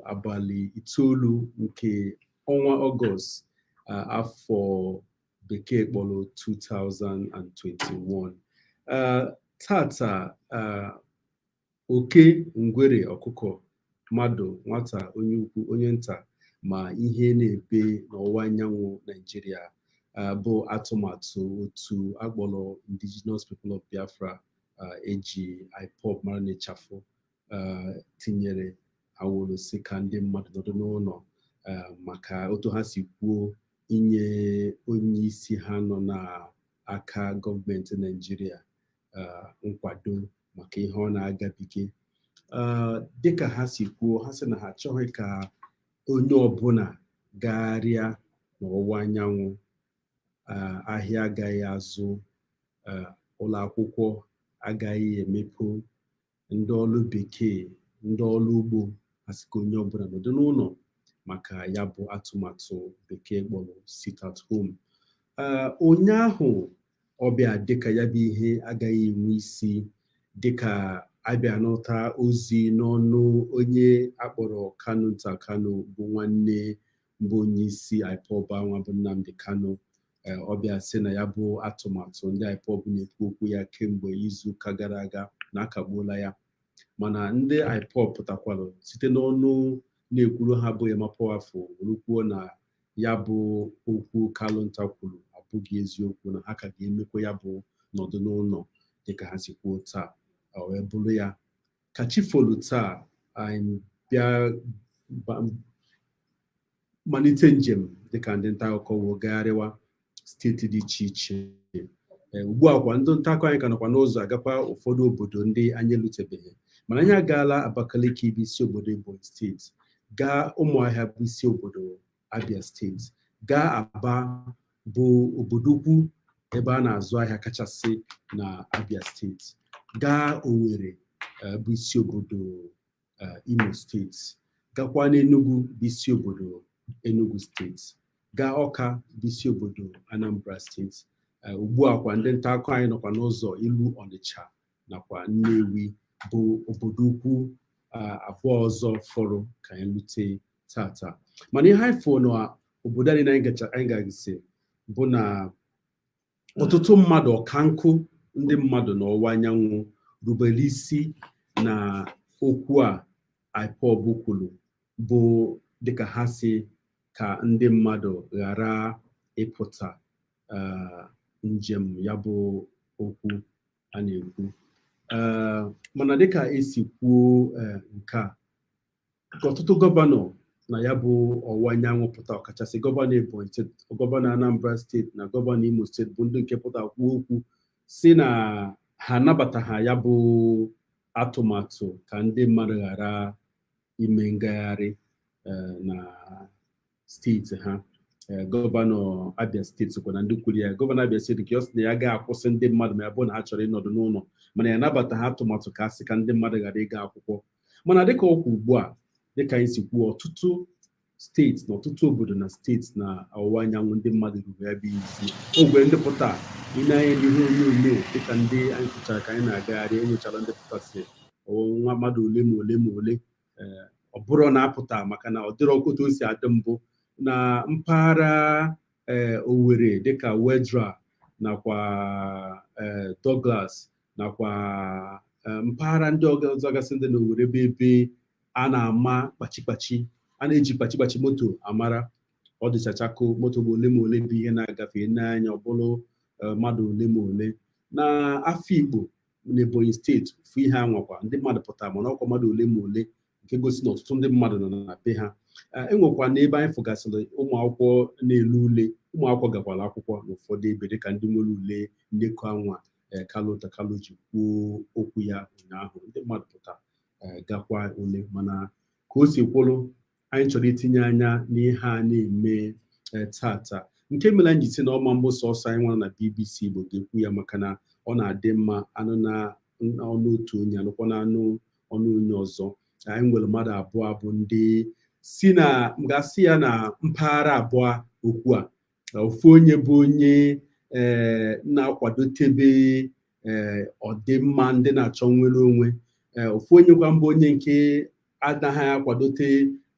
Abalị 9 nke ọnwa Ọgọst, afọ Bekee kpọrọ 2021. Tata, oke, ngwere, ọkụkọ, mmadụ, nwata, onye ukwu, onye nta, ma ihe na-ebe n'ọwụwa anyanwụ Naijiria bụ atụmatụ otu akpọrọ Indigenous People of Biafra, eji IPOB mara n'ịchafụ, tinyere ha wuru si ka ndị mmadụ nọdụ n'ụlọ maka otu ha si kwuo inye onye isi ha nọ n'aka gọọmenti Naijiria nkwado maka ihe ọ na-agabige. Dịka ha si kwuo, ha sị na ha achọghị ka onye ọbụla gagharịa n'ọwụwa anyanwụ. Ahịa agaghị azụ, ụlọ akwụkwọ agaghị emepe, ndị ọrụ Bekee, ndị ọrụ ugbo, ha sị ka onye ọbụla nọdụ n'ụlọ maka ya bụ atụmatụ Bekee kpọrọ sit at home. Ụnyaahụ ọbịa dịka ya bụ ihe agaghị enwe isi, dịka abịa nụta ozi n'ọnụ onye akpọrọ Kanunta Kanu, bụ nwanne mbụ onye isi IPOB anwa bụ Nnamdi Kanu. Ọbịa sị na ya bụ atụmatụ ndị IPOB na-ekwu okwu ya kemgbe izuụka gara aga na akagbuola ya. Mana ndị IPOB pụtakwara site n'ọnụ na-ekwuru ha bụ Emma Powerful were kwuo na ya bụ okwu Kanunta kwuru abụghị eziokwu, na ha ka ga-emekwa ya bụ nọdụ n'ụlọ dịka ha si kwuo. Taa ọ wee bụrụ ya ka chi folu taa, anyị bịa malite njem dịka ndị nta akụkọ wee gagharịwa steeti dị iche iche. Ugbu a kwa, ndị nta akụkọ anyị ka nọkwa n'ụzọ agakwa ụfọdụ obodo ndị anyị elutebeghị, mana anyị agaala Abakaliki bụ isi obodo Ebonyi Steeti, gaa Ụmụahịa bụ isi obodo Abia Steeti, gaa Aba bụ obodo ukwu ebe a na-azụ ahịa kachasị na Abia Steeti, gaa Owerri bụ isi obodo Imo Steeti, gakwa n'Enugu bụ isi obodo Enugu Steeti, gaa Ọka bụ isi obodo Anambra Steeti. Ugbu a kwa, ndị nta akụkọ anyị nọkwa n'ụzọ ilu Ọnịcha nakwa Nnewi bụ obodo ukwu abụọ ọzọ fọrọ ka anyị lute tata. Mana ihe anyị fụ na obodo anyị anyị gagasị bụ na ọtụtụ mmadụ, ọkankụ ndị mmadụ n'ọwụwa anyanwụ rubere isi na okwu a IPOB kwuru, bụ dịka ha si ka ndị mmadụ ghara ịpụta njem ya bụ okwu a na-ekwu. Mana dịka esi kwuo nke a, ka ọtụtụ gọvanọ na ya bụ ọwụwa anyanwụ pụta, ọkachasị gọvanọ Ebonyi Steeti, gọvanọ Anambra Steeti na gọvanọ Imo Steeti, bụ ndị nke pụta kwuo okwu si na ha anabataghị ya bụ atụmatụ ka ndị mmadụ ghara ime ngagharị na steeti ha. Gọvanọ Abia Steeti sokwa na ndị kwuru ya. Gọvanọ Abia Steeti nke ọ sị na ya ga-akwụsị ndị mmadụ ma ya bụ na ha chọrọ ịnọdụ n'ụlọ, mana ya anabata ha atụmatụ ka a sị ka ndị mmadụ ghara ịga akwụkwọ. Mana dịka ọkwa ugbu a, dịka anyị si kwuo, ọtụtụ steeti na ọtụtụ obodo na steeti na ọwụwa anyanwụ, ndị mmadụ ruru ya bụ isi ogwe ndị pụta ịna-anya n'ihe onyonyo dịka ndị anyị fụchara ka anyị na-agagharị. Enwechara ndị pụtasị nwa mmadụ ole ma ole ma ole. Ọ bụrụ na apụta maka na ọ dịrọ otu o si adị mbụ na mpaghara ee Owerri, dịka Wetheral nakwa ee Douglas nakwa mpaghara ndị ọzọ gasị ndị na Owerri, ebe ebe a na-ama kpachikpachi, a na-eji kpachikpachi moto amara, ọ dịchachako moto bụ ole ma ole bụ ihe na-agafe n'anya, ọ bụrụ mmadụ ole ma ole. Na Afikpo na Ebonyi Steeti fụ ihe anwakwa ndị mmadụ pụtara, mana ọkwa mmadụ ole ma ole, nke gosi na ọtụtụ ndị mmadụ nọ na be ha. Enwekwa n'ebe anyị fụgasịrị ụmụ akwụkwọ na-ele ule, ụmụ akwụkwọ gakwara akwụkwọ n'ụfọdụ ebe, dịka ndị nwere ule ndekọ anwa Kanunta Kanu ji kwuo okwu ya ụnyaahụ, ndị mmadụ pụta gakwa ule. Mana ka o si kwụrụ, anyị chọrọ itinye anya n'ihe a na-eme tata, nke mere anyị ji si na ọma mbụ sọsọ anyị nwere na BBC Igbo ga-ekwu ya, maka na ọ na-adị mma anụ na ọnụ otu onye, anụkwa na anụ ọnụ onye ọzọ. Anyị nwere mmadụ abụọ bụ ndị si na m ga-asị ya na mpaghara abụọ okwu a. Ofu onye bụ onye ee na-akwadotebe ee ọdịmma ndị na-achọ nnwere onwe, ofu onye kwa mbụ onye nke anaghị akwadote.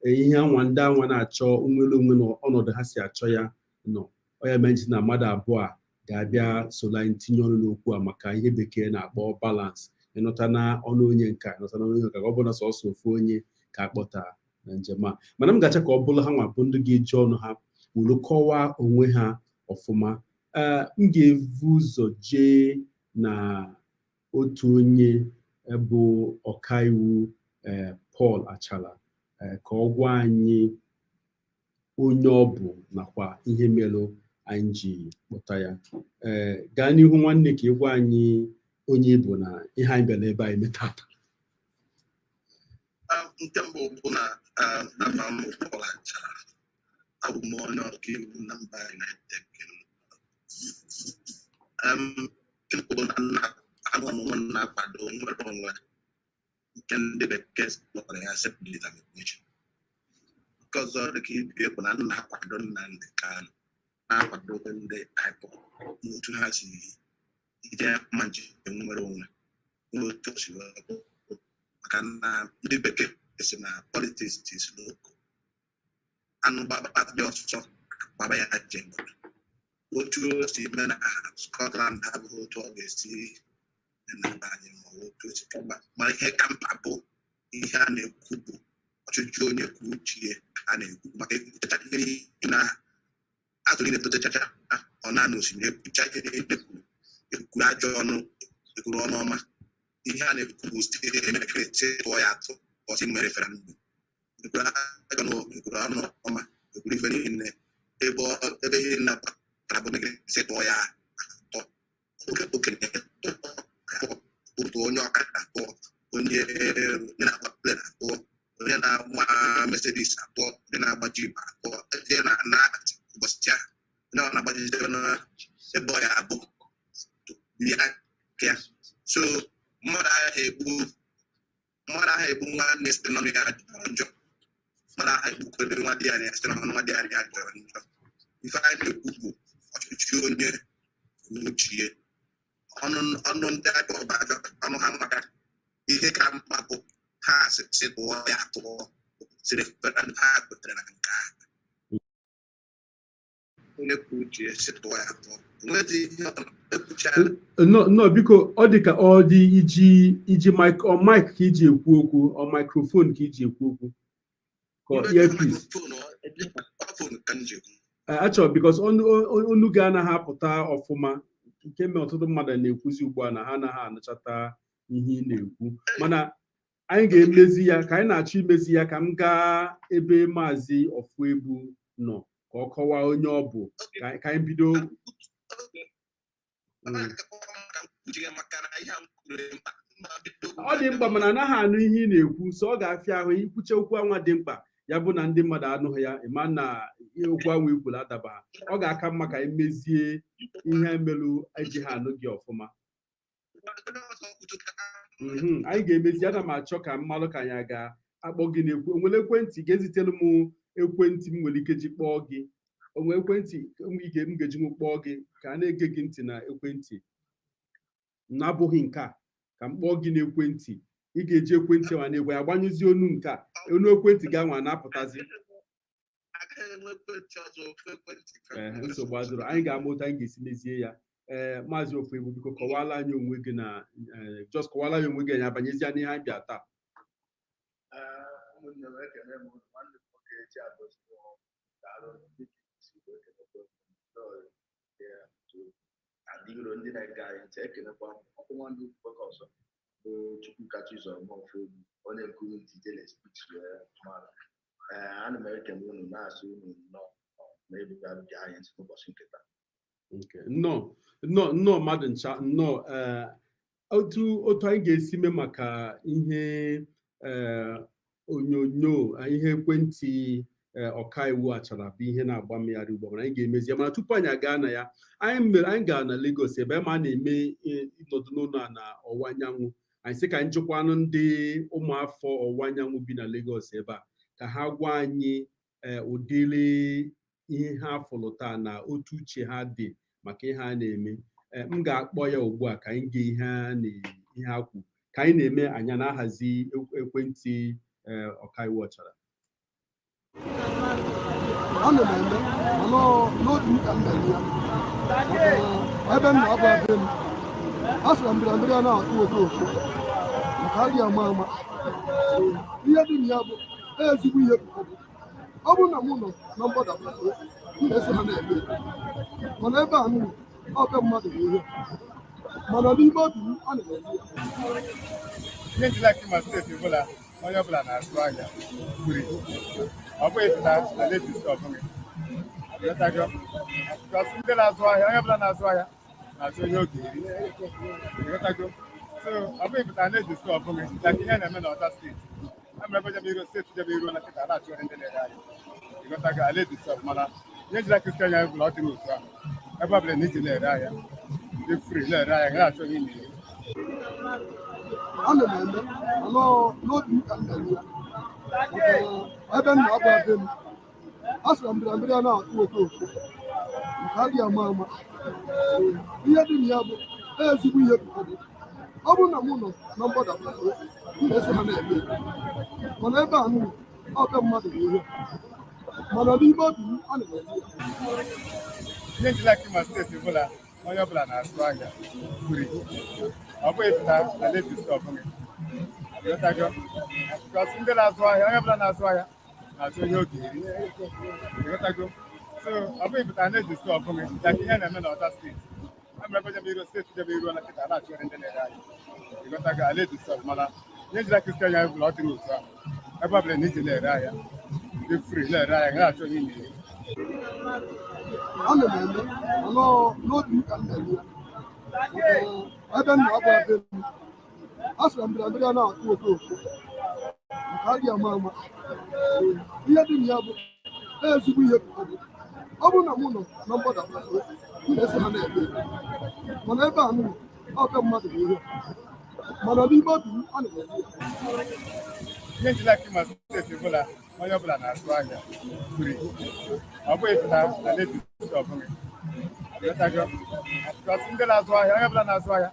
Ihe anwa ndị anwa na-achọ nnwere onwe na ọnọdụ ha si achọ ya nọ. Ọ ya mere na mmadụ abụọ a ga-abịa sola anyị tinye ọnụ n'okwu a maka ihe Bekee na-akpọ balance, ịnụta na ọnụ onye nka, ịnụta na ọnụ onye nka, ka ọ bụrụ na sọsọ ofu onye ka akpọta na njem a. Mana m ga-achọ ka ọ bụrụ ha nwa bụ ndị ga-eji ọnụ ha were kọwaa onwe ha ọfụma. Ee, m ga-evu ụzọ jee na otu onye bụ ọkaiwu, ee, Paul Achala, ka ọ gwa anyị onye ọ bụ nakwa ihe merụ anyị ji kpọta ya. Ee, gaa n'ihu, nwanne, ka ị gwa anyị onye ị bụ na ihe anyị bịara ebe anyị tata. Nke mbụ bụ na afa m bụ Paul Achara. Abụ m onye ọkaiwu na mba United Kingdom. Nke mbụ bụ na nna anụ ọmụmụ na-akwado nnwere onwe nke ndị Bekee kpọrọ ya self-determination. Nke ọzọ dịka ibe bụ na nna na-akwado Nnamdi Kanu, na-akwado ndị IPOB n'otu ha si ije ma njem nnwere onwe n'otu o si wee bụ, maka na ndị Bekee si na politics is local. Anụ gbaba dị ọsọ, gbaba ya je obodo. Otu o si mee na Scotland abụghị otu ọ ga-esi mee na be anyị, ma ọ bụ otu o si kama. Ma ihe ka mkpa bụ ihe a na-ekwu bụ ọchịchị onye kwuo uche ya ka a na-ekwu, maka ekwuchacha ihe niile ahụ azụ niile tochacha, ọ na-anụ osimiri. Ekwucha ihe niile kwuru, ekwuru ajọ ọnụ, ekwuru ọnụ ọma, ihe a na-ekwu bụ site emekere tụọ ya atụ ọsị nwere referendum. Ekwuru ajọ ọnụ, ekwuru ọnụ ọma, ekwuru ife niile, ebe ihe na-apụtara bụ megide sị tụọ ya atọ. Oke okenye tụọ, tụọ, onye ọkada tụọ, onye na-agba plane atụọ, onye na-agba Mercedes atụọ, onye na-agba Jeep atụọ, onye na ụbọchị ahụ onye ọ na-agbajide n'ebe ọ ya abụ ya ya. So mmadụ agha egbu nwanne site n'ọnụ ya jọrọ njọ, mmadụ agha egbukwere nwa di ya site n'ọnụ nwa di ya jọrọ njọ. Ife anyị na-ekwu bụ ọchịchị onye n'uchie. Ọnụ ọnụ ndị IPOB ajọ ọnụ ha, maka ihe ka mkpa bụ ha sị tụọ ya tụọ si referendum. Ha kwetere na nke ahụ, onye kwuo uche ya si tụọ ya tụọ, enweghị ihe ọ ekwuchara. Nnọọ, nnọọ, biko, ọ dị ka ọ dị iji mic, ọ mic ka iji ekwu okwu, ọ microphone ka iji ekwu okwu, ka ọ earpiece? Phone ka m ji ekwu. Achọrọ because ọnụ gị anaghị apụta ọfụma, nke mere ọtụtụ mmadụ na-ekwuzi ugbu a na ha anaghị anụchata ihe ị na-ekwu. Mana anyị ga-emezi ya ka anyị na-achọ imezi ya. Ka m gaa ebe Maazị Ofuegbu nọ ka ọ kọwaa onye ọ bụ, ka anyị bido. Ọ dị mkpa, mana anaghị anụ ihe ị na-ekwu, so ọ ga-afịa ahụ ikwuche okwu anwa dị mkpa. Ya bụ na ndị mmadụ anụghị ya, ịma na okwu anwa ikwuru adaba. Ọ ga-aka mma ka anyị mezie ihe melụ eji ha anụ gị ọfụma. Anyị ga-emezi. Ana m achọ ka mmalụ ka anyị ga-akpọ gị n'ekwu. Onwere ekwentị ga-ezitelu m, ekwentị m nwere ike ji kpọọ gị? Onwe ekwentị m ga-eji m kpọọ gị ka a na-ege gị ntị na ekwentị na-abụghị nke a? Ka m kpọọ gị n'ekwentị, ị ga-eji ekwentị nwa na-egwe agbanyụzi onu nke a, onu ekwentị gị anwa na-apụtazi. Ee, nsogbu adịrọ, anyị ga-ama otu anyị ga-esi mezie ya. Ee, Maazị Ofuegbu, biko kọwala anyị onwe gị na just kọwala anyị onwe gị, anyị abanyezie n'ihe anyị bịa taa. Ụmụnne m, ekene m unu. Nwanne m nwoke eji agọzi, daalụ. Dịka isi wee kenekwa m ndị iro, ndị na-ege anyị ntị, ekenekwa m. Ọkụ nwanne m nwoke ọzọ bụ Chukwuka Chizọrọ Ofuegbu, onye nke unu ji Ijele Speaks wee mara. Ee, ana m ekene unu, na-asị unu nnọọ na ebuga gị anyị ntị n'ụbọchị nke taa. Okay. Nnọọ, nnọọ, nnọọ, mmadụ ncha nnọọ. Ee, otu anyị ga-esi mee maka ihe ee onyonyo, ihe ekwentị ọkaiwu Achara bụ ihe na-agba mmegharị ugbu a, mana anyị ga-emezi ya. Mana tupu anyị aga na ya, anyị mere anyị gara na Lagos ebe ma a na-eme ịnọdụ n'ụlọ a na ọwụwa anyanwụ. Anyị sị ka anyị jụkwanụ ndị ụmụafọ ọwụwa anyanwụ bi na Lagos ebe a ka ha gwa anyị ụdịrị ihe ha fụrụ taa na otu uche ha dị maka ihe a na-eme. M ga-akpọ ya ugbu a ka anyị gee ihe a na ihe ha kwu ka anyị na-eme. Anyị na-ahazi ekwentị ọkaiwu Ọchara. Ana m eme, mana n'obi m ka m na-eme ya, maka ebe m na-abụ ebe m a sịra mbịarambịa na-atụ okooko maka adịghị ama ama. Ihe dị na ya bụ ezigbo ihe ka ọ bụ. Ọ bụrụ na mụ nọ na mgbada, m na-eso ha na-eme ya. Mana ebe a nụ ọbe mmadụ bụ ihe, mana n'ime obi m, ana m eme ya. Ihe njilaka ma steeti ọbụla, onye ọbụla na-azụ ahịa free. Ọ bụghị pụta na ladies, ọ bụghị. Ịghọtago? Because ndị na-azụ ahịa, onye ọbụla na-azụ ahịa na-azụ onye oge eri. Ịghọtago? So ọ bụghị pụta na ladies, ọ bụghị like ihe na-eme n'ọta steeti. A mere ebe jebe iru steeti, jebe iru na kịta na-achụgharị ndị na-ere ahịa. Ịghọtago? Ladies ọ mana ihe njilaka isi anya bụ na ọ dịrị otu ahụ. Ebe ọbụla na iji na-ere ahịa dị free, na-ere ahịa, na-achọ onye ị na-eri. Ana m eme, mana n'obi m ka m na-eme ya, maka ebe m na-abụ ebe m a sịra mbịarambịa na-atụ okooko maka adịghị ama ama. Ihe dị na ya bụ ezigbo ihe ka ọ bụ. Ọ bụrụ na mụ nọ na mgbada, m na-eso ha na-eme ya. Mana ebe a nụ ọbe mmadụ bụ ihe, mana n'ime obi m, ana m eme ya. Ihe njilaka ma steeti ọbụla, onye ọbụla na-azụ ahịa free. Ọ bụghị pụta na ladies, ọ bụghị. Ịghọtago? Because ndị na-azụ ahịa, onye ọbụla na-azụ ahịa na-azụ onye oge eri. Ịghọtago? So ọ bụghị pụta na ladies, ọ bụghị like ihe na-eme n'ọta steeti. A mere ebe jebe iru steeti, jebe iru na kịta na-achụgharị ndị na-ere ahịa. Ịghọtago? Ladies ọ mana ihe njilaka isi anya bụ na ọ dịrị otu ahụ. Ebe ọbụla na iji na-ere ahịa dị free, na-ere ahịa, na-achọ onye ị na-eri. Ana m eme, mana n'obi m ka m na-eme ya, maka ebe m na-abụ ebe m a sịra mbịarambịa na-atụ okooko maka adịghị ama ama. Ihe dị na ya bụ ezigbo ihe ka ọ bụ. Ọ bụrụ na mụ nọ na mgbada, m na-eso ha na-eme ya. Mana ebe a nụ ọbe mmadụ bụ ihe, mana n'ime obi m, ana m eme ya. Ihe njilaka ma steeti ọbụla, onye ọbụla na-azụ ahịa free. Ọ bụghị pụta na ladies, ọ bụghị. Ịghọtago? Because ndị na-azụ ahịa, onye ọbụla na-azụ ahịa.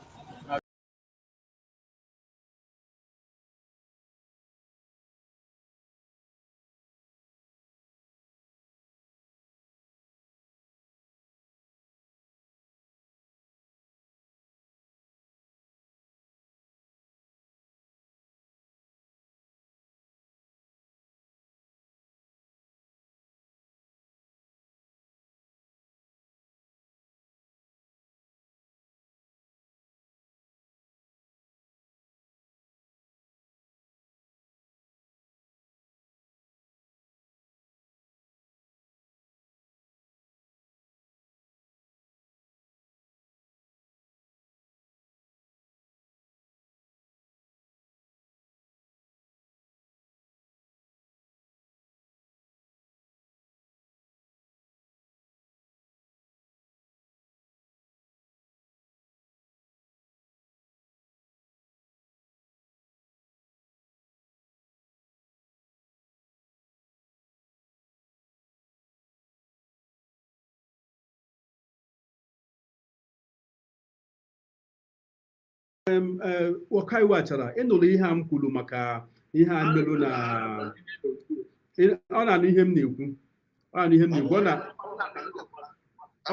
Ee, ọkaiwu Achara, ịnụrụ ihe a m kwuru maka ihe a merụ na ọ na-anụ ihe m na-ekwu, ọ na-anụ ihe m na-ekwu, ọ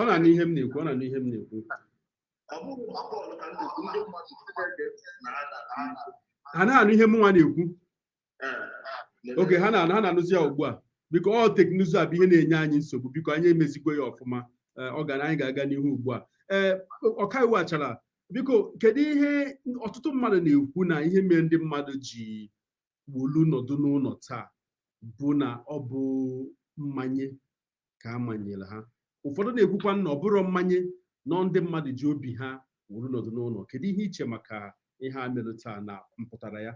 na-anụ ihe m na-ekwu, ọ na-anụ ihe m na-ekwu. Ọ bụrụ na bọọlụ ka ndị ndị mmadụ na-ege na-ada. Ha na-anụ ihe mụnwa na-ekwu? Ee. Oge ha na-anụ, ha na-anụzi ya ugbu a. Biko, ọ teknụzụ a bụ ihe na-enye anyị nsogbu. Biko, anyị emezigwo ya ọfụma. Ee, ọ gara, anyị ga-aga n'ihu ugbu a. Ee, ọkaiwu Achara, biko, kedu ihe ọtụtụ mmadụ na-ekwu na ihe mere ndị mmadụ ji wolu nọdụ n'ụlọ taa bụ na ọ bụ mmanye ka a manyere ha? Ụfọdụ na-ekwukwa na ọ bụrụ mmanye nọ, ndị mmadụ ji obi ha wolu nọdụ n'ụlọ. Kedu ihe iche maka ihe a mere taa na mpụtara ya?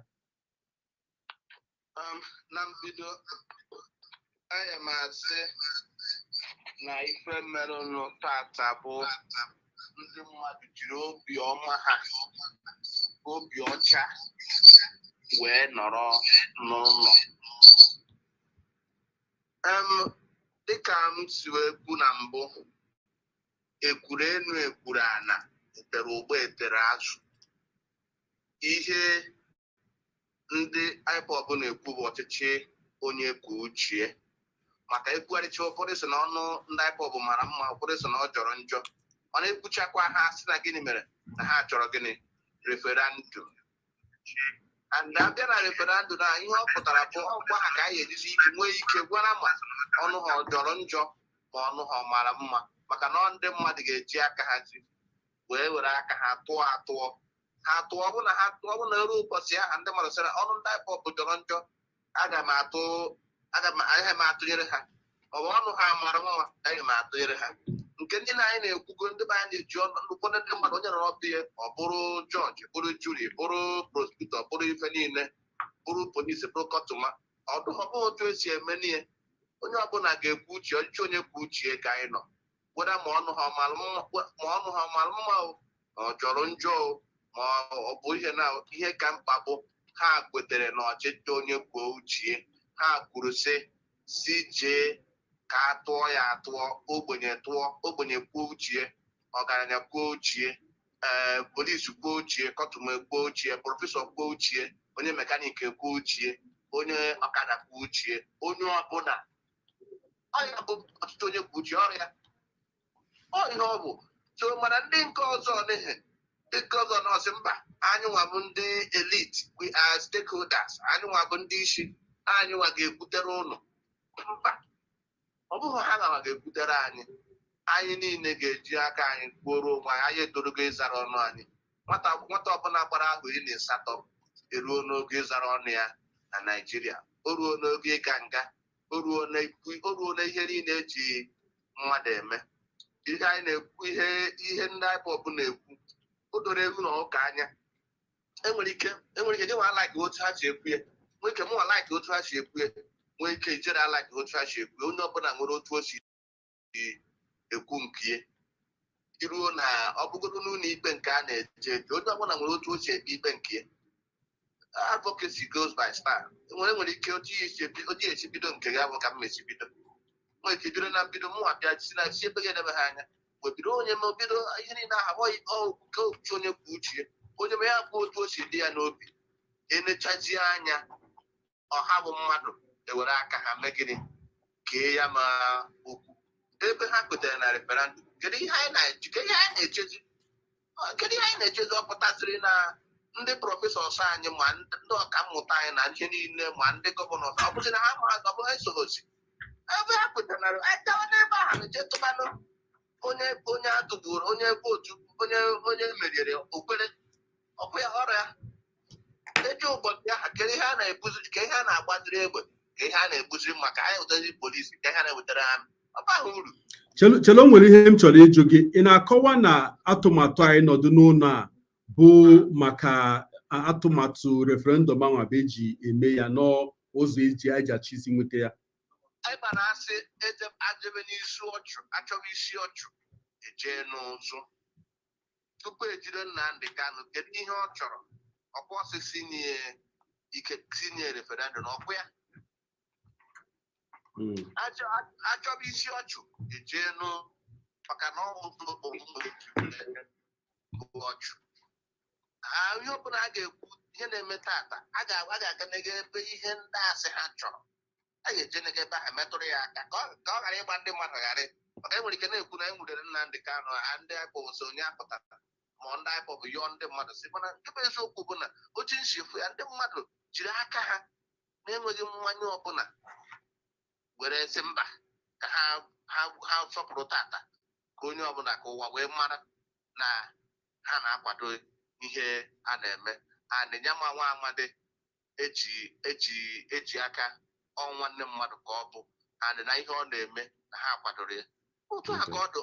Na mbido, aga m asị na ife merenụ tata bụ ndị mmadụ jiri obi ọma ha, obi ọcha wee nọrọ n'ụlọ. Dịka m si wee kwu na mbụ, ekwuru enu, ekwuru ana, etere ụgbọ, etere azụ. Ihe ndị IPOB na-ekwu bụ ọchịchị onye kwuo uche. Maka ekwugharịcha, ụfọdụ sị na ọnụ ndị IPOB mara mma, ụfọdụ sị na ọ jọrọ njọ. Mana ekwuchakwa, ha sị na gịnị mere na ha chọrọ gịnị? Referendum. And abịa na referendum na ihe ọ pụtara bụ ọgwa ha ka anyị ejizi ike nwee ike gwara ma ọnụ ha ọ jọrọ njọ, ma ọnụ ha ọ mara mma, maka na ọ ndị mmadụ ga-eji aka ha ji wee were aka ha tụọ atụọ ha tụọ. Ọ bụ na ha tụọ, ọ bụ na eru ụbọchị ahụ ndị mmadụ sịrị ọnụ ndị IPOB jọrọ njọ, aga m atụ, aga m agaghị m atụnyere ha, maọbụ ọnụ ha mara mma, agaghị m atụnyere ha. Nke ndị na anyị na-ekwugo, ndị be anyị na-eji ọnụ ụfọdụ ndị mmadụ, onye nọrọ ọbịa, ọ bụrụ jọji, bụrụ jury, bụrụ prosecutor, bụrụ ife niile, bụrụ polisi, bụrụ kọtụma ọdụ. Ọ bụghị otu esi eme n'ihe. Onye ọbụla ga-ekwu uche, ọchịchị onye kwuo uche ka anyị nọ weda, ma ọnụ ha ọmara mma, ma ọnụ ha ọmara mma o, ma ọ jọrọ njọ o, ma ọ bụ ihe na ihe ka mkpa bụ ha kwetere na ọchịchị onye kwuo uche. Ha kwuru sị si jee ka a tụọ ya atụọ, ogbenye tụọ, ogbenye kwuo uche, ọgaranya kwuo uche, ee, polisi kwuo uche, kọtụma kwuo uche, professor kwuo uche, onye mechanic kwuo uche, onye ọkada kwuo uche, onye ọbụla. Ọ ya bụ ọchịchị onye kwuo uche. Ọrịa ọ ihe ọ bụ so. Mana ndị nke ọzọ n'ihi ndị nke ọzọ nọọsị mba, anyị nwa bụ ndị elite, we are stakeholders, anyị nwa bụ ndị isi, anyị nwa ga-ekwutere ụnụ. Mba, ọ bụghị ha nwa ga-ekwutere anyị. Anyị niile ga-eji aka anyị kwuoro onwe anyị. Anyị etorogo ịzara ọnụ anyị. Nwata nwata ọbụla gbara ahụ 18 eruo n'oge ịzara ọnụ ya na Naịjirịa. O ruo n'oge ịga nga, o ruo na ihe niile eji mmadụ eme. Ihe anyị na-ekwu, ihe ndị IPOB na-ekwu, o doro ewu na ụka anya. Enwere ike gị nwa like otu ha si ekwu ya, nwee ike mụnwa like otu ha si ekwu ya, nwee ike ijere like otu ha si ekwu ya. Onye ọbụla nwere otu o si ekwu nke ya. Iruo na ọ bụgodo n'ụlọ ikpe nke a na-eje eje, onye ọbụla nwere otu o si ekpe ikpe nke ya. Advocacy goes by style. Enwere ike otu ya esi bido nke gị abụ ka m esi bido, nwere ike bido na mbido, mụnwa bịa si na si ebe ga-edebe ha anya wee bido. Onye ma bido ihe niile ahụ nke otu onye kwuo uche ya, onye ma ya kwuo otu o si dị ya n'obi, enechazie anya ọha bụ mmadụ ewere aka ha mee gịnị? Kee ya. Ma okwu ebe ha kwetere na referendum, kedu ihe anyị na-eche? Kedu ihe anyị na-echezi? Kedu ihe anyị na-echezi? Ọ pụtasịrị na ndị professors anyị, ma ndị ọkammụta anyị na ihe niile, ma ndị governor, ọ bụzi na ha ma ọ bụ ha esoghozi ebe ha kwetere na gawa n'ebe ahụ je tụbanụ onye atụgburu, onye vote, onye meriri okwere ọkụ ya ọrụ ya eji ụbọchị ahụ. Kedu ihe a na-ebuzi? Ka ihe a na-agbaziri egbe, ka ihe a na-ebuzi maka anyị wetazi polisi, ka ihe a na-ewetara ha, ọ baghị uru. Chelo, nwere ihe m chọrọ ịjụ gị. Ị na-akọwa na atụmatụ anyị nọdụ n'ụlọ a bụ maka atụmatụ referendum ahụ bụ eji eme ya n'ụzọ eji ajachi isi nweta ya? Anyị ma na asị ajebe n'isi ọchụ, achọghị isi ọchụ ejee n'ụzụ tupu ejide Nnamdị Kanụ. Kedu ihe ọ chọrọ? Ọkwa ọsị sinye ike, sinye referendum, ọkwa ya? Achọba isi ọchụ ejee nụ, maka na ọ bụ bụ ọchụ. Ihe ọbụla a ga-ekwu, ihe na-eme tata, a ga-aga n'ege ebe ihe ndị asị ha chọrọ, a ga-eje n'ege ebe ahụ metụrụ ya aka ka ọ ghara ịgba ndị mmadụ ghara, maka enwere ike na-ekwu na e nwudere Nnamdị Kanụ, ndị IPOB so onye apụtara, ma ndị IPOB yọọ ndị mmadụ si. Mana nke bụ eziokwu bụ na otu nsifu ya, ndị mmadụ jiri aka ha na-enweghị mmanya ọbụla were sị mba, ka ha sọpụrụ tata, ka onye ọbụla, ka ụwa wee mara na ha na-akwado ihe a na-eme. Anịnya ma nwa amadi eji aka ọ nwanne mmadụ ka ọ bụ anị na ihe ọ na-eme na ha kwadoro ya otu a ka ọ dị.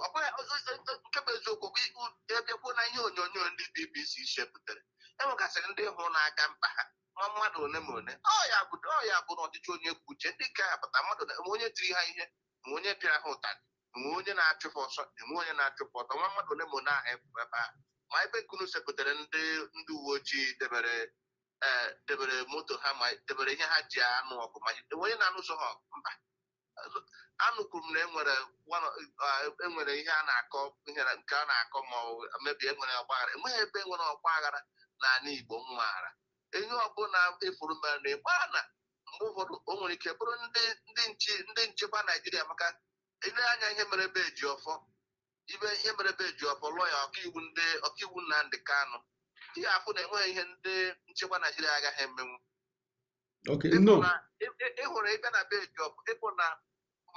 Nke bụ eziokwu bụ ebiakwuo na ihe onyonyo ndị BBC chepụtara, enwegasịrị ndị hụrụ n'aka mkpa ha, ma mmadụ one ma one. Ọ ya bụ na ọchịchị onye kwuo uche ndị nke a pụta, mmadụ onye tiri ha ihe, enwe onye pịara ha ụtarị, enwe onye na-achụpụ ọsọ, enwe onye na-achụpụ ọsọ, nwa mmadụ one ma one ahụ ebe ahụ. Ma ebe kunu sepụtara ndị uwe ojii debere, ee, debere moto ha, ma debere ihe ha ji anụ ọgụ, ma onye na-anụso ha ọgụ. Mba, anụkwuru m na enwere ihe a na-akọ, ihe nke a na-akọ, ma ọ mebi enwere ọgbaghara. Enweghị ebe enwere ọgbaghara n'ala Igbo m maara. Ihe ọbụla ịfụrụ mere na ịgbara na Mgbe ụfọdụ o nwere ike bụrụ ndị nche, ndị nchekwa Naijiria, maka ile anya ihe mere ebe Ejiofor, ibe ihe mere ebe Ejiofor lọya, ọkaiwu, ndị ọkaiwu Nnamdi Kanu, ihe afụ na enweghị ihe ndị nchekwa Naijiria agaghị emenwu. Okay, nnọọ. Ị hụrụ ịbịa na be Ejiofor, ịbụ na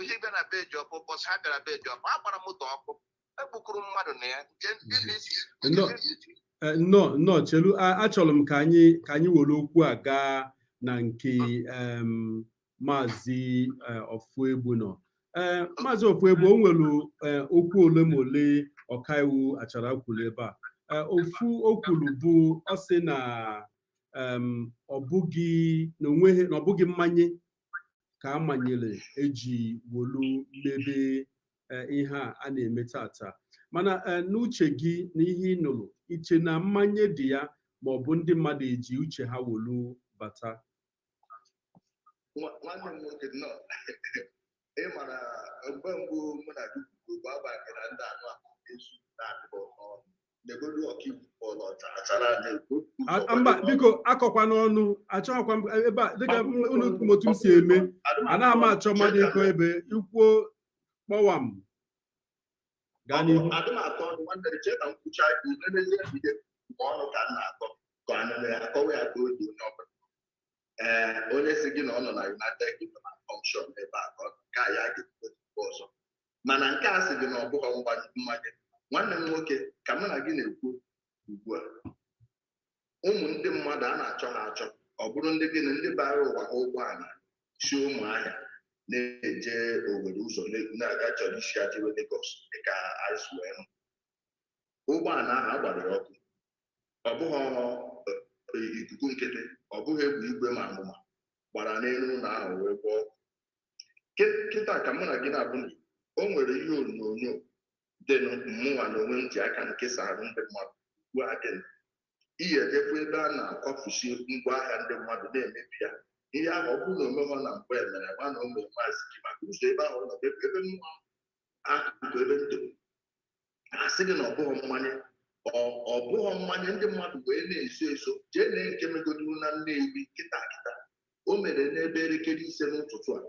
ihe ịbịa na be Ejiofor, ụbọchị ha bịara be Ejiofor, a gbara moto ọkụ, egbukuru mmadụ na ya nke ndị Nnọọ. Nnọọ, nnọọ, chelu, achọrọ m ka anyị were okwu a gaa na nke Maazị Ofuegbu nọ. Ee, Maazị Ofuegbu, o nwere okwu ole ma ole ọkaiwu Achara kwuru ebe a. Ofu o kwuru bụ, ọ sị na ọ bụghị na onweghị, na ọ bụghị mmanye ka a manyere eji wolu mebe ihe a na-eme tata, mana n'uche gị na ihe ị nụrụ, iche na mmanye dị ya, ma ọ bụ ndị mmadụ eji uche ha wolu bata? Nwanne m nwoke, nnọọ. Ị mara mgbe mbụ mụ na gị kwuru bụ abalị na ndị anụ a ezu na-adịbọ n'ọnụ negodu ọkaiwu Paul Achara na-ekwu. Mba, biko, akọkwa n'ọnụ, achọghịkwa m ebe a dịka unu otu m si eme, anaghị m achọ mmadụ ịkọ ebe ikwuo kpọwam. Gaa n'ihu. Adị m atọ ọnụ, nwanne m, chee ka m kwuchaa imemezie ihe mgbe ọnụ ka m na-akọ ka anyị na-akọwa ya ka o dị onye ọbụla. Ee, onye si gị na ọ nọ na United Kingdom na function ebe a ka ọ nke a ya ga-ekwu ọzọ, mana nke a sị gị na ọ bụghị mmanye. Nwanne m nwoke, ka mụ na gị na-ekwu ugbu a, ụmụ ndị mmadụ a na-achọ ha achọ, ọ bụrụ ndị gịnị, ndị bara ụwa ha ụgbọala si Ụmụahịa na-eje Owerri, ụzọ na-aga chọrọ isi ajewe Lagos, dịka anyị si wee hụ ụgbọala ahụ agbara ya ọkụ. Ọ bụghị ikuku nkịtị, ọ bụghị egbe igwe, ma amụma gbara n'elu ụlọ ahụ wee gbaa ọkụ. Kịta ka mụ na gị na-abụ, o nwere ihe onyonyo dịnụ mụnwa na onwe m ji aka m kesara ndị mmadụ ugbu a dị iyi ejekwa ebe a na-akwafusi ngwaahịa ndị mmadụ, na-emebi ya. Ihe ahụ, ọ bụrụ na omeghọ na mgbe emere ma na o mere maazị gị maka ụzọ ebe ahụ nọ ebe mmụọ akụkụ ebe ndụ asị gị na ọ bụghị mmanya, ọ bụghị mmanya, ndị mmadụ wee na-ezo ezo jee nee nke megoduru na Nnewi kịta kịta. O mere n'ebe elekere 5 n'ụtụtụ a.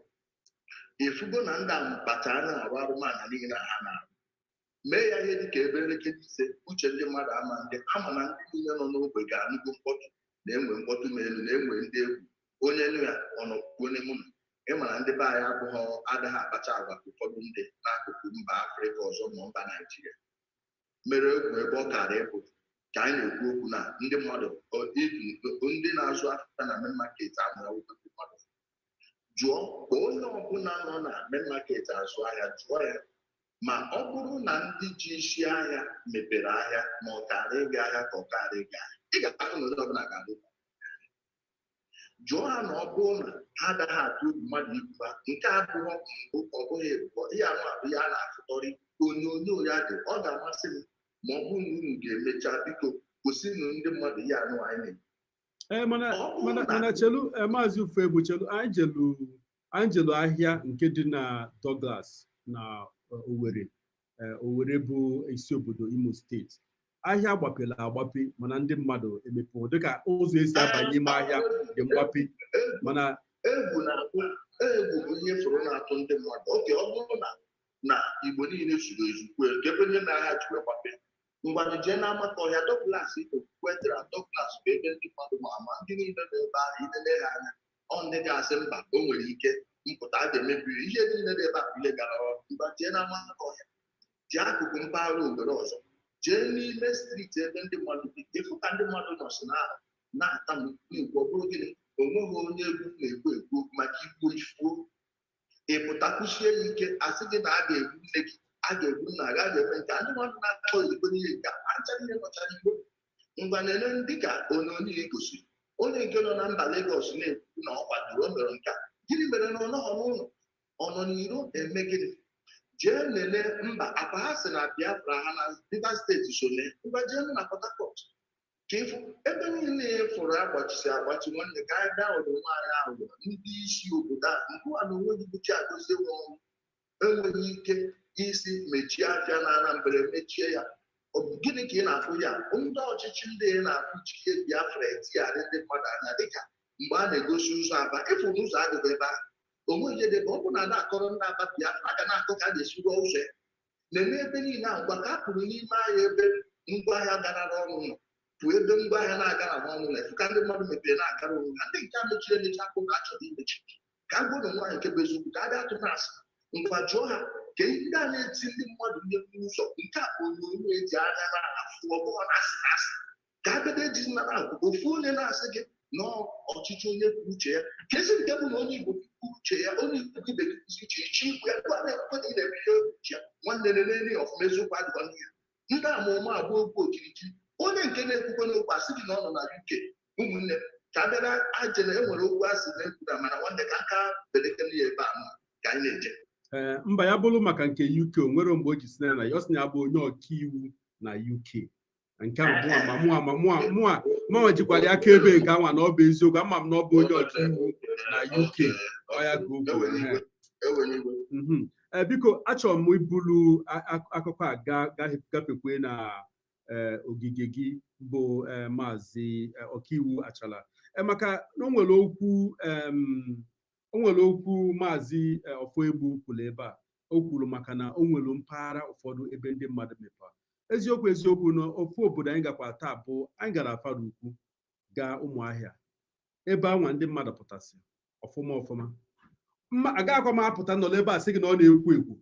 Efugo na ndị a na-arụ arụmana niile ha na-arụ mee ya ihe dịka ebe elekere 5, uche ndị mmadụ ama ndị ama na ndị niile nọ n'ogbe ga-anụgo mkpọtụ, na-enwe mkpọtụ ma elu na-enwe ndị egwu onye nụ ya ọ nọkwuo n'ime ụlọ. Ịma na ndị be anyị abụghị agaghị akpacha agwa ka ụfọdụ ndị n'akụkụ mba Afrịka ọzọ ma mba Naijiria mere egwu ebe ọ kara ịbụ ka anyị na-ekwu okwu na ndị mmadụ, ndị na-azụ afịa na main market amụrụ ndị mmadụ. Jụọ ka onye ọbụla nọ na main market azụ ahịa, jụọ ya ma ọ bụrụ na ndị ji isi ahịa mepere ahịa, ma ọ kara ịga ahịa ka ọ kara ịga ahịa. Ị ga-ahụ na onye ọbụla ga-adị. Jụọ ha na ọ bụrụ na ha agaghị atụ egwu mmadụ ikwu ha. Nke a abụghị mbụ, ọ bụghị abụọ. Ihe anụ abụ ya na-afụtọrị onyonyo ya dị. Ọ ga-amasị m ma ọ bụrụ na unu ga-emecha, biko gosinụ ndị mmadụ ihe anụ anyị na Ee, mana Ọ bụrụ mana na mana chelu, Maazị Ufegbu, chelu. Anyị jelu ahịa nke dị na Douglas na Owerri. Owerri bụ isi obodo Imo Steeti. Ahịa gbapere agbape, mana ndị mmadụ emepe, dịka ụzọ esi abanye ime ahịa dị mgbape, mana Egwu na-atụ, egwu bụ ihe fọrọ na-atụ ndị mmadụ oke. Ọ bụrụ na Igbo niile zuru ezu kwue nke ebe ndị na-ahịa ji wee gbape, ngwanụ, jee n'amata ọhịa Douglas kwetere. Douglas bụ ebe ndị mmadụ ma ama, ndị niile nọ ebe ahụ ilele ha anya, ọ ndị ga-asị mba, o nwere ike mpụta a ga-emebi ihe niile dị ebe a bụ ihe gara ọrụ. Mba, jee n'amata ọhịa, jee akụkụ mpaghara Owerri ọzọ, jee n'ime street ebe ndị mmadụ bi, ịfụ ka ndị mmadụ nọsị na na-ata na-ekwu. Ọ bụrụ gịnị? Onweghị onye egwu na-ekwu ekwu okwu maka ikwu ifuo ịpụta kwụsie ya ike, asị gị na a ga-egbu nne gị, a ga-egbu nna gị, a ga-eme nke a. Ndị mmadụ na-atọ igbo n'ihe nke a acha niile nọchara igbo. Ngwa, na-ele dịka onyonyo i gosiri onye nke nọ na mba Lagos na-ekwu na ọ kwadoro, o mere nke a. Gịnị mere na ọ nọghọ n'ụlọ, ọ nọ n'iro eme gịnị? Jee lelee mba akpa ha si na Biafra ha na Rivers Steeti so mee. Ngwa, jee na Port Harcourt ka ịfụ ebe niile fụrụ agbachisi agbachi. Nwanne, ka anyị gaa ụlọ nwaanyị ahụ, ndị isi obodo a ngụwa na onwe gị bụchi agozie nwe ọnwụ enweghị ike isi mechie afịa na Anambra, mechie ya. Ọ bụ gịnị ka ị na-afụ ya? Ndị ọchịchị ndị ị na-afụ jike Biafra etigharị ndị mmadụ anya dịka Mgbe a na-egosi ụzọ Aba, ịfụ na ụzọ adịghị ebe ahụ, onwe ihe dị ebe ọ bụ na na-akọrọ ndị Aba Biafra, a ga na-akọ ka a ga-esi rụọ ụzọ ya na-eme ebe niile ahụ. Ngwa, ka a pụrụ n'ime ahịa ebe ngwaahịa garara ọnụ nọ, pụọ ebe ngwaahịa na-agara ọnụ na efu ka ndị mmadụ mepere na-agara onwe ha. Ndị nke a mechiri emechi akpụ ka a chọrọ imechi, ka a gwụrụ nwaanyị nke bụ eziokwu, ka a bịa atụ na-asị. Ngwa, jụọ ha ka ndị a na-eti ndị mmadụ ihe n'ụzọ. Nke a bụ onyonyo eji anya na-afụ, ọ bụghị na asị na asị ka a bịa eji nara akwụ ofu onye na-asị gị na ọchịchị onye kwuo uche ya, ka ezi nke bụ na onye Igbo kwuo uche ya, onye Igbo ibe gị kwụsị uche iche igwe ya gwa na-ekwe na ị na-eme ihe uche ya. Nwanne, lelele ọfụma, eziokwu adịkwa ndị ya. Ndị ama ụma agba okwu okirikiri, onye nke na-ekwukwe n'okwu asị gị na ọ nọ na UK. Ụmụnne, ka a bịara aje na enwere okwu asị na ekwura, mana nwanne, ka aka belekele ya ebe a ma ka anyị na-eje. Ee, mba, ya bụrụ maka nke UK, o nwere mgbe o ji si na ya, ọ sị na ya bụ onye ọkaiwu na UK. Nke ahụ mụa ma mụa ma mụa mụa mụa jikwara ya aka ebe nke anwa na ọ bụ eziokwu. Ama m na ọ bụ onye ọkaiwu na UK, ọ ya ka o kwuru. Ewere iwe. Ee, biko, achọrọ m ibulu akụkọ a gafekwe na ogige gị bụ Maazị Ọkaiwu Achala, maka na o nwere okwu Maazị Ọfọegbu kwuru ebe a. O kwuru maka na o nwere mpaghara ụfọdụ ebe ndị mmadụ mepere. Eziokwu, eziokwu, na ofu obodo anyị gakwa taa bụ anyị gara Afara Ukwu, gaa Ụmụahịa, ebe anwa ndị mmadụ pụtasị ọfụma ọfụma. Mma agaghịkwa m apụta nọrọ ebe a sị gị na ọ na-ekwo ekwo,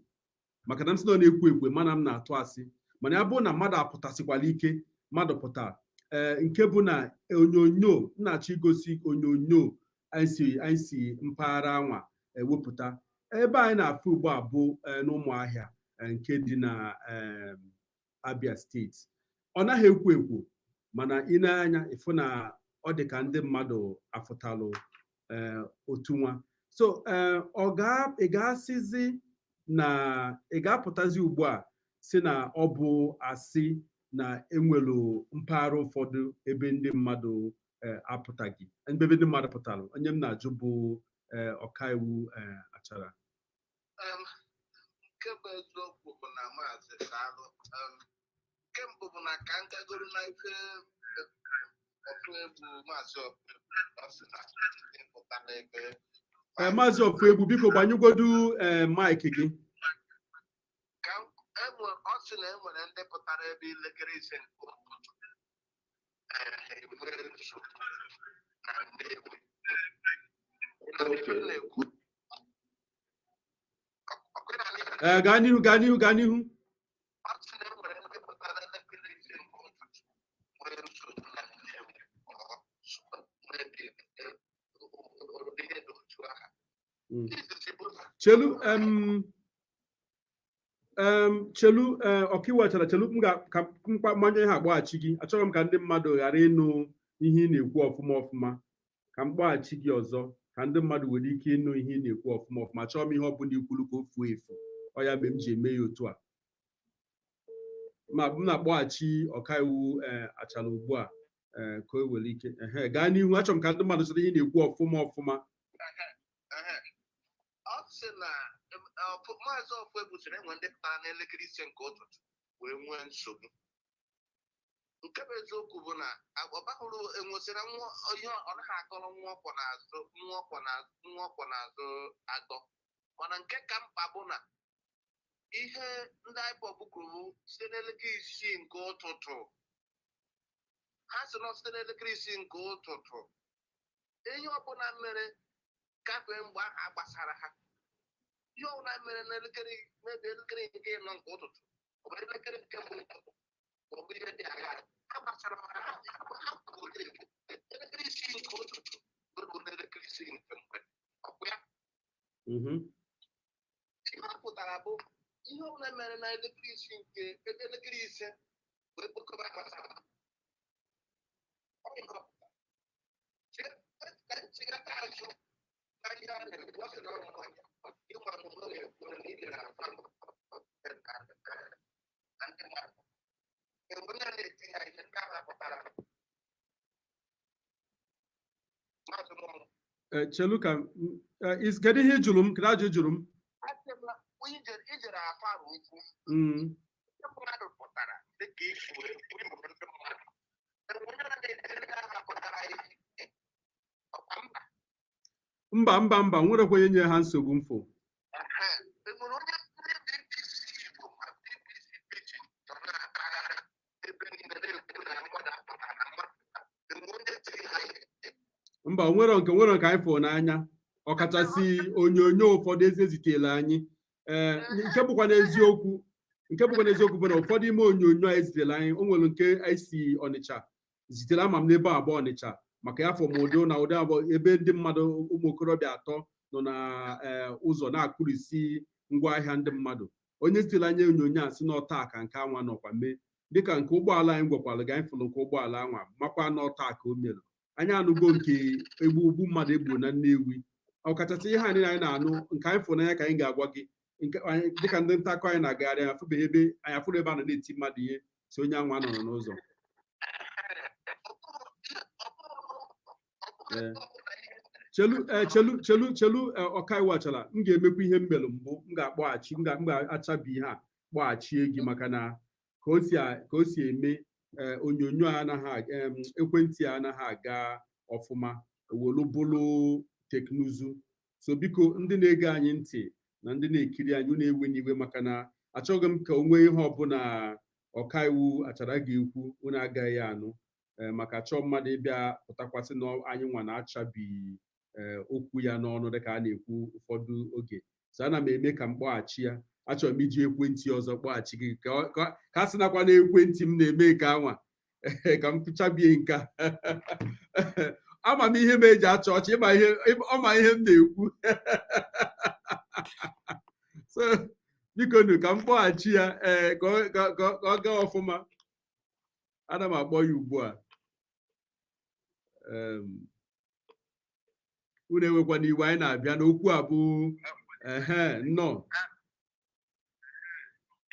maka na m sị na ọ na-ekwo ekwo, mana m na-atụ asị. Mana ya bụrụ na mmadụ apụtasịkwala ike, mmadụ pụta. Ee, nke bụ na onyonyo m na-achọ igosi, onyonyo anyị si mpaghara anwa ewepụta ebe anyị na-afụ ugbu a bụ n'Ụmụahịa, nke dị na Abia Steeti. Ọ naghị ekwo ekwo, mana ị na-anya ịfụ na ọ dị ka ndị mmadụ afụtalụ otu nwa. So ọ ga ị ga-asịzi na ị ga-apụtazi ugbu a si na ọ bụ asị na enwelu mpaghara ụfọdụ ebe ndị mmadụ apụtaghị, ebe ndị mmadụ pụtara. Onye m na-ajụ bụ Ọkaiwu Achara. Nke bụ eziokwu bụ na, Maazị Daalụ, nke mbụ bụ na ka m gagoro na ife Ọfụegbu, Maazị Ọfụegbu, ọ sị na ndị pụtara ebe Maazị Ọfụegbu, biko gbanyụgodu mic gị. Ka ọ sị na e nwere ndị pụtara ebe elekere 5 nke ụtụtụ, enwee nsogbu na Nnewi. Ife m na-ekwu. Ọ na-anụ ihe? Ee, gaa n'ihu, gaa n'ihu, gaa n'ihu. Ọ sị na e nwere ndị pụtara elekere 5 nke ụtụtụ nwee nsogbu na Nnewi, ọ nwee ụdị ihe dị otu ahụ. Izizi bụ na Chelu, chelu, Ọkaiwu Achara, chelu, m ga ka mkpa mmanya ihe akpọghachi gị. Achọrọ m ka ndị mmadụ ghara ịnụ ihe ị na-ekwu ọfụma ọfụma. Ka m kpọghachi gị ọzọ ka ndị mmadụ nwere ike ịnụ ihe ị na-ekwu ọfụma ọfụma. Achọrọ m ihe ọ bụla ikwulu ka o fuo efu. Ọ ya mere m ji eme ya otu a. Ma m na-akpọghachi Ọkaiwu Achala ugbu a, ka o were ike. Ehe, gaa n'ihu. Achọrọ m ka ndị mmadụ soro ihe ị na-ekwu ọfụma ọfụma. Ehe. Ọ sị na Maazị Ọfụegbu sịrị enwe ndị pụtara n'elekere 5 nke ụtụtụ wee nwee nsogbu. Nke bụ eziokwu bụ na ọ bahụrụ enwesịrị nwa ihe ọ naghị akọrọ nwa ọkwọ n'azụ, nwa ọkwọ n'azụ, nwa ọkwọ n'azụ agọ. Mana nke ka mkpa bụ na ihe ndị IPOB kwuru bụ site n'elekere 6 nke ụtụtụ. Ha sị na site n'elekere 6 nke ụtụtụ, ihe ọbụla mere gafee mgbe ahụ gbasara ha. Ihe ọbụla mere n'elekere mebi elekere nke 4 nke ụtụtụ, ọ bụ elekere nke 1 nke ụtụtụ, ma ọ bụ ihe dị agha ha gbasara ha. Ha kwuru elekere 6 nke ụtụtụ ruo n'elekere 6 nke mgbede, ọkwa ya? Ihe ọ pụtara bụ ihe ọbụla mere na elekere 6 nke elekere 5 wee kpokọba gbasara ha. Ọ bụ ihe ọ pụtara. Ka nchịkọta azụ na ihe a na-ekwu, ọ sị na ọ bụ ịgwa m na ọ na-ekwu na ije na-afa na ndị mmadụ enwe onye na-eti ha ihe nke ahụ pụtara. Maazị Nwanwọ. Ee, chelu ka kedu ihe ị jụrụ m? Kedu ajụ ị jụrụ m? Asị m na ijere Afara Ukwu, ndị mmadụ pụtara dịka isi wee kwuo, ịhụrụ ndị mmadụ enwe onye na-eti ndị agha pụtara ihe ọkwa mba. Mba, mba, mba, nwerekwa onye nye ha nsogbu mfụ. Enwere onye ndị BBC Igbo ma BBC Pidgin nọ na-akpagharị ebe niile na-ekwu na mmadụ apụtara na mmadụ, enwere onye tiri ha ihe? Mba, nwere nke nwere nke anyị fụrụ n'anya, ọkachasị onyonyo ụfọdụ ezi ezitela anyị. Ee, nke bụkwa n'eziokwu bụ na ụfọdụ ime onyonyo a ezitela anyị, o nwere nke anyị si Ọnịcha zitere, ama m n'ebe abụọ Ọnịcha maka ya fọ m ụdị na ụdị abụọ ebe ndị mmadụ, ụmụ okorobịa atọ nọ na ụzọ na-akụrisi ngwaahịa ndị mmadụ. Onye zitere anyị onyonyo a sị na ọta ka nke anwa nọkwa mee, dịka nke ụgbọala anyị gwakwara gị, anyị fụrụ nke ụgbọala anwa makwa na ọta ka o mere. Anyị anụgo nke egbu ugbu mmadụ egburu na Nnewi. Ọkachasị ihe anyị na-anụ, nke anyị fụrụ n'anya ka anyị ga-agwa gị. Nke anyị dịka ndị nta akụkọ anyị na-agagharị, anyị afụbeghị ebe anyị afụrụ ebe a nọ na-eti mmadụ ihe si onye anwa nọrọ n'ụzọ. Ee. Chelu, chelu, chelu, chelu. Ọkaiwu Achala, m ga-emekwa ihe m mere mbụ, m ga-akpọghachi, m ga-achabi ihe a kpọghachie gị, maka na ka o si eme, onyonyo a anaghị ekwentị a anaghị aga ọfụma welu bụlụ teknụzụ. So biko, ndị na-ege anyị ntị na ndị na-ekiri anyị, unu ewe n'iwe, maka na achọghị m ka o nwee ihe ọbụla ọkaiwu Achara ga-ekwu unu agaghị anụ, maka chọọ mmadụ ịbịa pụtakwasị na anyị nwa na-achabi okwu ya n'ọnụ dịka a na-ekwu ụfọdụ oge. So ana m eme ka m kpọghachi ya. Achọrọ m iji ekwentị ọzọ kpọghachi gị ka a sị nakwa na ekwentị m na-eme nke anwa ka m kụchabie nke a. Ama m ihe m eji achọ ọchị ịma ihe ọma ihe m na-ekwu. So biko nụ, ka m kpọghachi ya, ee, ka ọ gaa ọfụma. Ana m akpọ ya ugbu a. Unu ewekwana iwe, anyị na-abịa n'okwu a bụ ehe nnọọ.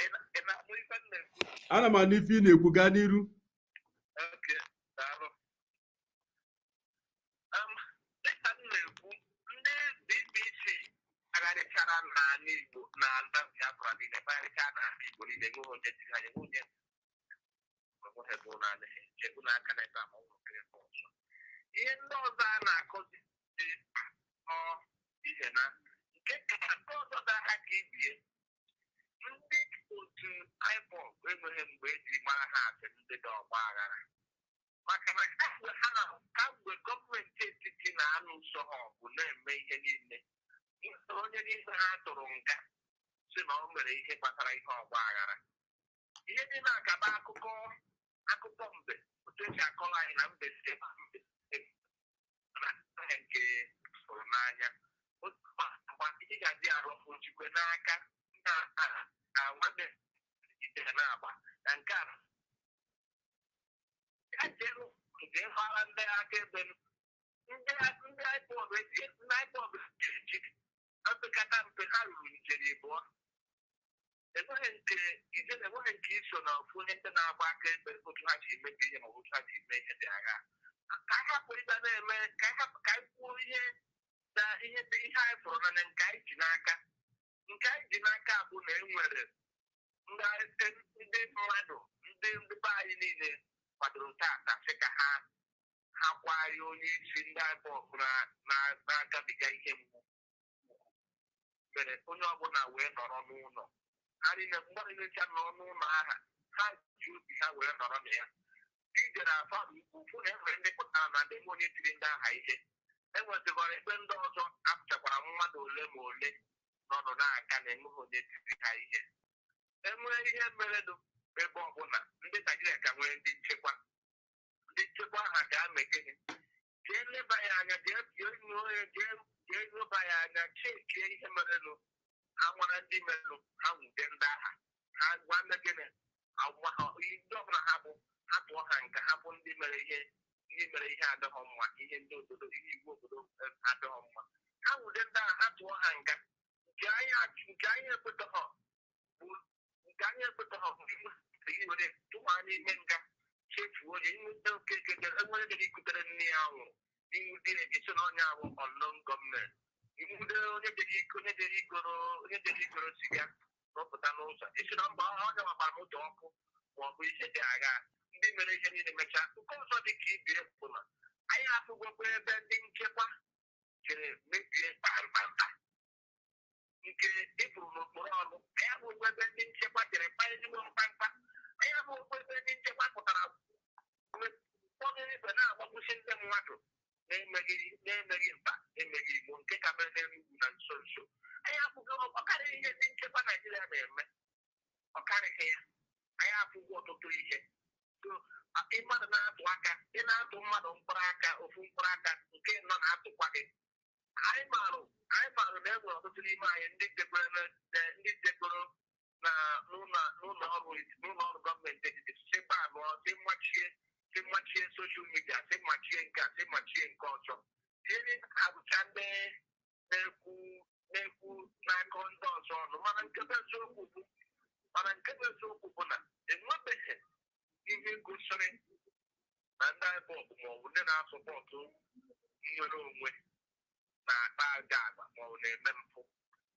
Ị na-anụ ife m na-ekwu? Ana m anụ ife ị na-ekwu, gaa n'iru. Okay, daalụ. Dịka m na-ekwu, ndị BBC agharịchara n'ala Igbo na ala Biafra niile, kpagharịcha n'ala Igbo niile, enweghị onye tiri ha, enweghị onye enweghị ebe ụlọ adịghị chegbu n'aka n'ebe a ma ọ bụ nke ebe ọzọ. Ihe ndị ọzọ a na-akọzi dị ọ ihe na nke ka nke ọzọ daha ka ibie, ndị otu IPOB enweghị mgbe ejiri mara ha asị ndị dị ọgba aghara, maka na kamgbe ha na kamgbe gọọmenti etiti na-alụso ha ọgụ na-eme ihe niile, onye n'ime ha tụrụ nga si na ọ mere ihe gbasara ihe ọgba aghara. Ihe dị na-agaba akụkọ mbe otu esi akọrọ anyị na mbe si ebe mbe si na ihe nke hụrụ n'anya otu agba ihe ga-adị arụ ojikwe n'aka na nwanne ite na-agba na nke a ya jee fara ndị akaebe, ndị IPOB eji ndị IPOB eji opekata mpe ha ruru ijeri 2. Enweghị nke ijeri, enweghị nke iso na ofu onye ndị na-agba akaebe otu ha ji emebi ihe ma ọ bụ otu ha ji eme ihe dị agha. Ka a hapụ ịga na-eme ka anyị hapụ ka anyị kwuo ihe na ihe dị ihe anyị fụrụ na nke anyị ji n'aka. Nke anyị ji n'aka bụ na e nwere ndị mmadụ, ndị be anyị niile kwadoro tata sị ka ha kwanye onye isi ndị IPOB na-agabiga ihe mgbu mere onye ọbụla wee nọrọ n'ụlọ ha niile. Mgbe niile nọ n'ụlọ aha ha ji obi ha wee nọrọ na ya ijere afa ukwu fụ na enwere ndị pụtara na ndị onye tiri ndị agha ihe. Enwetịkwara ebe ndị ọzọ apụchakwara mmadụ ole ma ole nọnụ na-aga na enweghị onye tiri ha ihe. Enwee ihe merenụ ebe ọbụla, ndị Naijiria ka nwee ndị nchekwa. Ndị nchekwa ha ga-ame gịnị? Jee leba ya anya, jee jee jee nyoba ya anya, chekie ihe merenụ, ha nwara ndị merenụ, ha nwude ndị agha, ha gwa ndị gịnị ndị ọbụla ha bụ, ha tụọ ha nke ha bụ ndị mere ihe, ndị mere ihe adịghọ mma, ihe ndị obodo, ihe iwu obodo adịghọ mma, ha nwude ndị agha, ha tụọ ha nga. Nke anyị ekwetọghọ bụ nke anyị ekwetọghọ bụ iwere tụwa n'ime nga chefuo onye inweta okeke enwere dịrị ikutere nne ya nwụrụ inwude esi na onye ahụ unknown gunmen, inwude onye dịrị onye dịrị igoro onye dịrị igoro siga rọpụta n'ụzọ esi na mba onye gbara moto ọkụ ma ọ bụ ihe dị agha. Ndị mere ihe niile mechaa. Nke ọzọ dị ka ibie bụ na anyị afụgokwa ebe ndị nchekwa Chere mebie kpamkpamkpa nke ịpụrụ n'okporo ọnụ ya bụ okwu ebe ndị nchekwa jere kpaa ezigbo mkpamkpa ya bụ okwu ebe ndị nchekwa pụtara ụfọdụ igwe na-agbagbusi ndị mmadụ na-emeghị mkpa emeghị igbo nke ka mere n'Enugwu na nso nso. Anyị afụghị ọ karịghị ihe ndị nchekwa Naijiria na-eme, ọ karịghị ya. Anyị afụghị ọtụtụ ihe. So, mmadụ na-atụ aka, ị na-atụ mmadụ mkpụrụ aka ofu mkpụrụ aka nke nọ na-atụkwa gị. Anyị maara na e nwere ọtụtụ n'ime anyị ndị jegoro ndị jegoro na n'ụlọ ọrụ gọọmenti etiti si banụọ, si mmachie social media, si mmachie nke a, si mmachie nke ọzọ. Ihe niile abụcha ndị na-ekwu n'aka ndị ọzọ ọnụ, mana nke bụ eziokwu bụ na enwebeghị ihe gosiri na ndị IPOB maọbụ ndị na-asọpọtụ nnwere onwe na-akpa aja agba maọbụ na-eme mpụ.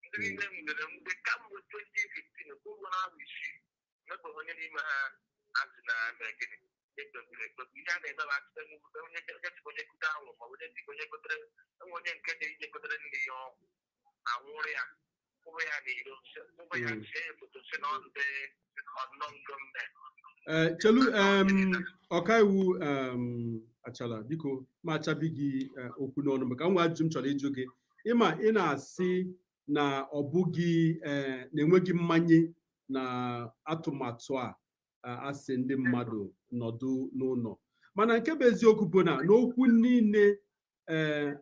Ndị niile nwere mgbe kamgbe 2015 kwụrụ n'ahụ 6, enwebeghị onye n'ime ha azụ na mere gịnị ekpebiri ekpebi. Ihe a na-eme bụ atụte mwute onye onye sị onye gote anwụrụ maọbụ onye sị onye gotere enwe onye nke dị ije gotere nne ya ọgwụ anwụrụ ya, kwụrụ ya n'iro, kwụrụ ya see foto si na ọ ndị unknown gunmen. Ee, chelu, ọkaiwu Achala, biko, ma achabi gị okwu n'ọnụ maka nwa ajụjụ m chọrọ ịjụ gị. Ịma ị na-asị na ọ bụghị na-enweghị mmanye na atụmatụ a asị ndị mmadụ nọdụ n'ụlọ, mana nke bụ eziokwu bụ na n'okwu niile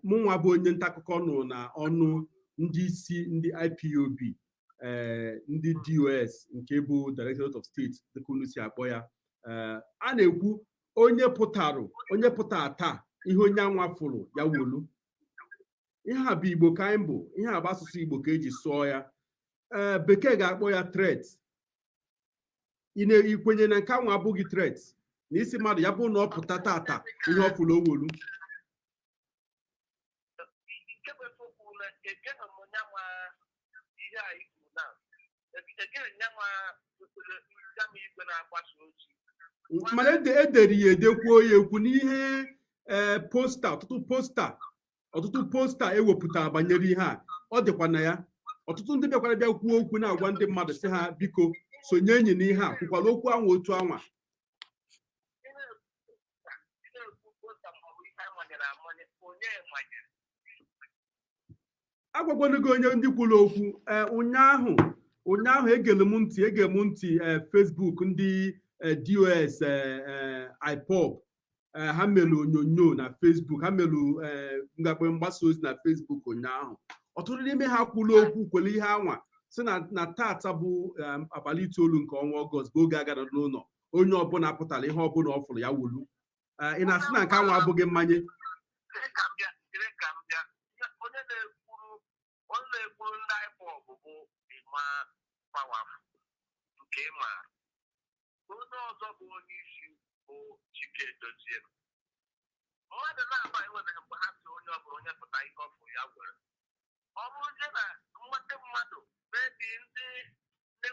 mụnwa bụ onye nta akụkọ nụ na ọnụ ndị isi ndị IPOB, ndị DOS, nke bụ Directorate of State dịka unu si akpọ ya, a na-ekwu onye pụtarụ, onye pụtara taa, ihe onye anwa fụrụ ya wolu. Ihe a bụ Igbo ka anyị bụ, ihe a bụ asụsụ Igbo ka eji sụọ ya. Ee, Bekee ga-akpọ ya threat. Ị na-ikwenye na nke anwa abụghị threat, na isi mmadụ ya bụ na ọ pụta tata, ihe ọ fụrụ owolu? Nke bụ eziokwu na egeghị m nyanwa ihe a ikwu na egeghị nyanwa ya igwe na-agbasa ozi. Mana edere ya, edekwuo ya ekwu n'ihe ee poster, ọtụtụ poster ewepụtara banyere ihe a. Ọ dịkwa na ya. Ọtụtụ ndị bịakwara bịa kwuo okwu na-agwa ndị mmadụ sị ha biko sonye enyi n'ihe a, kwukwara okwu anwa otu anwa. Ị na-ekwu poster maọbụ ihe a manyere amanye, onye manyere? Agwagwana gị onye ndị kwuru okwu. Ee, ụnyaahụ egere m ntị ee Facebook ndị DOS, IPOB, ha mere onyonyo na Facebook, ha mere ngakpe mgbasa ozi na Facebook ụnyaahụ. Ọtụtụ n'ime ha kwuru okwu kwere ihe anwa si na tata bụ abalị 9 nke ọnwa Ọgọst bụ oge agara n'ụlọ, onye ọbụla pụtara, ihe ọbụla ọ fụrụ ya wolu. Ị na-asị na nke anwa abụghị mmanye? Chere ka m bịa, chere ka m bịa. Onye na-ekwuru ndị IPOB bụ Emma Powerful nke ị maara. Onye ọzọ bụ onye isi bụ Chike Edozie. Mmadụ na-aba enwebeghị mgbe ha si onye ọbụla onye pụta, ihe ọ fụrụ ya were. Ọ bụrụzie na nweta mmadụ mebi ndị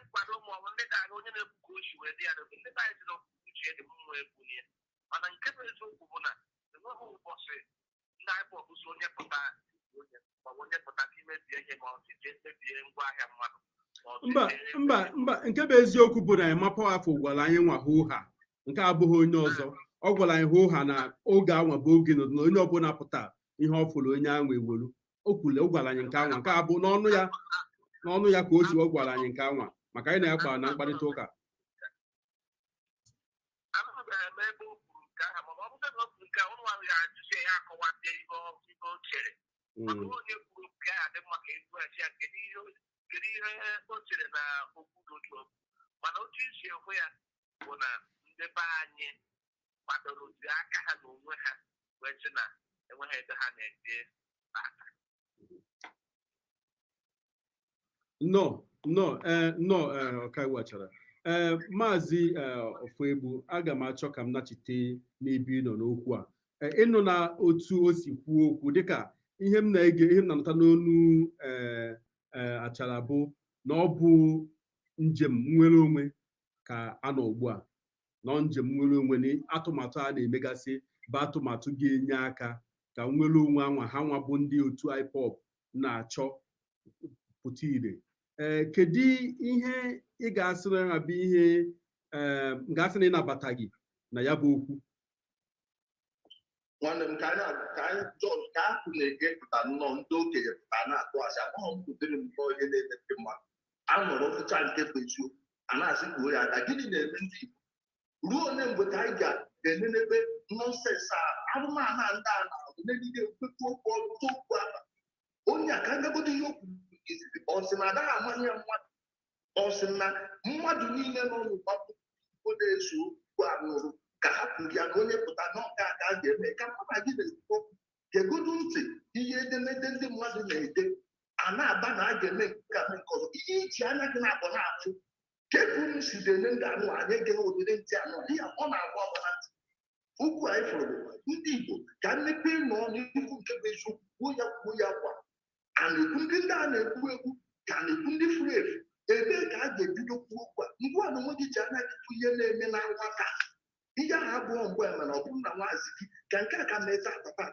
nkwado maọbụ ndị ga-aga onye na-ekwu ka o si wee dị ya n'obi, ndị be anyị si na uche dị mma ekwunye. Mana nke bụ eziokwu bụ na enweghị ụbọchị ndị IPOB so onye pụta onye maọbụ onye pụta ka imebie ihe ma ọ si jee mebie ngwaahịa mmadụ ma ọ si Mba. Mba, mba, nke bụ eziokwu bụ na Emma Powerful gwara anyị nwa hoo ha, nke abụghị onye ọzọ, ọ gwara anyị hoo ha na oge anwa bụ oge nọdụ na onye ọbụla pụta, ihe ọ fụrụ onye anwa ewelu. O kwuru, ọ gwara anyị nke anwa, nke a bụ n'ọnụ ya ka o si ọ gwara anyị nke anwa maka anyị na ya kpara na mkparịta ụka. Anụbeghị m ebe o kwuru nke ahụ, mana ọ bụrụ na o kwuru nke ahụ, ụnụ ahụ ga-ajụsi ya akọwazie ihe o chere. Maka onye kwuru nke ahụ dị mma ka egwu esi ya kedu ihe o chere na okwu dị otu okwu. Mana otu isi ekwu ya bụ na ndị be anyị kwadoro ji aka ha na onwe ha wee sị na enweghị ebe ha na-eje tata. Nnọọ, nnọọ, ee, nnọọ, ee, ọkaiwu Achara, ee, Maazị Ofoegbu, aga m achọ ka m nachite n'ebe ị nọ n'okwu a. Ịnụ na otu o si kwuo okwu, dịka ihe m na-ege, ihe m na-anụta n'onu ee ee Achara bụ na ọ bụ njem nnwere onwe ka a nọ ugbu a, nọ njem nnwere onwe na atụmatụ a na-emegasị bụ atụmatụ ga-enye aka. Ka nnwere onwe anwa ha nwa bụ ndị otu IPOB na-achọ pụta ire. Ee, kedu ihe ị ga-asị na ya bụ ihe, ee, m ga-asị na ịnabataghị na ya bụ okwu? Nwanne m, ka anyị jọn ka apụ na-ege pụta nnọọ, ndị okenye pụta na-atụ asị. Amaghị m ụdịrị nnọọ ihe na-eme ndị mmadụ anọrọ fụcha nke bụ eziokwu, a na-asị kwuo ya aka. Gịnị na-eme ndị Igbo? Ruo ole mgbe ka anyị ga-enenebe nonsense a, arụmana ndị a na-ahụ negide kwekwu okwu ọtụtụ okwu aba onye a? Ka ngagodo ihe okwu izizi, ọ sị na adaghị amanye mmadụ, ọ sị na mmadụ niile nọ n'ụwa bụ na-eso okwu a nụrụ ka ha kwuru ya na onye pụta n'ọka ka a ga-eme ka mụ na gị na-ekwu okwu. Gegodu ntị ihe edemede ndị mmadụ na-ede a na-aba na a ga-eme nke a, mee nke ọzọ. Ihe iji anya gị na-akpọ na-afụ ka ebe unu si eme ndị anụ anyị egeghị ụdịrị ntị anụ ihe ọ na-agba agba na ntị. Okwu anyị fụrụ bụ ndị Igbo ka mmepe nọ n'ikwu nke bụ eziokwu, kwuo ya, kwuo ya kwa. A na-ekwu ndị a na-ekwu ekwu ka a na-ekwu ndị furu efu. Ebee ka a ga-ebido kwuo okwu a? Ngwa na onwe gị ji anya gị fụ ihe na-eme na nwata ihe ahụ abụọ mgbe, mana ọ bụrụ na nwaazị gị ka nke a ka mee tata taa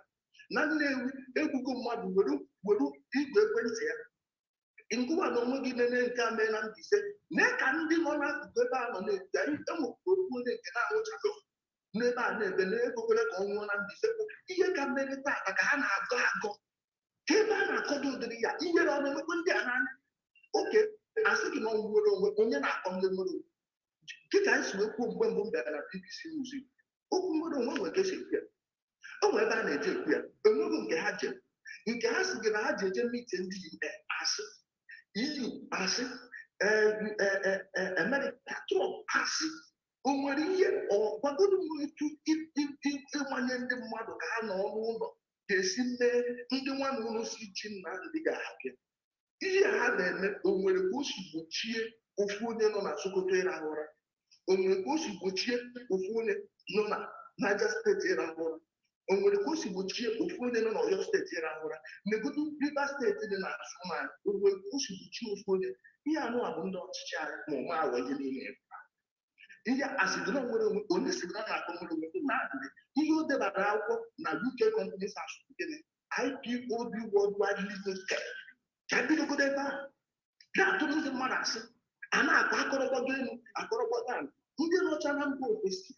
na Nnewi, egbugo mmadụ were were igwe ekwentị ya. Ngụwa na onwe gị nene nke a mee na Mbaise, mee ka ndị nọ n'akụkụ ebe a nọ na-ekwu anyị enwekwara okwu onye nke na-anwụchaghị n'ebe a na-ebe na-egokwere ka ọ nwụọ na Mbaise. Ihe ka mere tata ka ha na-agọ agọ ka ebe a na-akọdo ụdịrị ya, ihere ọ na-emekwa ndị a n'anya. Oke asị gị na ọ nwere onwe onye na-akọ ndị nwere onwe dịka anyị si wee kwuo mgbe mbụ m bịara na BBC News Igbo, okwu nwere onwe nwere ka esi ekwu ya. O nwere ebe a na-eje ekwu ya. Enweghị nke ha je nke ha si gị na ha ji eje meet ndị UN, asị EU, asị America, Trump, asị o nwere ihe ọ gwagodo m etu ịmanye ndị mmadụ ka ha nọ n'ụlọ ga-esi mee ndị nwanne ụlọ si ji Nnamdị ga-abịa. Ihe ha na-eme, o nwere ka o si gbochie ofu onye nọ na Sokoto ịrahụ ụra? O nwere ka o si gbochie ofu onye nọ na Niger Steeti ịrahụ ụra? O nwere ka o si gbochie ofu onye nọ n'Ọyọ Steeti ịrahụ ụra? Negodu Rivers Steeti dị n'azụ ma o nwere ka o si gbochie ofu onye? Ihe anụ a bụ ndị ọchịchị anyị ma ụma aghọ ihe niile. Ihe asịgị na nwere onwe onye sị na na-akọ nwere onwe Nnamdị, ihe o debara akwụkwọ na UK Companies House, gịnị? IPOB Worldwide Limited. Ka ebidogodo ebe ahụ na-atụrụ ndị mmadụ asị, a na-akọ akọrọgbago elu, akọrọgbago ala. Ndị nọcha na mba ofesi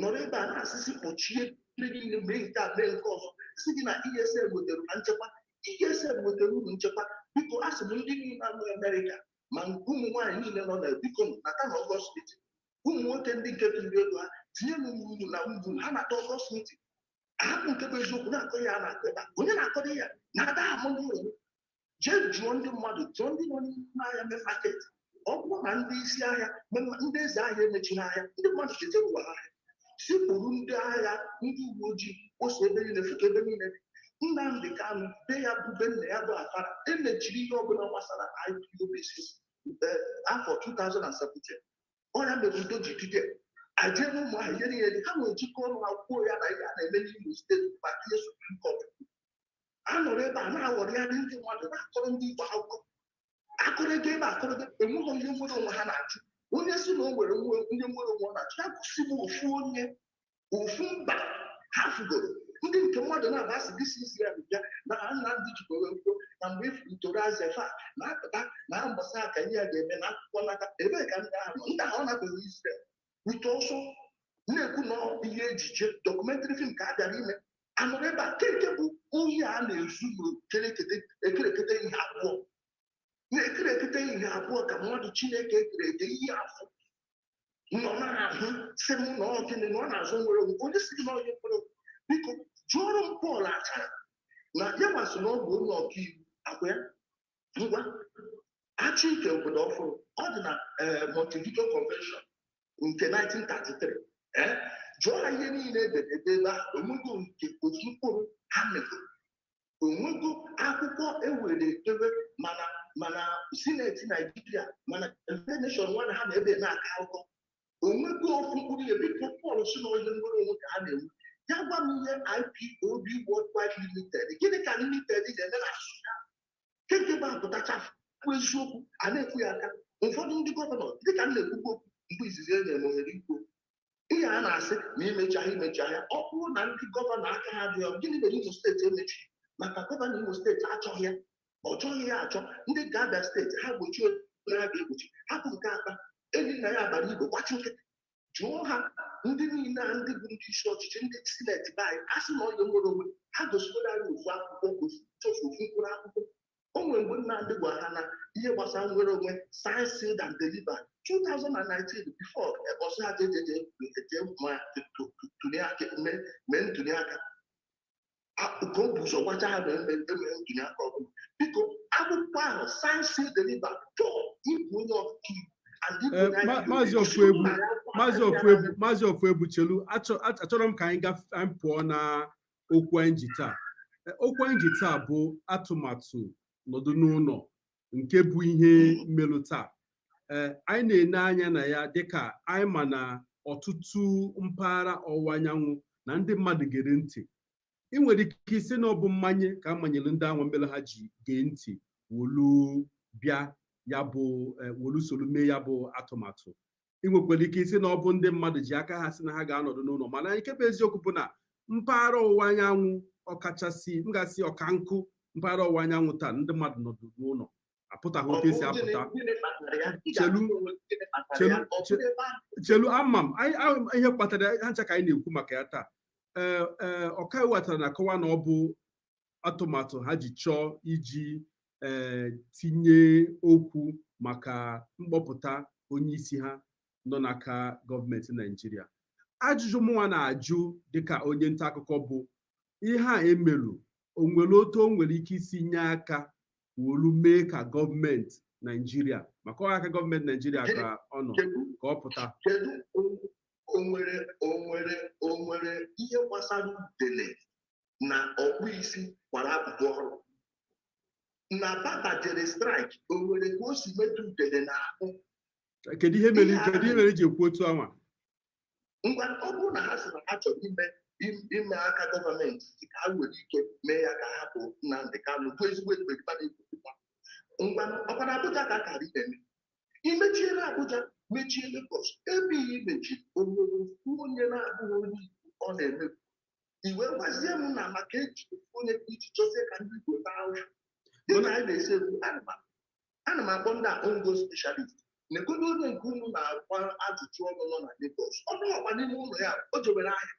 nọrọ ebe a na-asịsị kpọchie ndị niile, mee nke a, mee nke ọzọ, si gị na ESN wetara na nchekwa, ESN wetara uru nchekwa. Biko, a sị m ndị niile anụ Amerịka ma ụmụ nwaanyị niile nọ na, biko nata na August meeting. Ụmụ nwoke ndị nke tụrụ ego ha tinye m uru na uru ha nata August meeting. Ahapụ nke bụ eziokwu na-akọ ya, na-akọ ebe a onye na-akọrọ ya na-ada amụ ndị onwe. Jee jụọ ndị mmadụ, jụọ ndị nọ n'ime ahịa main market. Ọ bụrụ na ndị isi ahịa, ndị eze ahịa emechiri ahịa, ndị mmadụ ga-eje ụwa ahịa. Sipụrụ ndị agha, ndị uwe ojii kposa ebe niile, fụka ebe niile dị. Nnamdị Kanụ be ya bụ be nna ya bụ Afara, emechiri ihe ọbụla gbasara IPOB since afọ 2017. Ọya mere udo ji dide ajee n'ụmụ ahụ ihe niile dị. Ha nwere njikọ ọnụ ha kwuo ya na ihe a na-eme n'Imo Steeti maka ihe Supreme Court. A nọrọ ebe a na-aghọrịgharị ndị mmadụ, na-akọrọ ndị Igbo akụkọ akọrọ ego ebe akọrọ ego. Enweghị onye nwere onwe ha na-achụ. Onye si na o nwere onye nwere onwe ọ na-achụ ya, kwụsị m. Ofu onye, ofu mba ha fugoro ndị nke mmadụ na-aba asị gị si Israel bịa na ha Nnamdị jikwara kwuo na mgbe ifuru azefa na-apụta na mbọsa ka ihe a ga-eme na akwụkwọ nata. Ebee ka ndị ahụ nọ? Ndị ahụ ọ nabeghị Israel wute ọsọ na-ekwu na ihe ejije documentary film ka a bịara ime. Anọrọ ebe a keke bụ ohi a na-ezu n'ekerekete ihe abụọ na-ekerekete ihe abụọ ka mmadụ Chineke ekere eke ihe afọ nọ na-ahụ si m na ọ gịnị na ọ na-azụ nwere onwe. Onye si gị na onye nwere onwe, biko jụọrọ m Pọl Achara na ya masị na ọ bụ onye ọkaiwu akwa ya. Ngwa, achọ ike obodo ọfụrụ ọ dị na Montevideo Convention nke 1933. Ee, jụọ ha ihe niile edere ebe ebe ahụ. Onwego nke otu mkpụrụ ha megoro? Onwego akwụkwọ ewere edewe mana Senate Naijiria, mana United Nation nwana ha na-ebe na-aka akụkọ? Onwego ofu mkpụrụ ihe? Biko, Pọl si na onye nwere onwe ka ha na-enwe ya, gwa m ihe IPOB Worldwide Limited, gịnị ka limited ga-eme na asụsụ ya keke bụ apụtacha kwuo eziokwu a na-ekwu ya aka. Ụfọdụ ndị governor, dịka m na-ekwukwu okwu mgbe izizi e nyere m ohere ikwu. Ihe a na-asị na imechi ahịa, imechi ahịa, ọ bụrụ na ndị gọvanọ aka ha dị ya, gịnị mere Imo Steeti emechiri? Maka gọvanọ Imo Steeti achọghị ya, ọ chọghị ya achọ. Ndị nke Abịa Steeti, ha gbochie onye ha ga-egbochi, hapụ nke akpa enyi nna ya agbara igwe gbachi nkịtị. Jụọ ha, ndị niile a, ndị bụ ndị isi ọchịchị, ndị senate be anyị, a sị na onye nwere onwe ha gosigodo anyị ofu akwụkwọ, ofu ofu mkpụrụ akwụkwọ. O nwere mgbe Nnamdị gwara ha na ihe gbasara nwere onwe, sign, sealed and delivered, 2019, before ọsọ ha jejeje eje ma tụnye aka mee ntụli aka, ka o bụ ụzọ gwacha ha na eme ntụli aka ọbụla. Biko, akwụkwọ ahụ, sign, sealed, delivered, chọọ ịbụ onye ọkaiwu and ịbụ onye IPOB. Maazị Ofuegbu, Maazị Ofuegbu, Maazị Ofuegbu, chelu, achọrọ m ka anyị gafe, anyị pụọ na okwu anyị ji taa. Okwu anyị ji taa bụ atụmatụ nọdụ n'ụlọ, nke bụ ihe mmelụ taa. Ee, anyị na-ene anya na ya dịka anyị ma na ọtụtụ mpaghara ọwụwa anyanwụ na ndị mmadụ gere ntị. Ị nwere ike isi na ọ bụ mmanye ka a manyere ndị anwa mere ha ji gee ntị wolu bịa ya bụ wolu soro mee ya bụ atụmatụ. Ị nwekwara ike isi na ọ bụ ndị mmadụ ji aka ha sị na ha ga-anọdụ n'ụlọ, mana nke bụ eziokwu bụ na mpaghara ọwụwa anyanwụ, ọkachasị m gasị ọkankụ mpaghara ọwụwa anyanwụ taa, ndị mmadụ nọdụ n'ụlọ, apụtaghị otu esi apụta. Chelu, chelu, chelu, ama m ihe kpatara ha ncha ka anyị na-ekwu maka ya taa. Ee, ee, ọkaiwu atara na-akọwa na ọ bụ atụmatụ ha ji chọọ iji ee tinye okwu maka mkpọpụta onye isi ha nọ n'aka gọọmenti Naijiria. Ajụjụ mụnwa na-ajụ dịka onye nta akụkọ bụ, ihe a emelu, o nwere otu o nwere ike isi nye aka wolu mee ka gọọmenti Naijiria, maka ọ aka gọọmenti Naijiria ka ọ nọ, ka ọ pụta? Kedu o nwere ihe gbasara udele na ọkpụ isi gbara abụbụ ọrụ na baba jere strike? O nwere ka o si metụ udele n'ahụ? Kedu ihe mere, kedu ihe mere eji ekwu otu anwa? Ngwa, ọ bụrụ na ha sị na ha chọrọ ime aka gọọmenti ka ha nwere ike mee ya ka hapụ Nnamdị Kanụ, bụ ezigbo ekperima na-ekwupụta, ngwa, ọkwa na Abuja ka a kara ime. Imechiela Abuja, mechie Lagos, ebe i mechiri, o nwere ofu onye na-abụghị onye Igbo ọ na-emegbu? Iwe gwazie m na maka eji ofu onye iji chọzie ka ndị Igbo taa ahụhụ dịka anyị na-esi ekwu. Ana m akpọ ndị a ongo specialist. Negodo onye nke unu na-agba ajụjụ ọnụ nọ na Lagos, ọnụ ọkwa n'ime ụlọ ya, o jebere ahịa.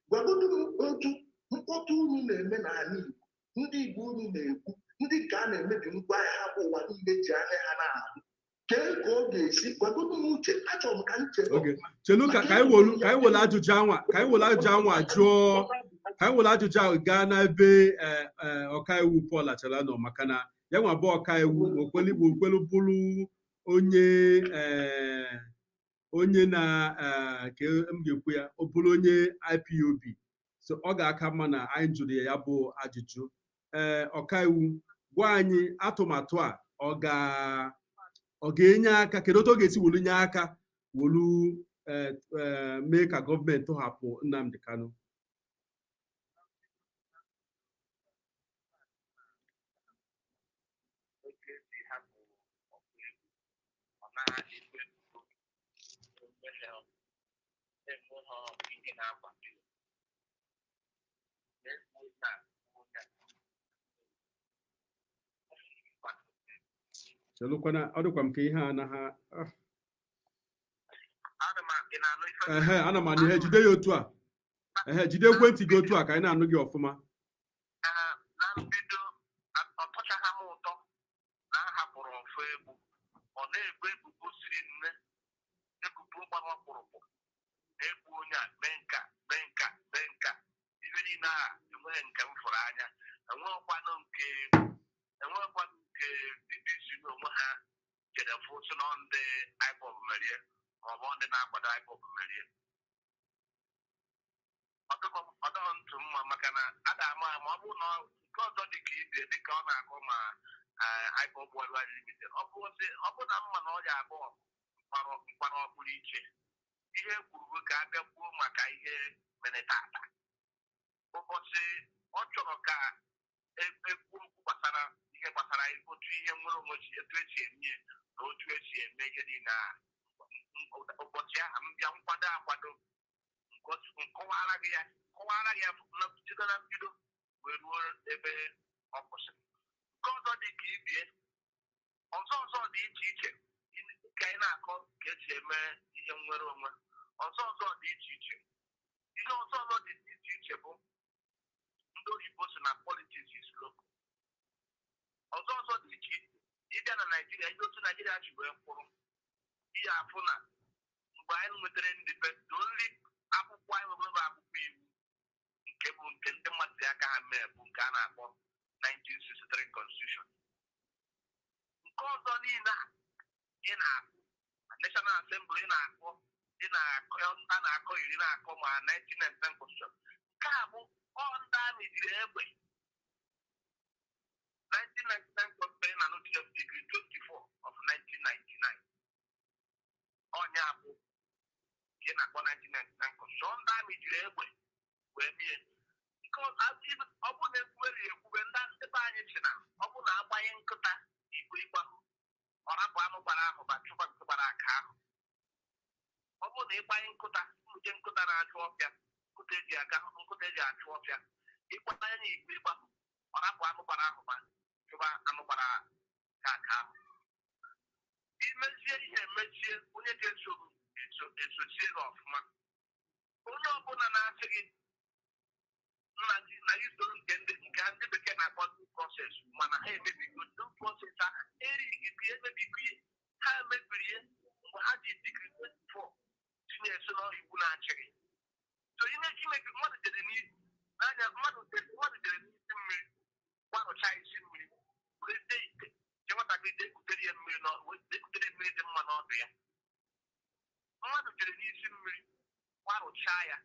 Gwagodo m otu mkpọtụ unu na-eme n'ala Igbo, ndị Igbo unu na-ekwu, ndị nke a na-emebi ngwa ahịa ha bụ ụwa niile ji anya ha na-ahụ, kee ka ọ ga-esi? Gwagodo m uche, achọrọ m ka m chere. Oge chelu, ka anyị wolu ajụjụ anwa, ka anyị wolu ajụjụ anwa jụọ, ka anyị wolu ajụjụ ahụ gaa n'ebe ọkaiwu Paul Achala nọ, maka na ya nwa bụ ọkaiwu okwelu bụrụ onye onye na ka m ga-ekwu ya, ọ bụrụ onye IPOB, so ọ ga-aka mma na anyị jụrụ ya ya bụ ajụjụ. Ee, ọkaiwu, gwa anyị, atụmatụ a ọ ga-enye aka? Kedu otu ọ ga-esi wolu nye aka wolu ee mee ka gọọmenti tọhapụ Nnamdi Kanu? Otu esi hapụ ọkụ egwu, ọ na-ekwu ebubo enweghị ihe na-akwado ya, na-ekwu na onye a Chelụkwana, ọ dịkwa m ka ihe a anaghị ah. Ana m ị na-anụ ife? Ehe, ana m anụ ihe. Jide ya otu a. Ehe, jide ekwentị gị otu a ka anyị na-anụ gị ọfụma. Ee, na mbido ọ tọchaghị m ụtọ na a hapụrụ ọfụ egwu, ọ na-ebu ebubo siri nne, ebubo gbara ọkpụrụkpụ, na-egbu onye a, mee nka, mee nka, mee nka, ibe niile a enweghị nke m fụrụ anya. Enweghịkwanụ nke BBC n'onwe ha jere fụ sị na ndị IPOB merie ma ọ bụ ndị na-akwado IPOB merie. Ọ dịghị ntụ mma, maka na a ga-ama ama ọ bụrụ na nke ọzọ dị ka ibe dịka ọ na-akọ ma IPOB Worldwide Limited, ọ bụ na mma na ọ ya abụọ mkpara ọkpụrụ iche. Ihe kwuru bụ ka a bịa kwuo maka ihe mere tata ụbọchị. Ọ chọrọ ka ekwu okwu gbasara ihe gbasara otu ihe nwere onwe si, etu esi eme na otu esi eme ihe niile a ụbọchị ahụ m bịa nkwado akwado. Nkọwara gị ya, kọwara gị ya site na mbido wee ruo ebe ọ kwụsịrị. Nke ọzọ dị ka ibie, ọzọ ọzọ dị iche iche ka anyị na-akọ ka esi eme ihe nnwere onwe. Ọzọ ọzọ dị iche iche, ihe ọzọ ọzọ dị iche iche bụ ndị oyibo si na politics is local. Ọzọ ọzọ dị iche iche, ịbịa na Naijiria, ihe otu Naijiria ji wee kwụrụ, ihe afụ na mgbe anyị nwetara independence, only akwụkwọ anyị nwere bụ akwụkwọ iwu nke bụ nke ndị mmadụ ji aka ha mee, bụ nke a na-akpọ 1963 Constitution. Nke ọzọ niile a ị na-akụ National Assembly, ị na-akpọ, ị na-akọ, a na-akọ iri na-akọ ma 1999 Constitution, nke a bụ ọ ndị amị jiri egbe. 1999 Constitution na Notice of Decree 24 of 1999, ọnya bụ nke na-akpọ 1999 Constitution. Ndị amị jiri egbe wee mie nke ọ bụ na ekwubere ya ekwube. Ndị be anyị si na ọ bụ na agbanye nkịta igwe ịgbahụ, ọ rapụ anụ gbara ahụ ba chụba nke gbara aka ahụ. Ọ bụrụ na ịgbanye nkụta nje, nkụta na-achụ ọfịa, nkụta eji aga, nkụta eji achụ ọfịa, ịgbanye ya igwe ịgbahụ, ọ rapụ anụ gbara ahụ ba chụba anụ gbara ka aka ahụ. Imezie ihe emezie, onye ga-eso eso esochie gị ọfụma. Onye ọbụla na-asị gị nna gị na gị soro nke ndị nke ndị bekee na-akpọ due process, mana ha emebigo due process a erighị gị, emebigo ihe ha emebiri ihe mgbe ha ji Decree 24 tinye eso n'ọrụ iwu na-achịghị. So ihe imebi, mmadụ jere n'isi n'anya, mmadụ jere n'isi mmiri gbarụcha isi mmiri, were dee ite je nwatakịrị dekutere ya mmiri, dekutere mmiri dị mma n'ọdụ ya. Mmadụ jere n'isi mmiri gbarụchaa ya,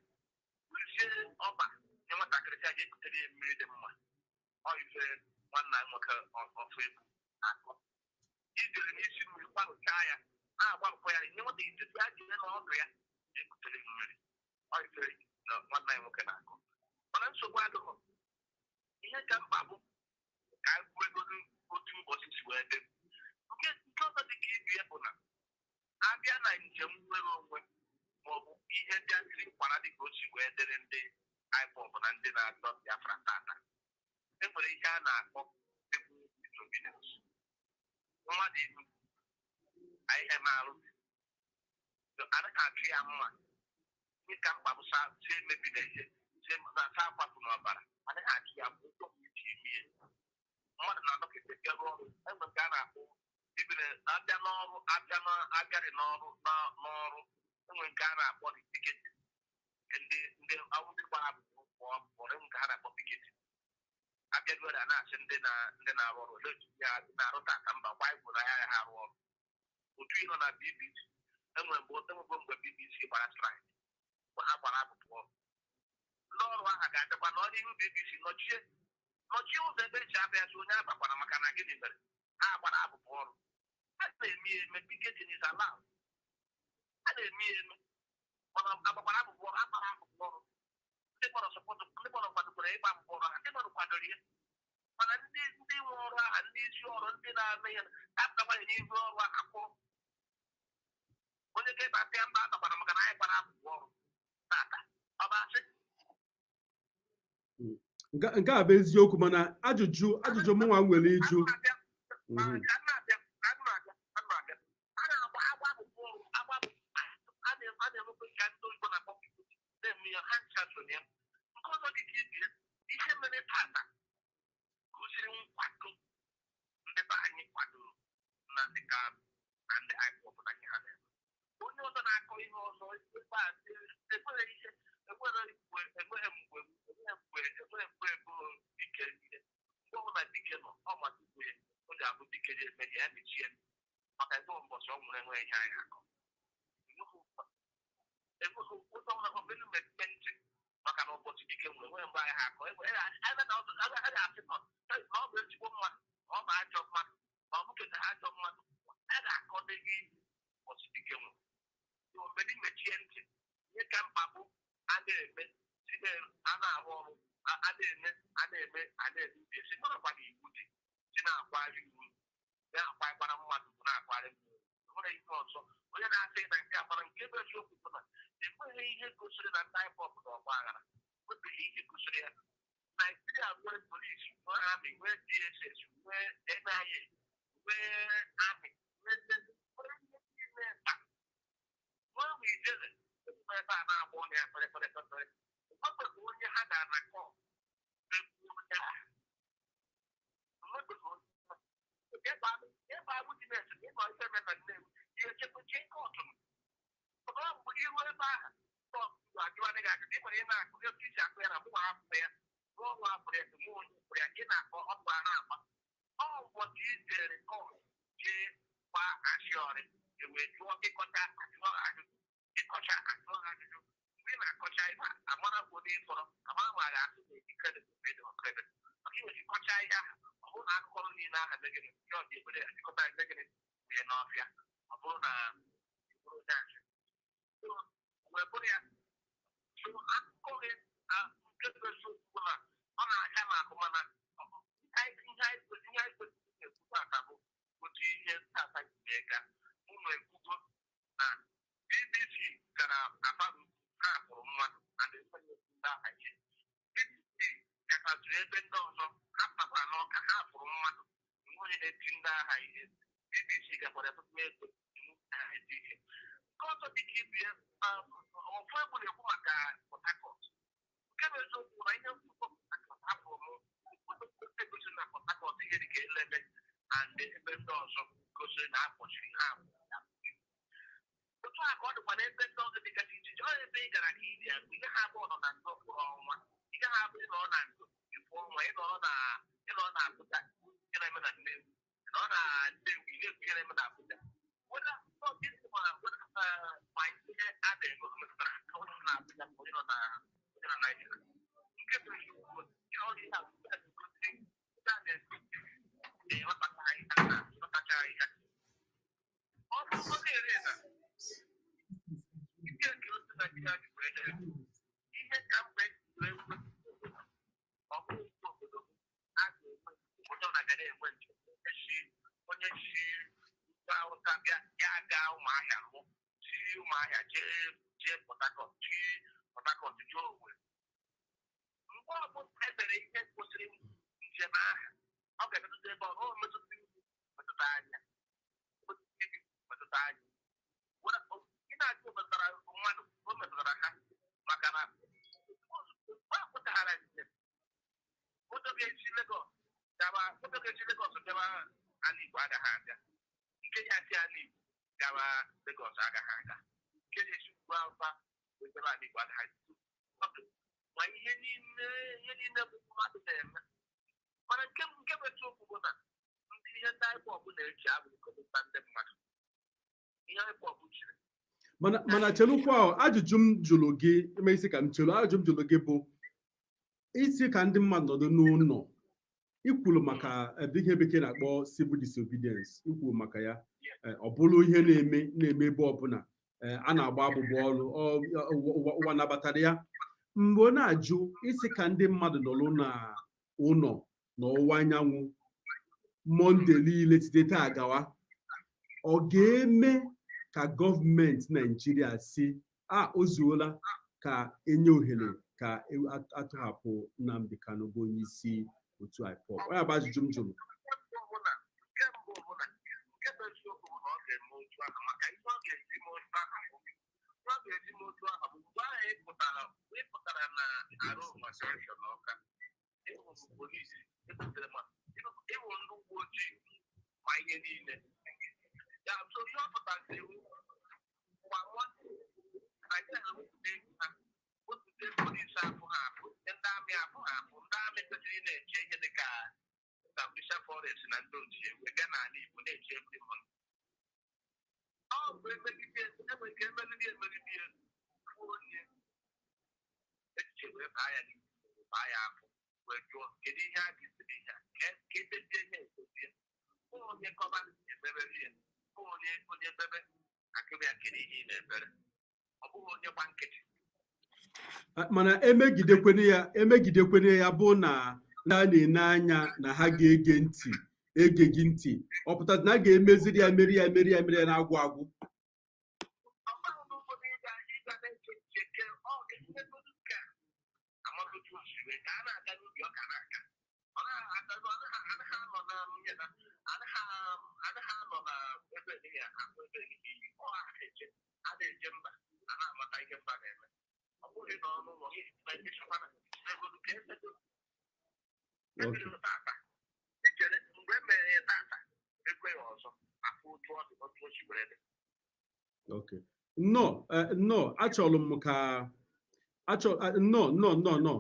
werezie ọba nye nwatakịrị sị ya jee kutere ya mmiri dị mma. Ọ ife nwanna nwoke ọfụ egwu akọ ijere n'isi mmiri gbarụchaa ya, na-agbarụkwa ya, nye nwata ite ya jee n'ọdụ ya jee kutere mmiri. Ọ ife na nwanna ya nwoke na-akọ, mana nsogbu adịghị. Ihe ka mkpa bụ ka anyị kwuegodu otu ụbọchị si wee dị. Nke ọzọ dị ka ibi ya bụ na abịa na njem nnwere onwe maọbụ ihe ndị a siri kwara dị ka o si wee dịrị ndị IPOB na ndị na-adọ Biafra tata, e nwere ihe a na-akpọ civil disobedience. Mmadụ ihu anyị eme alụ, anaghị achụ ya mma. Ihe ka mkpa bụ si emebina ihe, si na sa akwapụ n'ọbara, anaghị achụ ya bụ ụtọ iji ime mmadụ na-anọkịta bịa rụọ ọrụ. Enwe nke a na-akpọ ibere abịa n'ọrụ, abịa abịarị n'ọrụ n'ọrụ. Enwe nke a na-akpọ the picket, ndị awụ ndị gbara akwụkwọ pụọ. Enwe nke ha na-akpọ picket, abịaruo na na-asị ndị na-arụ ọrụ, olee otu ya na-arụ tata? Mba gwa igbo na ya ha arụ ọrụ. Otu ịnọ na BBC, enwere mgbe, enwego mgbe BBC gbara strike. Mgbe ha gbara abụbụ ọrụ, ndị ọrụ ahụ ga-abịakwa n'ọrụ ihu BBC, nọchie nọchie ụzọ ebe eji abịa, sị onye abakwara. Maka na gịnị mere ha gbara abụbụ ọrụ? A na-eme ya eme. Picketing is allowed, a na-eme ya eme. Mana agbakwara abụbụ ọrụ, agbara abụbụ ọrụ, ndị mmadụ support, ndị mmadụ kwadokwara ịgba abụbụ ọrụ ha, ndị mmadụ kwadoro ya. Mana ndị nwe ọrụ aha, ndị isi ọrụ, ndị na-eme ya apụtakwanye n'ihu ọrụ akwụrụ onye ga-ebata ya mba abakwara maka na anyị gbara abụbụ ọrụ tata. Ọ bụ asị. Nke a bụ eziokwu, mana ajụjụ mụnwa nwere ịjụ. Ka m na-abịa, a na-agba agba abụbụ ọrụ, agba a na-enwekwa nke ndị oyibo na-akpọ na-eme ya ha ncha so na ya. Nke ọzọ dị ka ibie, ihe mere tata gosiri nkwado ndị be anyị kwadoro Nnamdi Kanu na ndị IPOB na ihe ha na-eme. Onye ọzọ na-akọ ihe ọzọ ebe a, enweghị ihe, enweghị mgbe ebo dike ihe. Mgbe ọbụla dike nọ, ọ maka igwe ya o ji abụ dike ya eme ya mechie, maka ebe mbọchị ọ nwụrụ, enweghị ihe anyị akọ, enweghị ụzọ ọbụla ọbụla mepee ntị, maka na ụbọchị dike nwere, enweghị mgbe anyị ha akọ ebe a ga-asị na ọ bụ ezigbo mmadụ, ọ bụ ajọ mmadụ, ma ọ bụ keta ajọ mmadụ a ga-akọ gị ụbọchị dike nwụrụ. Mgbe ndị mechie ntị, ihe ka mkpa bụ a na-eme site a na-arụ ọrụ, a na-eme a na-eme a na-eme ubi si marakwa na iwu dị, si na-akwari iwu, na-akwakwara mmadụ, na-akwari mmụọ. Nwere ihe ọzọ onye na-asị na nke a mara nke. Nke bụ eziokwu bụ na enweghị ihe gosiri na ndị IPOB na ọgba aghara, nwebeghị ihe gosiri ya. Naijiria nwee polisi, nwee army, nwee DSS, nwee NIA, nwee army, nwee nwee ihe niile nta, nwee ma ijele ebe a na-agba ọnụ ya kpere kpere kpere. Onwebeghị onye ha ga-anakọ egwu onye ahụ. Onwebeghị onye ebe abụ dị na-ese ịma ife eme na Nnewi ihe echekwa court. Ọ mgbe iru ebe ahụ ajụwadị gị ajụjụ, ị nwere ị na-akụ etu isi akụ ya na mụnwa hapụ ya, mụọ nwa hapụrụ ya, mụ onye pụrụ ya, ị na-akọ ọkụ a na-agba. Ọ ụbọchị ijere court jee gbaa ashịọrị, ewee jụọ ịkọcha, ajụọ ajụjụ, ịkọcha, ajụọ ajụjụ. Mgbe ị na-akọcha ife a, amara onye ịfọrọ, amara ma a ga-asị na eji credit ma ịdị credit maka iwe ji kọcha ihe ahụ. Ọ bụrụ na akụkọ niile ahụ megịnị jọji ekpere achịkọta megịnị wee n'ọfịa, ọ bụrụ na bụrụ onye asị wee bụrụ ya. So akụkọ gị nke bụ eziokwu bụ na ọ na-acha m akụ, mana ihe anyị kwesịrị na-ekwu tata bụ otu ihe tata ji wee gaa. Unu ekwugo na BBC gara Afara Ukwu, ha kpụrụ mmadụ and enweghị ndị agha ihe. BBC gakaziri ebe ndị ọzọ, ha pụtakwara n'Ọka, ha kpụrụ mmadụ, enwe onye na-eti ndị agha ihe. BBC gakwara ọtụtụ ego enwe ha eti ihe. Nke ọzọ dị ka ibie, ofu egwu na-ekwu maka Port Harcourt. Nke bụ eziokwu na ihe nkwukọ Port Harcourt hapụrụ m egosiri na Port Harcourt, ihe dịka Eleme and ebe ndị ọzọ gosiri na akpọchiri ha. Otu a ka ọ dịkwa n'ebe ndị ọzọ dịgasị iche iche. Ọ ebe ị gara ka iri agụ ihe ha abụọ nọ na ndo mkpụrụ ọnwa. Ị gaghị abụ ịnọ na ndo ịpụ ọnwa, ịnọ na Abuja, ihe na-eme na Nnewi, ịnọ na Nnewi, ị na-ekwu ihe na-eme na Abuja. Weda ma ihe a na-eme metụtara onye nọ na Abuja ma onye nọ na Naịjirịa. Nke bụ eziokwu, ihe ọ dị, ihe a na-egosi, nke a na-egosi na ịghọtachaghị ihe a na-ịghọtachaghị ihe. Ọ bụrụ na-ere na ike nke otu Naịjirịa ji wee na-ekwu ihe ka mgbe egwu, ọ bụrụ nke obodo a ga-enwe obodo na ga na-enwe njem. Onye si ugwu Awụsa bịa, ya gaa Ụmụahịa lụọ, si Ụmụahịa jee Port Harcourt, si Port Harcourt jee Owerri. Mgbe ọbụla e mere ihe kwụsịrị njem ahụ, ọ ga-emetụta ebe ọ metụta ihu, metụta anya, metụta ihu, metụta anya. Ị na-ajụ metụtara mmadụ, o metụtara ha, maka na ọ pụtara njem moto ga-esi Legọs gawa, moto ga-esi Legọs bịawa ala Igbo agaghị abịa, nke ya si ala Igbo gawa Legọs agaghị aga, nke na-esi ugwu Awụsa wetara ala Igbo agaghị aga. Ma ihe niile bụ mmadụ na-eme. Mana nke bụ eziokwu bụ na ndị ihe ndị IPOB na-eche abụghị kọmputa ndị mmadụ, ihe IPOB chere. Mana chelukwa, ajụjụ m jụrụ gị, ime isi ka m chelu, ajụjụ m jụrụ gị bụ isi ka ndị mmadụ nọdụ n'ụlọ. Ikwuru maka ebe ihe bekee na-akpọ civil disobedience, ikwuru maka ya, ọ bụrụ ihe na-eme ebe ọbụla a na-agba abụbụ ọrụ, ụwa nabatara ya. Mgbe ọ na-ajụ isi ka ndị mmadụ nọrọ na ụlọ n'ọwụwa anyanwụ Mọnde niile site taa gawa, ọ ga-eme ka gọọmenti Naijiria si a o zuola ka enye ohere ka atọhapụ Nnamdi Kanu, bụ onye isi otu IPOB? Ọ ya bụ ajụjụ m jụrụ. Nke bụ eziokwu bụ na ọ ga-eme otu ahụ, maka ihe ọ ga-eji mee otu ahụ bụ, ihe ọ ga-eji mee otu ahụ bụ mgbe ahụ ị pụtara na Aroma Junction Ọka, ịhụrụ polisi ebutere, ma ịhụ ndị uwe ojii, ma ihe niile ya. So ihe ọ pụtara iwu kwa Mọnde, Naịjirịa na-ewepụta ego ha, wepụta polisi afụ ha afụ, ndị army afụ ha afụ. Ndị army kwesịrị ị na-eche ihe dịka Sambisa Forest na ndị ochie wee bịa n'ala Igbo na-eche every month. Ọ bụ emegide, enwere ike emegide fuo onye echiche wee baa ya n'isi, baa ya afọ, wee jụọ kedu ihe a ga-esiri ihe a ka edezie ihe edozie. Onye kọba emebere ya, onye bebe akụrụ ya, kedu ihe ị na-ebere? Ọ bụghị onye gba nkịtị. Mana emegidekwene ya bụ na ndị a na-ene anya na ha ga-ege ntị egeghị ntị, ọ pụtara na a ga-emeziri ya, meri ya, meri ya, meri ya na-agwụ agwụ. Ọ bụghị n'ugbo. Ka a na-aga n'ubi, ọ ka na-aga, ọ naghị aga, ọ naghị anaghị anọ na nwunye na anaghị anaghị anọ na ebe ehihie ahụ, ebe ehihie iyi ọ ha eje a na-eje mba, a na-amata ihe mba na-eme. Ọ bụghị na ọnụ ụlọ gị na echekwana egodu ka emedo ebidoro tata ichere mgbe e mere ya tata ekwe ya ọzọ afọ otu ọ dị, otu o si were dị. Okay. Nnọọ, nnọọ, achọrọ m ka achọ nnọọ, nnọọ, nnọọ, nnọọ.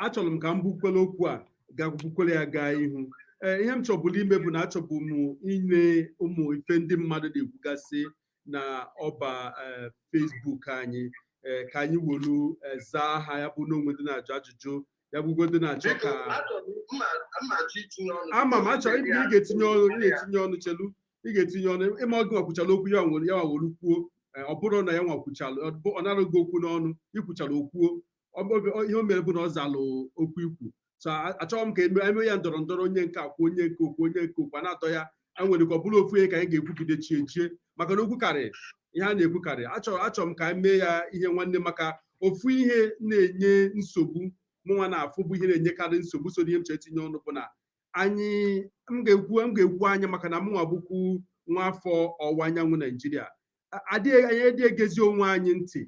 Achọrọ m ka m bukwere okwu a ga bukwere ya gaa ihu. Ihe m chọburu ime bụ na achọbụ m inye ụmụ ife ndị mmadụ na-ekwugasị na ọba Facebook anyị, ka anyị wolu zaa ha. Ya bụ n'onwe ndị na-ajụ ajụjụ, ya bụgo ndị na-achọ Biko, ka achọrọ m mma achọ itinye ọnụ. Ama m achọrọ ị ga-etinye ọnụ, ị ga-etinye ọnụ. Chelu, ị ga-etinye ọnụ. Ịma ọgụ nwakwuchala okwu ya nwere ya nwere kwuo. Ọ bụrụ na ya nwakwuchala, ọ naraghị okwu n'ọnụ, ikwuchara okwuo. Ihe o mere bụ na ọ zalụ okwu ikwu. So achọghị m ka eme ya ndọrọ ndọrọ, onye nke akwụ, onye nke okwu, onye nke okwu a na-atọ ya. A nwere ka ọ bụrụ ofu ihe ka anyị ga-ekwugide chie chie, maka na okwu karịrị ihe a na-ekwu karịrị. Achọrọ m ka anyị mee ya ihe nwanne, maka ofu ihe na-enye nsogbu mụnwa na-afụ bụ ihe na-enyekarị nsogbu. So ihe m chọrọ itinye ọnụ bụ na anyị m ga-ekwu anya, maka na mụnwa bụkwu nwa afọ ọwụwa anyanwụ Naijiria. Adịghị anyị adịghị egezi onwe anyị ntị.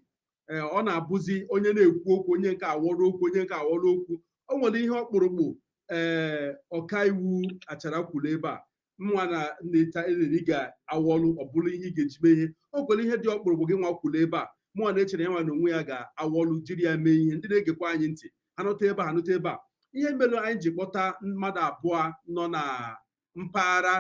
Ee, ọ na-abụzi onye na-ekwu okwu, onye nke awọrọ okwu, onye nke awọrọ okwu. O nwere ihe ọkpụrụkpụ ee ọkaiwu Achara kwuru ebe a mwa na na-eta elere ị ga-awọlụ, ọ bụrụ ihe ị ga-eji mee ihe. O kwere ihe dị ọkpụrụkpụ gị nwa kwuru ebe a, mụnwa na-echere ya nwa na onwe ya ga-awọlụ jiri ya mee ihe. Ndị na-egekwa anyị ntị, ha nụta ebe a, ha nụta ebe a ihe mere anyị ji kpọta mmadụ abụọ nọ na mpaghara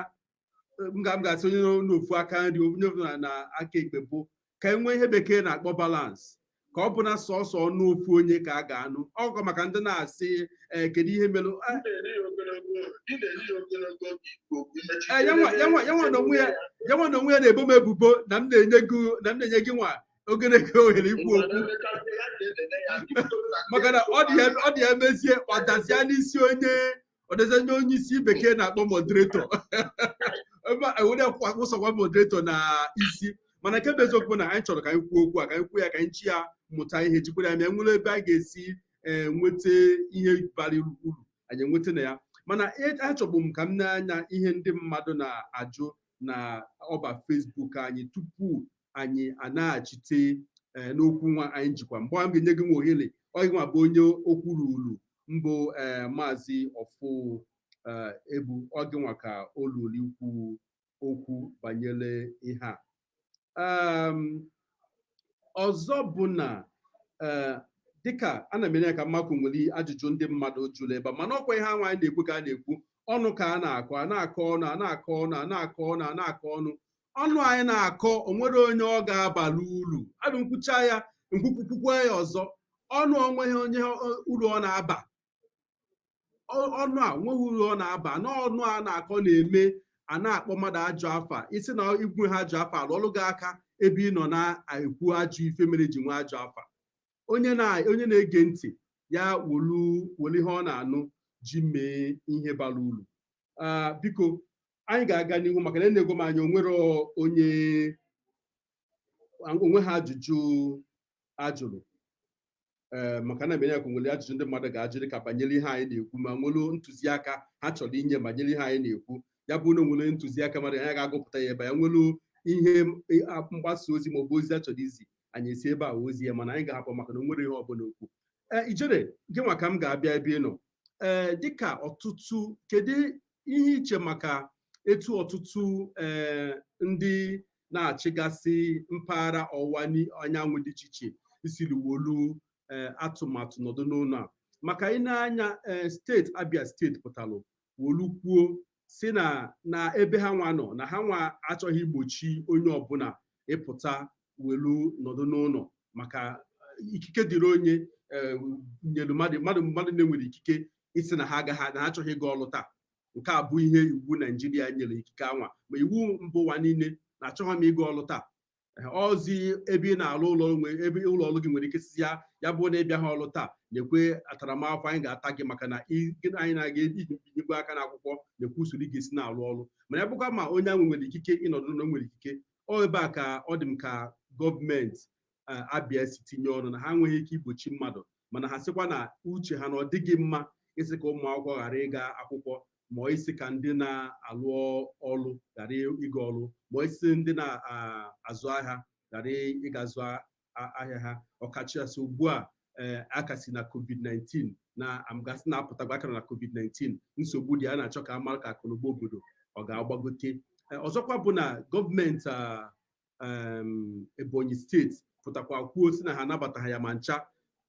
m ga-asị onye nọ n'ofu aka nri, onye nọ na aka ekpe, bụ ka e nwee ihe Bekee na-akpọ balance, ka ọ bụ na sọsọ ọnụ ofu onye ka a ga-anụ ọkọ, maka ndị na-asị, ee, kedu ihe mere Ị na-eri ya ogologo, ị na-eri ya ogologo oge ikwu okwu imechi. Ee, ya nwa na onwe ya, ya nwa na onwe ya na-ebo m ebubo na m na-enye gị nwa ogologo ohere ikwu okwu, maka na ọ dị ya mezie, ọ dazie n'isi onye, ọ dazie nye onye isi Bekee na-akpọ moderator ebe a ewere kwụsakwa moderator na isi. Mana nke bụ eziokwu bụ na anyị chọrọ ka anyị kwuo okwu a, ka anyị kwuo ya, ka anyị chi ya mụta ihe, jikwara ya ma nwere ebe anyị ga-esi ee nweta ihe bara uru anyị enweta na ya. Mana achọbụ m ka m na-anya ihe ndị mmadụ na-ajụ na ọba Facebook anyị tupu anyị anaghachite n'okwu nwa anyị jikwa. Mgbe m ga-enye gị nwa ohere, ọ gị nwa bụ onye okwu ruru mbụ, ee, Maazị Ọfụ Ebu, ọ gị nwa ka o luru ikwu okwu banyere ihe a. Ọzọ bụ na dịka ana m ere ya ka mmakụ nwere ajụjụ ndị mmadụ jụrụ ebe a, mana ọkwa ihe ahụ anyị na-ekwu ka a na-ekwu ọnụ, ka a na-akọ, a na-akọ ọnụ, a na-akọ ọnụ, a na-akọ ọnụ, a na-akọ ọnụ, ọnụ anyị na-akọ, o nwere onye ọ ga-abalị uru adụ nkwucha ya nkwukwukwukwa ya ọzọ. Ọnụ onweghị onye uru ọ na-aba. Ọnụ a nweghị uru ọ na-aba. N'ọnụ a na-akọ na-eme a na-akpọ mmadụ ajọ afa, isi na igwe ha ajọ afa alụọlụ gị aka ebe ị nọ na-ekwu ajọ ife mere ji nwee ajọ afa. Onye na-ege ntị ya wolu wolu ihe ọ na-anụ ji mee ihe bara uru. Biko, anyị ga-aga n'ihu, maka na enego m anya onwere onye onwe ha ajụjụ ajụrụ, ee, maka na emere ya ka nwere ajụjụ ndị mmadụ ga-ajụ dịka banyere ihe anyị na-ekwu, ma nwere ntụziaka ha chọrọ inye banyere ihe anyị na-ekwu. Ya bụ na o nwere ntụziaka mmadụ, anyị ga-agụpụta ya ebe ya nwere ihe mgbasa ozi maọbụ ozi a chọrọ izi anyị, esi ebe a ozi ya. Mana anyị ga-ahapụ maka na o nwere ihe ọbụla okwu. Ee, Ijere, gị nwa ka m ga-abịa ebe ị nọ. Ee, dịka ọtụtụ, kedu ihe iche maka etu ọtụtụ ee ndị na-achịgasị mpaghara ọwụwa anyanwụ dị iche iche siri wolu ee atụmatụ nọdụ n'ụlọ a? Maka ị na-anya, ee, steeti Abia Steeti pụtalụ wolu kwuo si na ebe ha nwa nọ na ha nwa achọghị igbochi onye ọbụla ịpụta welu nọdụ n'ụlọ, maka ikike dịrị onye nyere mmadụ na-enwere ikike isi na ha agaghị, na ha achọghị ịga ọrụ taa. Nke a bụ ihe iwu Naijiria nyere ikike anwa, ma iwu mba ụwa niile na-achọghị m ịga ọrụ taa. Ọzi ebe ị na-alụ ụlọ nwe ebe ụlọ ọrụ gị nwere ike si ya, ya bụ na ịbịa ha ọrụ taa, na-ekwe ataramahụhụ anyị ga-ata gị, maka na anyị na-aga ibinyekwa aka n'akwụkwọ na-ekwe usoro ị ga-esi na-arụ ọrụ. Mana ya bụkwa ma onye ahụ nwere ikike ịnọdụ n'ụlọ, nwere ikike ọ. Ebe a ka ọ dị m ka gọọmenti Abia si tinye ọnụ na ha enweghị ike igbochi mmadụ. Mana ha sịkwa na uche ha na ọ dịghị mma isi ka ụmụ akwụkwọ ghara ịga akwụkwọ, ma ọ isi ka ndị na-alụ ọlụ ghara ịga ọlụ, ma ọ isi ndị na-azụ ahịa ghara ịga zụ ahịa ha, ọkachasị ugbu a aka si na COVID-19 na amgasị na-apụtakwa akara na COVID-19 nsogbu dị. A na-achọ ka a mara ka akụnụba obodo ọ ga-agbagote. Ọzọkwa bụ na gọọmenti Ebonyi Steeti pụtakwa kwuo si na ha anabataghị ya ma ncha,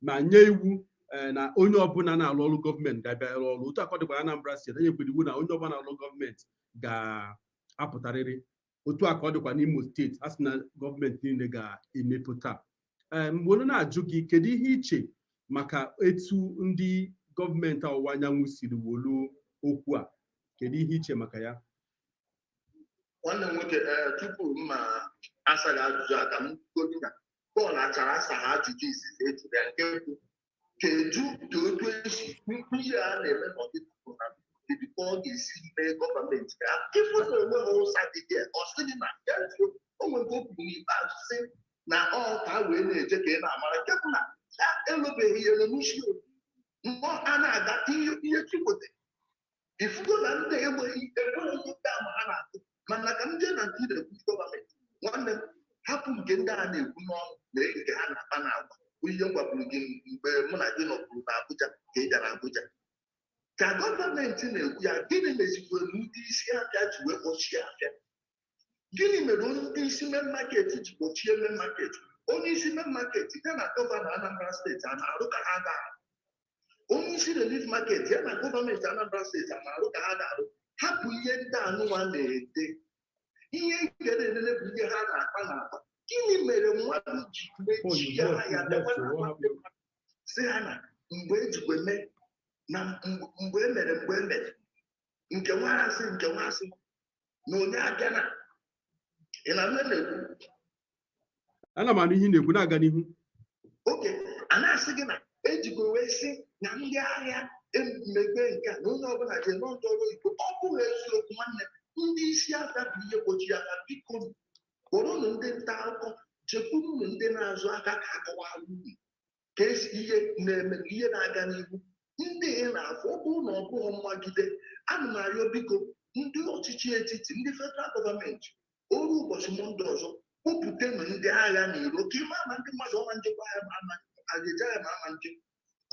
ma nye iwu na onye ọbụla na-alụ ọrụ gọọmenti ga-abịa ọrụ. Otu akọ dịkwa Anambra Steeti, enyekwara iwu na onye ọbụla na-alụ gọọmenti ga-apụtarịrị. Otu a ka ọ dịkwa n'Imo Steeti, a sị na gọọmenti niile ga-emepụta. Ee, mgbe onye na-ajụ gị, kedu ihe iche maka etu ndị gọọmenti ọwụwa anyanwụ siri wolu okwu a? Kedu ihe iche maka ya? Nwanne m nwoke, ee, tupu m ma asaghị ajụjụ a, ka m godu na Pọl achara asa ha ajụjụ izizi ejuru ya, nke bụ kedu ka otu esi ihe a na-eme n'ọdịda na kedu ka ọ ga-esi mee gọọmenti ka ịfụ na onwe ha ụsa dị dị. Ọ sị gị na o nwere nke o kwuru n'ikpeazụ, sị na ọ ka a wee na-eje ka ị na-amara, nke bụ na ya elobeghị ya elo n'usi mmụọ a na-aga ihe ihe chikwute ifugo na ndị enweghị enweghị ihe ndị ama ha na-atụ. Mana ka m jee na nke ị na-ekwu gọọmenti, nwanne m, hapụ nke ndị a na-ekwu n'ọnụ na nke ha na-akpa na agwa bụ ihe m gwaburu gị mgbe mụ na gị nọkwuru n'Abuja, ka ị bịara Abuja ka gọọmenti na-ekwu ya. Gịnị mezikwere ndị isi afịa ji wee kpọchie afịa? Gịnị mere ndị isi main market ji kpọchie main market? Onye isi main market ya na gọvanọ Anambra Steeti a na-arụ ka ha ga-arụ? Onye isi relief market ya na gọọmenti Anambra Steeti a na-arụ ka ha ga-arụ? Hapụ ihe ndị anụnwa na-ede. Ihe ị ga na-elele bụ ihe ha na-akpa na akpa. Gịnị mere mmadụ ji mechie ya bịakwa na sị ha na mgbe ejikwa eme na mgbe e mere, mgbe e mere nke nwaasị, nke nwaasị na onye abịa na ị na-anụ na-ekwu? Ana m anụ ihe ị na-ekwu, na-aga n'ihu. Oke a na-asị gị na ejikwa wee sị na ndị ahịa emegbe nke a na onye ọbụla ji nọ ndị ọrụ oyibo. Ọ bụghị eziokwu, nwanne. Ndị isi afịa bụ ihe gbochiri aka. Biko, kpọrọnụ ndị nta akụkọ, chekwurunu ndị na-azụ aka ka akọwara unu ka esi ihe na-eme, ihe na-aga n'ihu ndị ị na-afụ. Ọ bụrụ na ọ bụghị mmagide, ana m arịọ, biko, ndị ọchịchị etiti, ndị federal gọọmenti, oru ụbọchị Mọnde ọzọ, kpọpụtanụ ndị agha n'iro ka ịma ma ndị mmadụ ọma njekwa agha ma ama a ga-eji agha ma ama nje.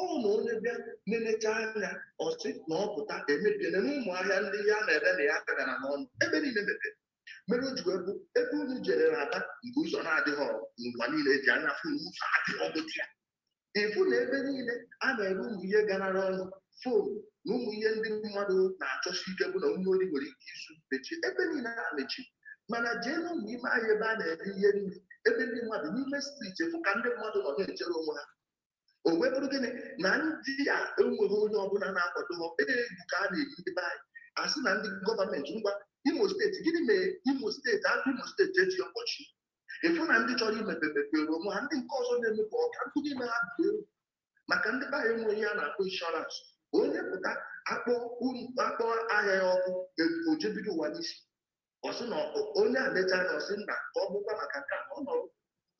Ọ na onye bịa nenecha anya, ọsị na ọ pụta emebiela n'ụmụ ahịa ndị ya na-ere na ya gara n'ọnụ ebe niile mepere, mere o ji wee bụ ebe unu jere na-aba nke ụzọ na-adịghị n'ụwa niile eji anya fụ na ụzọ adịghị ọgụdị ya. Ịfụ na ebe niile a na-ere ụmụ ihe ganara ọnụ, phone na ụmụ ihe ndị mmadụ na-achọsi ike, bụ na onye ori nwere ike izu mechie ebe niile a mechi. Mana jee n'ụmụ ime ahịa ebe a na-ere ihe nri, ebe ndị mmadụ n'ime street, fụ ka ndị mmadụ nọ na-echere onwe ha. O wee bụrụ gịnị na ndị a enweghị onye ọbụla na-akwado ha? Egwu ka a na-eyi ndị be anyị. Asị na ndị gọọmenti, ngwa, Imo Steeti, gịnị mere Imo Steeti afọ Imo Steeti eji ọkpọchi? Ịfụ na ndị chọrọ imepe mepere onwe ha, ndị nke ọzọ na-emepe ọka nkụ n'ime ha bụ egwu, maka ndị be anyị enweghị ihe a na-akpọ insurance. Onye pụta akpọ akpọ ahịa ya ọkụ, ojebido ụwa n'isi. Ọ sị na onye a mecha anya, ọsị nna ka ọ bụkwa maka nke a ọ nọrọ.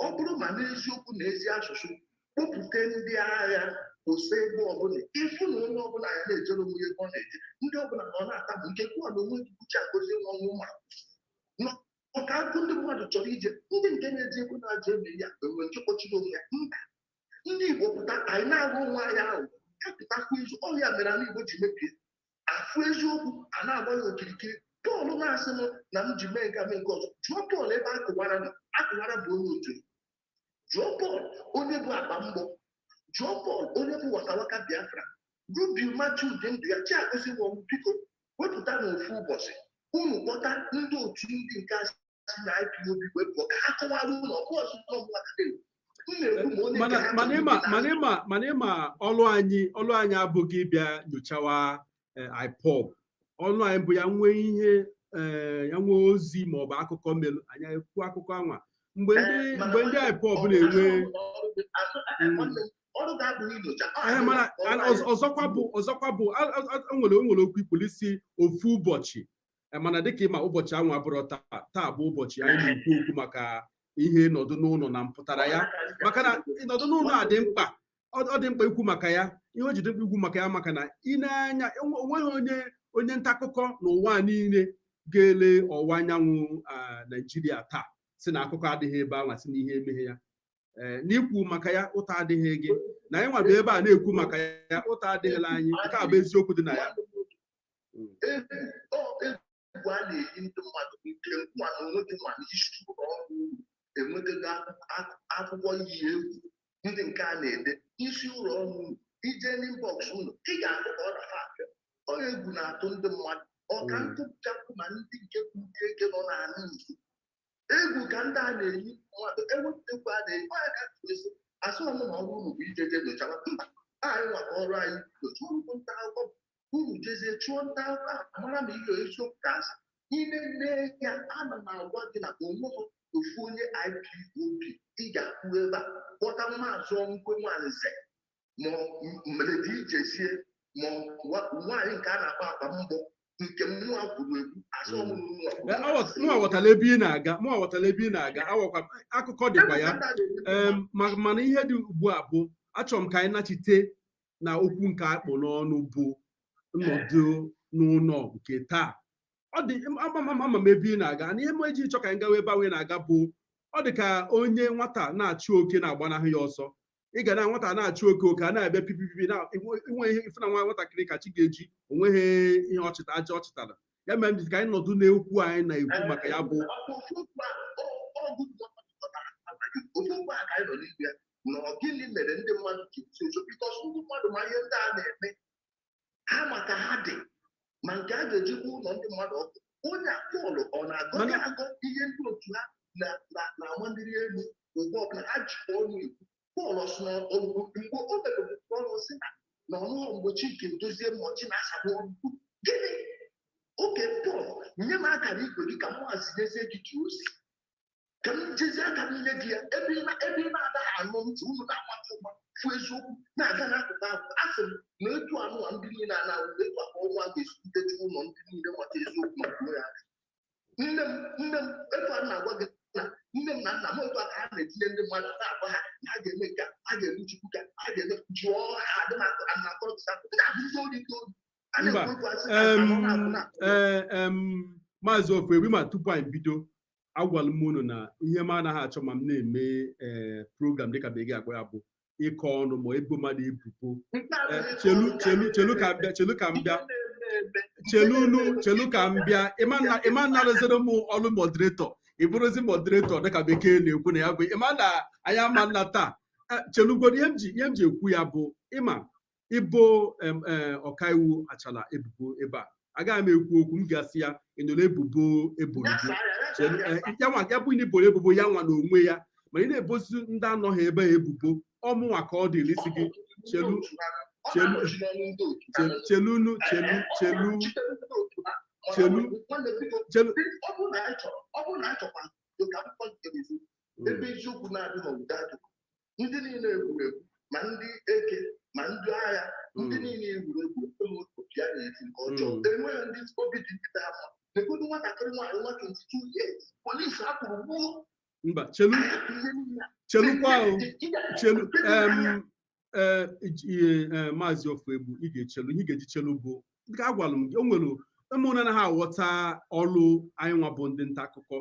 Ọ bụrụ ma n'eziokwu na ezi asụsụ, kpọpụta ndị agha, kwụsị ebe ọbụla ịfụ na onye ọbụla ya na-ejere onwe ya ebe ọ na-eje, ndị ọbụla na ọ na-atabụ nke kwuo na onwe gị kwuchi agozie nwa ọnwụ ma ọka akụ. Ndị mmadụ chọrọ ije, ndị nke na-eji ego na-aja eme ya enwe nke kpọchiri onwe ya mba. Ndị Igbo pụta, anyị na-aghọ onwe anyị ahụ ya pụtakwa ezu ọhịa mere ala Igbo ji mebie. Afụ eziokwu a na-agba ya okirikiri. Pọl na-asị m na m ji mee nke a, mee nke ọzọ. Jụọ Pọl ebe akụwara nọ. Akụwara bụ onye otu. Jụọ Pọl onye bụ akpa mgbọ. Jụọ Pọl onye bụ wakawaka Biafra. Rubi Matiu dị ndụ ya chi agosi m ọnwụ. Biko, wepụta n'ofu ụbọchị unu kpọta ndị otu ndị nke a si na IPOB wee pụọ ka ha kọwara ụlọ ọbụ ọzọ ọbụla m na-ekwu ma onye nke mana ha mana chọrọ ịma ibi na mana ịma mana ịma, ọlụ anyị abụghị ịbịa nyochawa IPOB. Ọlụ anyị bụ ya nwee ihe ya nwee ozi maọbụ akụkọ melụ, anyị ekwu akụkọ anwa mgbe ndị mana mgbe ndị nwanne m, IPOB ọ na-enwe nwanne m, ọrụ ga-abụghị inyocha. Mana ọzọkwa bụ o nwere okwu ikwulisi ofu ụbọchị. Mana dịka ịma, ụbọchị anwa abụrụ taa. Taa bụ ụbọchị anyị na-ekwu okwu maka ihe nọdụ n'ụlọ na mpụtara ya, maka na ịnọdụ n'ụlọ a dị mkpa. Ọ dị mkpa ikwu maka ya. Ihe o ji dị mkpa ikwu maka ya, maka na ị na-anya, onweghị onye nta akụkọ n'ụwa niile ga-ele ọwụwa anyanwụ Naijiria taa si na akụkọ adịghị ebe ahụ, si na ihe emeghe ya. Ee, n'ikwu maka ya, ụta adịghị gị na anyị nwa bụ ebe a na-ekwu maka ya, ụta adịghịla anyị. Nke a bụ eziokwu dị na ya. Egwu a na-eyi ndị mmadụ, nke nwa na onwe gị nwa na isi ụlọ ọrụ enwetago akwụkwọ iyi egwu ndị nke a na-ede isi ụlọ ọrụ unu. Ije n'inbox unu, ị ga-ahụ ka ọ na-afa apịa. Ọ egwu na-atụ ndị mmadụ ọka ntụchapụ, ma ndị nke ndị eke nọ n'ala Igbo, egwu ka ndị a na-eyi mmadụ. Ewepụ egwu a na-eyi onye ka esi asị ọmụ na ọrụ unu bụ ije je nyochawa mba anyị nwaka. Ọrụ anyị nyocha, ọrụ bụ nta akụkọ unu jezie chụọ nta akụkọ a mara ma ihe eziokwu ka asị ime mee ya. Ana m agwa gị na onwe m ofu onye IPOB ị ga-akwụ ebe a kpọta Maazị Ọnkwe Nwanze, ma mmerede ijezie, ma nwaanyị nke a na-akpọ akpa mbọ nke mmụọ kwuru ekwu asị ọmụmụ. Mụ aghọtala ebe ị na-aga, mụ aghọtala ebe ị na-aga. Awakwa akụkọ dịkwa ya. Mana ihe dị ugbu a bụ, achọrọ m ka anyị nachite na okwu nke akpụ n'ọnụ, bụ nnọdụ n'ụlọ nke taa. Ọ dị ama m ebe ị na-aga na ihe m eji chọ ka anyị gawa ebe ahụ ị na-aga bụ, ọ dị ka onye nwata na-achụ oke na-agbanahụ ya ọsọ. Ị ga na nwata na-achụ oke, oke a na-abịa pipipipi na inwe ihe ife na nwa nwatakịrị ka chi ga-eji onweghị ihe ọchịta aja ọ chịtara ya. Mere m ji ka anyị nọdụ n'ekwu anyị na-ekwu maka ya bụ Ofu okwu a ka anyị nọ n'ime ya na ọ gịnị mere ndị mmadụ ji esi ezo? Because ndị mmadụ ma ihe ndị a na-eme ha, maka ha dị ma nke a ga-eji gbuo ụlọ ndị mmadụ ọkụ. Onye a Pọl ọ na-agọ agọ ihe ndị otu ha na-amandiri elu mgbe ọbụla ha jikwa ọnụ ekwu. Pọl sị na mgbe o mepụtara ọnụ sị na ọnụọ mgbe Chike dozie ma ọchị na-asagbu ọnụ gịnị oke. Pọl, nye m akara igwe gị ka m nyezie gị ji ozi, ka m jezie aka m nye gị ya ebe ị na-adaghị anụ ntị. Unu na-amata ụgba fụ eziokwu na-aga n'akụkụ ahụ. A sị m na etu anụwa ndị niile a na-awụ etu akpa ọnwa ga-esitechi ụlọ ndị niile mata eziokwu ma kwuo ya aka. Nne m etu a na-agwa gị na nne m na nna m, otu a ka ha na-etinye ndị mmadụ, na-agwa ha na a ga-eme nke a, ga-eme Chukwu ka a ga-eme jụọ ha adị m akọrọ gị ndị abụ ndị ori, ndị ori a Mba, na-ekwu okwu asị ka ọ na-abụ na ee, Maazị Ofoegbu, ma tupu anyị bido, agwala m unu na ihe m anaghị achọ ma m na-eme program dịka bekee akpọ ya bụ ịkọ ọnụ ma ebo mmadụ ebubo. Nke a bụ Chelu, chelu, chelu ka m bịa, chelu ka m bịa. Ihe na-eme eme. Chelunu, chelu ka m bịa. Ịma na arụziri m ọrụ moderator, ị bụrụzi moderator dịka bekee na-ekwu na ya bụ ịma na anyị ama nna taa. Chelugoro, ihe m ji ekwu ya bụ ịma ibo ọkaiwu Achala ebubo ebe a, agaghị m ekwu okwu. M ga-asị ya ị nụrụ ebubo eboro gị. Chelu, ya nwa ya bụ na iboro ebubo ya nwa n'onwe ya, mana ị na-ebozi ndị anọghị ebe a ebubo ọmụnwa ka ọ dịrị isi gị. Chelu, chelu, chelunu, chelu, chelu, chelu, chelu. Ọ bụrụ na anyị chọkwa ka akwụkwọ nke eziokwu, ebe eziokwu na-adịghị, ụda adịghị. Ndị niile egwuregwu, ma ndị eke ma ndị agha, ndị niile egwuregwu obi ya na-eti nke ọjọọ. Enweghị ndị obi dị ndị ha mma. Legodu nwatakịrị nwaanyị, nwa 22 years, polisi hapụrụ gbuo. Mba, chelu. Ihe niile a. Chelukwa o, chelu. Ee, Maazị Ofoegbu, ị ga-echelu. Ihe ị ga-eji chelu bụ dịka agwara m gị, o nwere ụmụnne anaghị aghọta ọrụ anyị nwa bụ ndị nta akụkọ.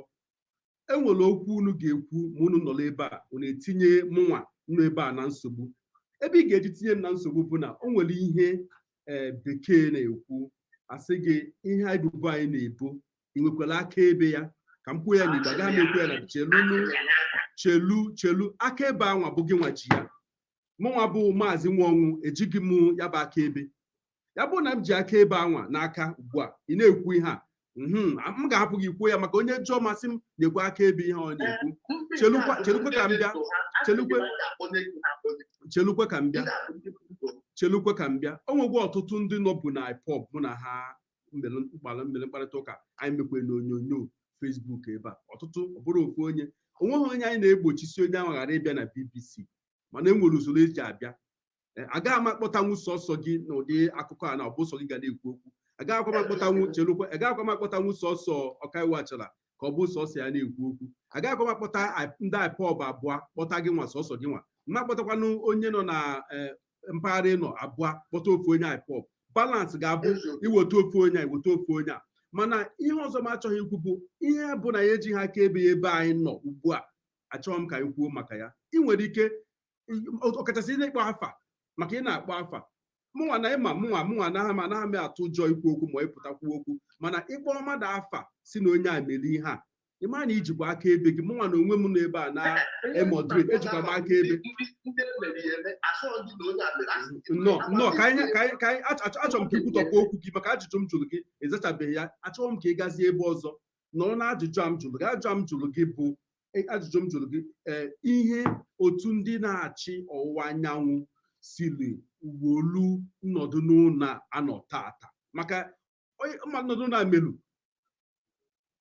Enwere okwu unu ga-ekwu ma unu nọrọ ebe a, unu etinye mụnwa nọ ebe a na nsogbu. Ebe ị ga-eji tinye m na nsogbu bụ na o nwere ihe bekee na-ekwu, asị gị ihe ebubo anyị na-ebo, ị nwekwara akaebe ya? Ka m kwuo ya n'Igbo, agaghị m ekwu ya na chelunu, chelu, chelu. Akaebe anwa bụ gị nwa ji ya. Mụnwa bụ Maazị Nwanwụ ejighị m ya bụ akaebe. Ya bụ na m ji akaebe anwa n'aka ugbu a ị na-ekwu ihe a, m ga-ahapụ gị kwuo ya, maka onye jụọ masị m na-ekwu akaebe ihe ọ na-ekwu. Chelukwa, chelukwa ka m bịa. Chelukwe, chelukwe ka m bịa, chelukwe ka m bịa. O nwegwa ọtụtụ ndị nọbụ na IPOB mụ na ha gbara mmere mkparịta ụka anyị mekwe n'onyonyo Facebook ebe a. Ọtụtụ, ọ bụrụ ofu onye, onweghị onye anyị na-egbochisi onye ahụ ghara ịbịa na BBC, mana e nwere usoro eji abịa. Agaghị m akpọtanwu sọsọ gị n'ụdị akụkọ a na ọ bụ sọ gị ga na-ekwu okwu. Agaghịkwa m akpọtanwu, chelukwa, agaghịkwa m akpọtanwu sọsọ ọkaiwu Achara ka ọ bụ sọsọ ya na-ekwu okwu. Agaghịkwa m akpọta ndị IPOB abụọ, kpọta gị nwa sọsọ gị nwa. Mma kpọtakwanụ onye nọ na mpaghara ịnọ abụọ, kpọta ofu onye IPOB. Balance ga-abụ Eziokwu. iweta ofu onye a, iweta ofu onye a. Mana ihe ọzọ m achọghị ikwu bụ ihe bụ na ya ejighị aka ebe ya ebe anyị nọ ugbu a. Achọghị m ka anyị kwuo maka ya. Ị nwere ike, ọkachasị ị na-ekpọ afa, maka ị na-akpọ afa mụnwa na ịma mụnwa anaghị m atụ ụjọ ikwu okwu ma ịpụta kwuo okwu. Mana ịkpọ mmadụ afa si na onye a mere ihe a, ịma na ijikwa aka ebe gị. Mụnwa na onwe m nọ ebe a na e-moderate, ejikwa m aka ebe. Ndị emere ya eme, asọghị gị na onye a mere, asị gị Nnọọ, nnọọ. Ka anyị achọrọ m ka ikwutọpụ okwu gị, maka ajụjụ m jụrụ gị ịzachabeghị ya. Achọrọ m ka ị gazie ebe ọzọ nọrọ na ajụjụ a m jụrụ gị. Ajụjụ a m jụrụ gị bụ ajụjụ m jụrụ gị, ihe otu ndị na-achị ọwụwa anyanwụ siri wolu nnọdụ n'ụlọ anọ tata, maka onye mmadụ nọdụ na melu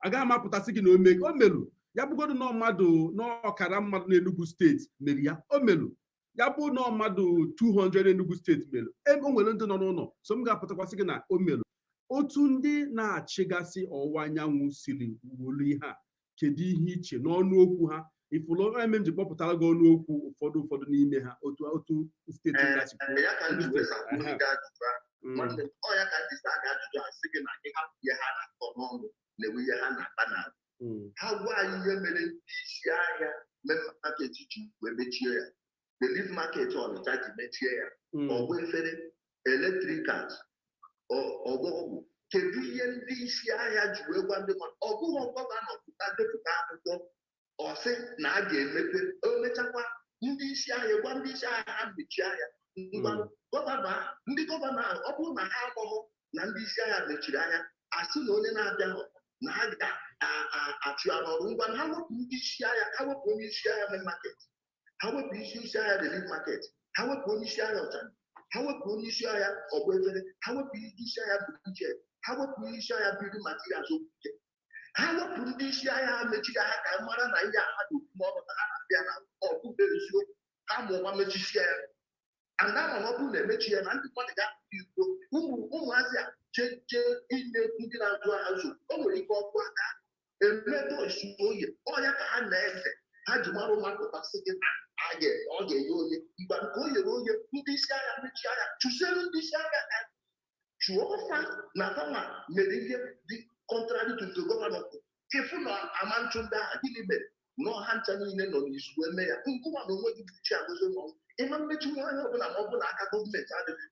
agaghị m apụtasị gị na o melu ya bụgodu nọ mmadụ n'ọkara mmadụ n'Enugu Steeti mere ya, o melu ya bụ nọ mmadụ 200 Enugu Steeti melu. Ebe o nwere ndị nọ n'ụlọ, so m ga-apụtakwasị gị na o melu. Otu ndị na-achịgasị ọwụwa anyanwụ siri wolu ihe a, kedu ihe iche n'ọnụ okwu ha ifụlụ eme m ji kpọpụtara gị ọnụ okwu ụfọdụ n'ime ha, otu steeti gasị kwuo? Ya ka m ji wee sakwuo gị ajụjụ ahụ. Nwanne m, ọ ya ka m ji saa gị ajụjụ a, sị gị na gị hapụ ihe ha na-akọ n'ọnụ na-enwe ihe ha na-akpa na ha gwa anyị ihe mere ndị isi ahịa main market ji wee mechie ya, Relief Market Ọnịcha ji mechie ya, ọgbọ efere, electricals, ọgbọ ọgwụ. Kedu ihe ndị isi ahịa ji wee gwa ndị mmadụ? Ọ bụghị gọvanọ pụta depụta akwụkwọ, ọ sị na a ga-emepe, o mechakwa, ndị isi ahịa gwa ndị isi ahịa ha mechie ahịa. Ngwa, gọvanọ ahụ, ndị gọvanọ ahụ, ọ bụrụ na ha amaghị na ndị isi ahịa mechiri ahịa, asị na onye na-abịa na ha ga-achụ ya n'ọrụ. Ngwa, ha wepụ ndị isi ahịa, ha wepụ onye isi ahịa main market, ha wepụ isi ahịa Relief Market, ha wepụ onye isi ahịa Ọchanja, ha wepụ onye isi ahịa ọgba efere, ha wepụ onye isi ahịa Bridge, ha wepụ onye isi ahịa building materials Okwuke, ha wepụ ndị isi ahịa ha mechiri ahịa, ka mara na ihe a ha dị okwu n'ọnụ na ha na-abịa na ọ bụghị eziokwu. Ha ma ụma mechisie ya and ama na ọ bụrụ na emechi ya na ndị mmadụ ga-apụta ikwo ụmụ ụmụazị a jee jee inye ndị na-azụ ahịa nsogbu. O nwere ike ọkụ aka emetọ isi oye ọya ka ha na-ese ha ji mara ụmụapụta sị gị na ọ ga-enye onye mgbe nke o nyere onye. Ndị isi agha mechie agha, chụsiere ndị isi agha ka chụọ fa na fanwa mere ihe dị contrary to the gọvanọ kefu na ama nchụ ndị agha. Gịnị mere na ọha ncha niile nọ n'izu eme ya? Nkụwa na onwe gị bụ chi agọzi ụlọ ịma mmechi nwaanyị ọbụla, ma ọ bụ na aka gọọmenti adịghị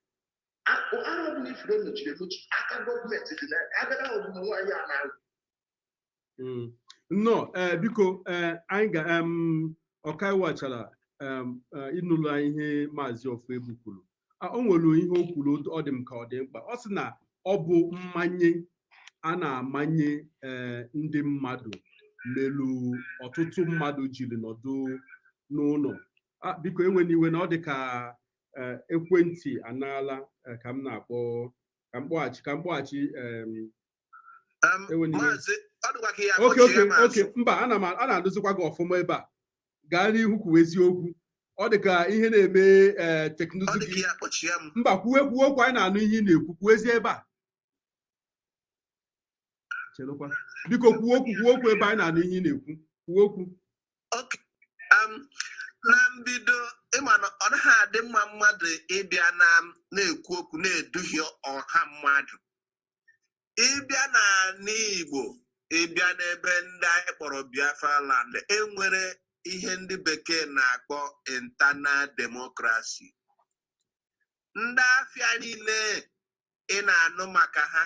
ahịa ọbụla ifuru emechiri emechi, aka gọọmenti dị na ya ka abịara ọbụla nwaanyị a na-alụ. Nnọọ. Ee, biko, ee, anyị ga ọkaiwu achara ịnụla ihe Maazị Ofoegbu kwuru. O nwere ihe o kwuru ọ dị m ka ọ dị mkpa. Ọ sị na ọ bụ mmanye a na-amanye ndị mmadụ melu ọtụtụ mmadụ jiri nọdụ n'ụlọ. Biko, enwena iwe na ọ dị ka ekwentị anaala ka m na-akpọ, ka m kpọghachi. Enwena iwe. Maazị, ọ dịkwa ka ya oke akpọchie oke m azụ. Oke, mba, ana m a na-adụzikwa gị ọfụma ebe a. Gaa n'ihu kwuwe eziokwu. Ọ dị ka ihe na-eme Ọ teknụzụ dị ka gị. ya akpọchie m. Mba, kwuwe, kwuwe okwu, anyị na-anụ ihe ị na-ekwu. Kwuwezie ebe a. Chelụkwa, biko, kwuo okwu, kwuo okwu ebe anyị na-anụ ihe ị na-ekwu. Kwuo okwu. Ok, na mbido, ịma na ọ naghị adị mma mmadụ ịbịa na na-ekwu okwu na-eduhie ọha mmadụ. Ịbịa n'ala Igbo, ịbịa n'ebe ndị anyị kpọrọ Biafra land, enwere ihe ndị bekee na-akpọ internal democracy. Ndị afịa niile ị na-anụ maka ha,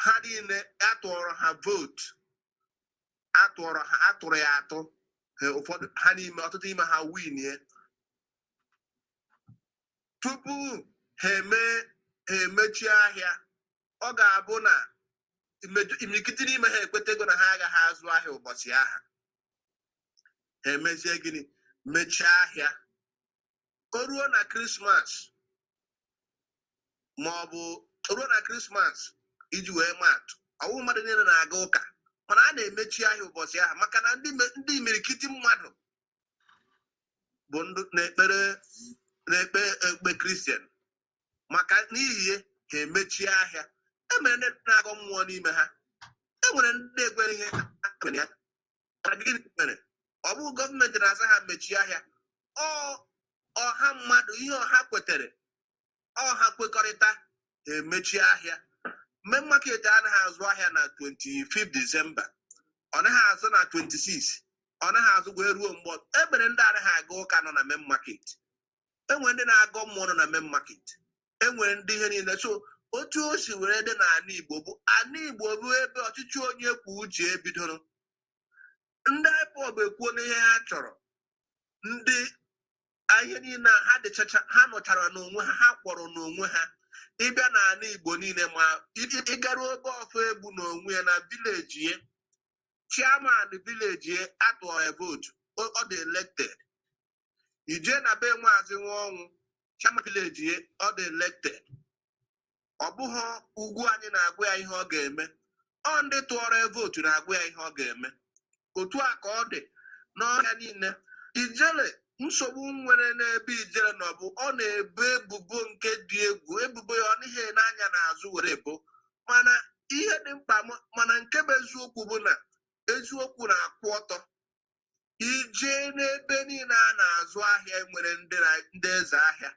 ha niile atụọrọ ha vootu, atụọrọ ha, atụrụ ya atụ ha, ụfọdụ ha n'ime, ọtụtụ ime ha winie tupu ha eme ha emechie ahịa. Ọ ga-abụ na imirikiti n'ime ha ekwetego na ha agaghị azụ ahịa ụbọchị ahụ. Ha emezie gịnị? Mechie ahịa. O ruo na Krismas, ma ọ bụ ruo na Krismas, iji wee maatụ, ọwụ mmadụ niile na-aga ụka, mana a na-emechi ahịa ụbọchị ahụ maka na ndị imirikiti mmadụ bụ ndị na-ekpere, na-ekpe ekpe Kristian. Maka n'ihi ya, ha emechie ahịa. E mere ndị na-agọ mmụọ n'ime ha, e nwere ndị ekwere ihe ha kwere ya. Mana gịnị mere? Ọ bụghị gọọmenti na-asa ha mechie ahịa. Ọ ọha mmadụ, ihe ọha kwetere, ọha kwekọrịta, emechie ahịa. Main market anaghị azụ ahịa na 25 December, ọ naghị azụ na 26, ọ naghị azụ wee ruo mgbe e mere. Ndị anaghị aga ụka nọ na main market, enwere ndị na-agọ mmụọ nọ na main market, enwere ndị ihe niile. So otu o si were dị n'ala Igbo bụ, ala Igbo bụ ebe ọchịchị onye kwuo uche ebidoro. Ndị IPOB ekwuo n'ihe ha chọrọ, ndị ihe niile a ha dịchacha, ha nọchara n'onwe ha, ha kwọrọ n'onwe ha. Ịbịa n'ala Igbo niile, ma ịgaruo ebe ọfọ egbu n'onwe ya na village ya, chairman village ya atụọ ya vote, ọ dị elected. Ije na be Maazị Nwaọnwụ, chairman village ya, ọ dị elected. Ọ bụghị ugwu anyị na-agwa ya ihe ọ ga-eme, ọ ndị tụọrọ ya vote na-agwa ya ihe ọ ga-eme. Otu a ka ọ dị n'ọhịa niile. Ijele, nsogbu nwere n'ebe Ijele nọ bụ ọ na-ebo ebubo nke dị egwu. Ebubo ya, ọ n'ihe n'anya n'azụ were ebo, mana ihe dị mkpa mana nke bụ eziokwu bụ na eziokwu na-akwụ ọtọ. Ije n'ebe niile a na-azụ ahịa, nwere ndị eze ahịa,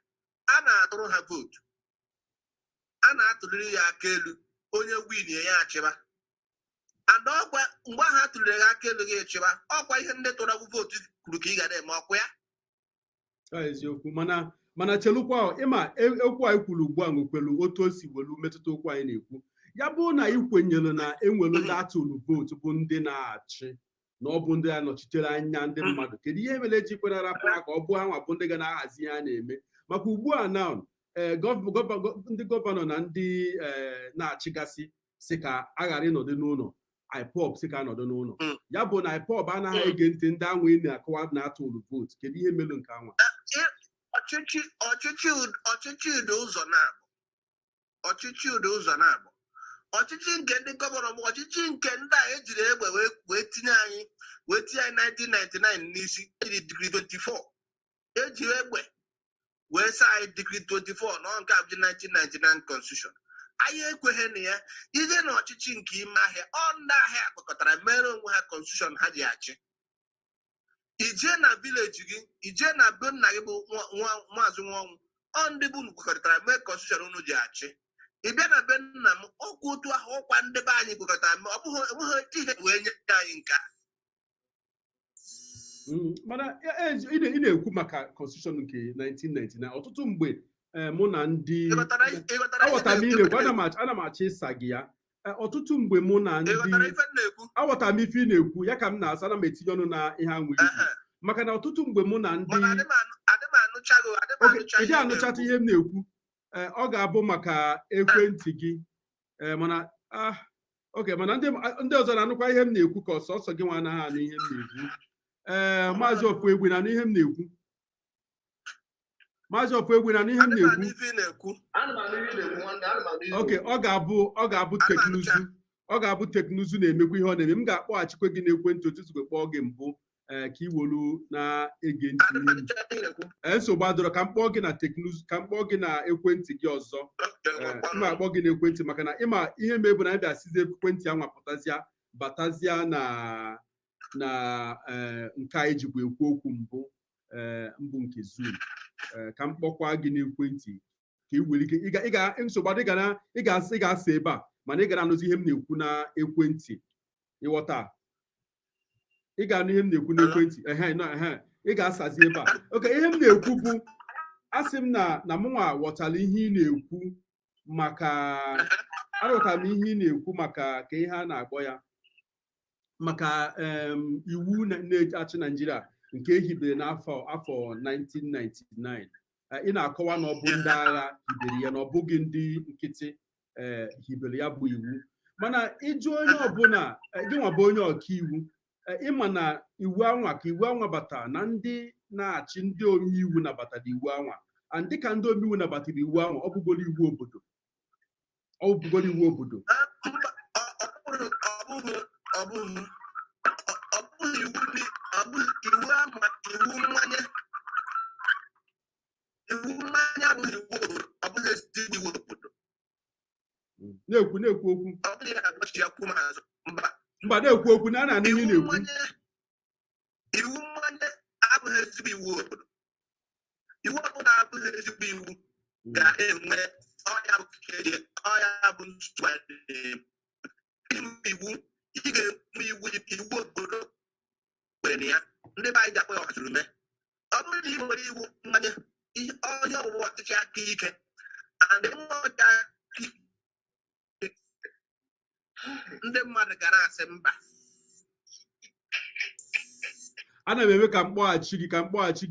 a na-atụrụ ha vote, a na-atụliri ya aka elu, onye win ya achịba. And ọkwa mgbe ahụ a tụliri ya aka elu gị echịba, ọkwa ihe ndị tụrụ vote kwuru ka ị ga na-eme, ọkwa ya. Ọ eziokwu, mana chelukwa, ịma okwu anyị kwuru ugbu a nwekwelu otu o si welu metụta okwu anyị na-ekwu. Ya bụ na ị kwenyere na enwelu ndị atụrụ vote bụ ndị na-achị, na ọ bụ ndị anọchitere anya ndị mmadụ, kedu ihe mere eji kwere rapụ ha ka ọ bụ ha nwa bụ ndị ga na-ahazi ihe a na-eme? Maka ugbu a na ndị governor na ndị na-achịgasị si ka a ghara ịnọdụ n'ụlọ, IPOB si ka anọdụ n'ụlọ. Ya bụ na IPOB anaghị ege ntị ndị anwa ị na-akọwa na-atụrụ vote. Kedu ihe melu nke anwa? Ọchịchị dị ụzọ na-abụ. Ọchịchị dị ụzọ na-abụ. Ọchịchị nke ndị governor bụ ọchịchị nke ndị a ejiri egbe wee tinye anyị, wee tinye anyị 1999 n'isi. Ejiri decree 24, eji egbe wee saa anyị decree 24 nọ nke abụji 1999 constitution. Anyị ekweghị na ya. Ije na ọchịchị nke ime ahịa, ọ ndị ahịa kpakọtara mere onwe ha constitution ha ji achị. Ije na village gị, ije na be nna gị bụ Maazị Nwanwụ, ọ ndị bụ unu kwekọrịtara mee constitution unu ji achị. Ị bịa na be nna m, ọkwa otu ahụ, ọkwa ndị be anyị kwekọrịtara mee. Ọ bụghị enweghị ihe wee nye anyị nke a. Mana ị na-ekwu maka constitution nke 1999. Ọtụtụ mgbe mụ na ndị Ịghọtara ihe aghọtara m ị na-ekwu? na-ekwu. Ana m achọ ịsa gị ya. Ọtụtụ mgbe mụ na ndị Ịghọtara ife m na-ekwu? Aghọtara m ife ị na-ekwu, ya ka m na-asa. Ana m etinye ọnụ na ihe anwụ ikwu, maka na ọtụtụ mgbe mụ na ndị Mana adị m anụchaghị, adị m Oke, anụcha ị ihe dị ị anụchata na-ekwu. ihe m na-ekwu. Ọ ga-abụ maka ekwentị gị. Mana oke, mana ndị ọzọ na-anụkwa ihe m na-ekwu, ka ọsọsọ gị nwa anaghị anụ ihe m na-ekwu? Ee, Maazị Ofuegbu na-anụ ihe m na-ekwu? Maazị Ofuegbu na-anụ ihe m Adị m anụ na-ekwu? ife ị na-ekwu. Ana m anụ ihe ị na-ekwu, nwanne, ana m anụ ihe ị Oke, na-ekwu. ọ ga-abụ Ana m teknụzụ, anụcha. ọ ga-abụ teknụzụ na-emekwa ihe ọ na-eme. M ga-akpọghachikwa gị n'ekwentị otu sikwe kpọọ gị mbụ, ee, ka ị wolu na-ege ntị Adị m ihe m anụcha ihe ị na-ekwu. Ee, nsogbu adọrọ. Ka m kpọọ gị na teknụzụ, ka m kpọọ gị na ekwentị gị ọzọ. Ee, m akpọ gị n'ekwentị, maka na ịma ihe mebu na anyị bịa sizie ekwentị anwa pụtazịa batazịa na nke anyị jikwa ekwu okwu mbụ, ee, mbụ nke Zoom. Ee, ka m kpọkwa gị n'ekwentị ka ị nwere ike ị ga nsogbu adị, ga na ị ga-asa ebe a, mana ị ga na-anụzi ihe m na-ekwu na ekwentị. Ịghọta? Ị ga-anụ ihe m na-ekwu n'ekwentị. Ehe, na ehe, ị ga-asazi ebe a. Oke, ihe m na-ekwu bụ, asị m na mụnwa ghọtara ihe ị na-ekwu, maka aghọtara m ihe ị na-ekwu maka ka ihe a na-akpọ ya, maka iwu na-achị Naijiria nke ehibere n'afọ afọ 1999. Ị na-akọwa na ọ bụ ndị agha hibere ya, na ọ bụghị ndị nkịtị hibere ya bụ iwu. Mana ịjụ onye ọbụla, gị nwa bụ onye ọka iwu, ịma na iwu anwa, ka iwu anwa batara na ndị na-achị, ndị omeiwu nabatara iwu anwa, and dịka ndị omeiwu nabatara iwu anwa, ọ bụgoro iwu obodo, ọ bụgoro iwu obodo. Mba, ọ bụghị iwu ọ bụghị iwu ama iwu mmanye. Iwu mmanye abụghị iwu obodo, ọ bụghị ezigbo iwu obodo. Na-ekwu okwu. Ọ bụghị ya, agbachi ya kwụ m azụ, mba. Mba, na-ekwu okwu na a na-anụ ihe ị Iwu na-ekwu. mmanye. Iwu mmanye abụghị ezigbo iwu obodo. Iwu ọbụla abụghị ezigbo iwu ga-enwe ọya bụ ọya bụ nsogbu anyị na-enwe. Inwe iwu, ị ga-enwe iwu, iwu obodo kwere na ya, ndị be anyị ji akpọ ya ọhazurume. Ọ bụrụ na ị nwere iwu mmanye, ihe onye ọbụbụ ọchịchị aka ike and nwa ọchịchị aka ike, ndị mmadụ ga na-asị mba. Ana m eme ka m kpọghachi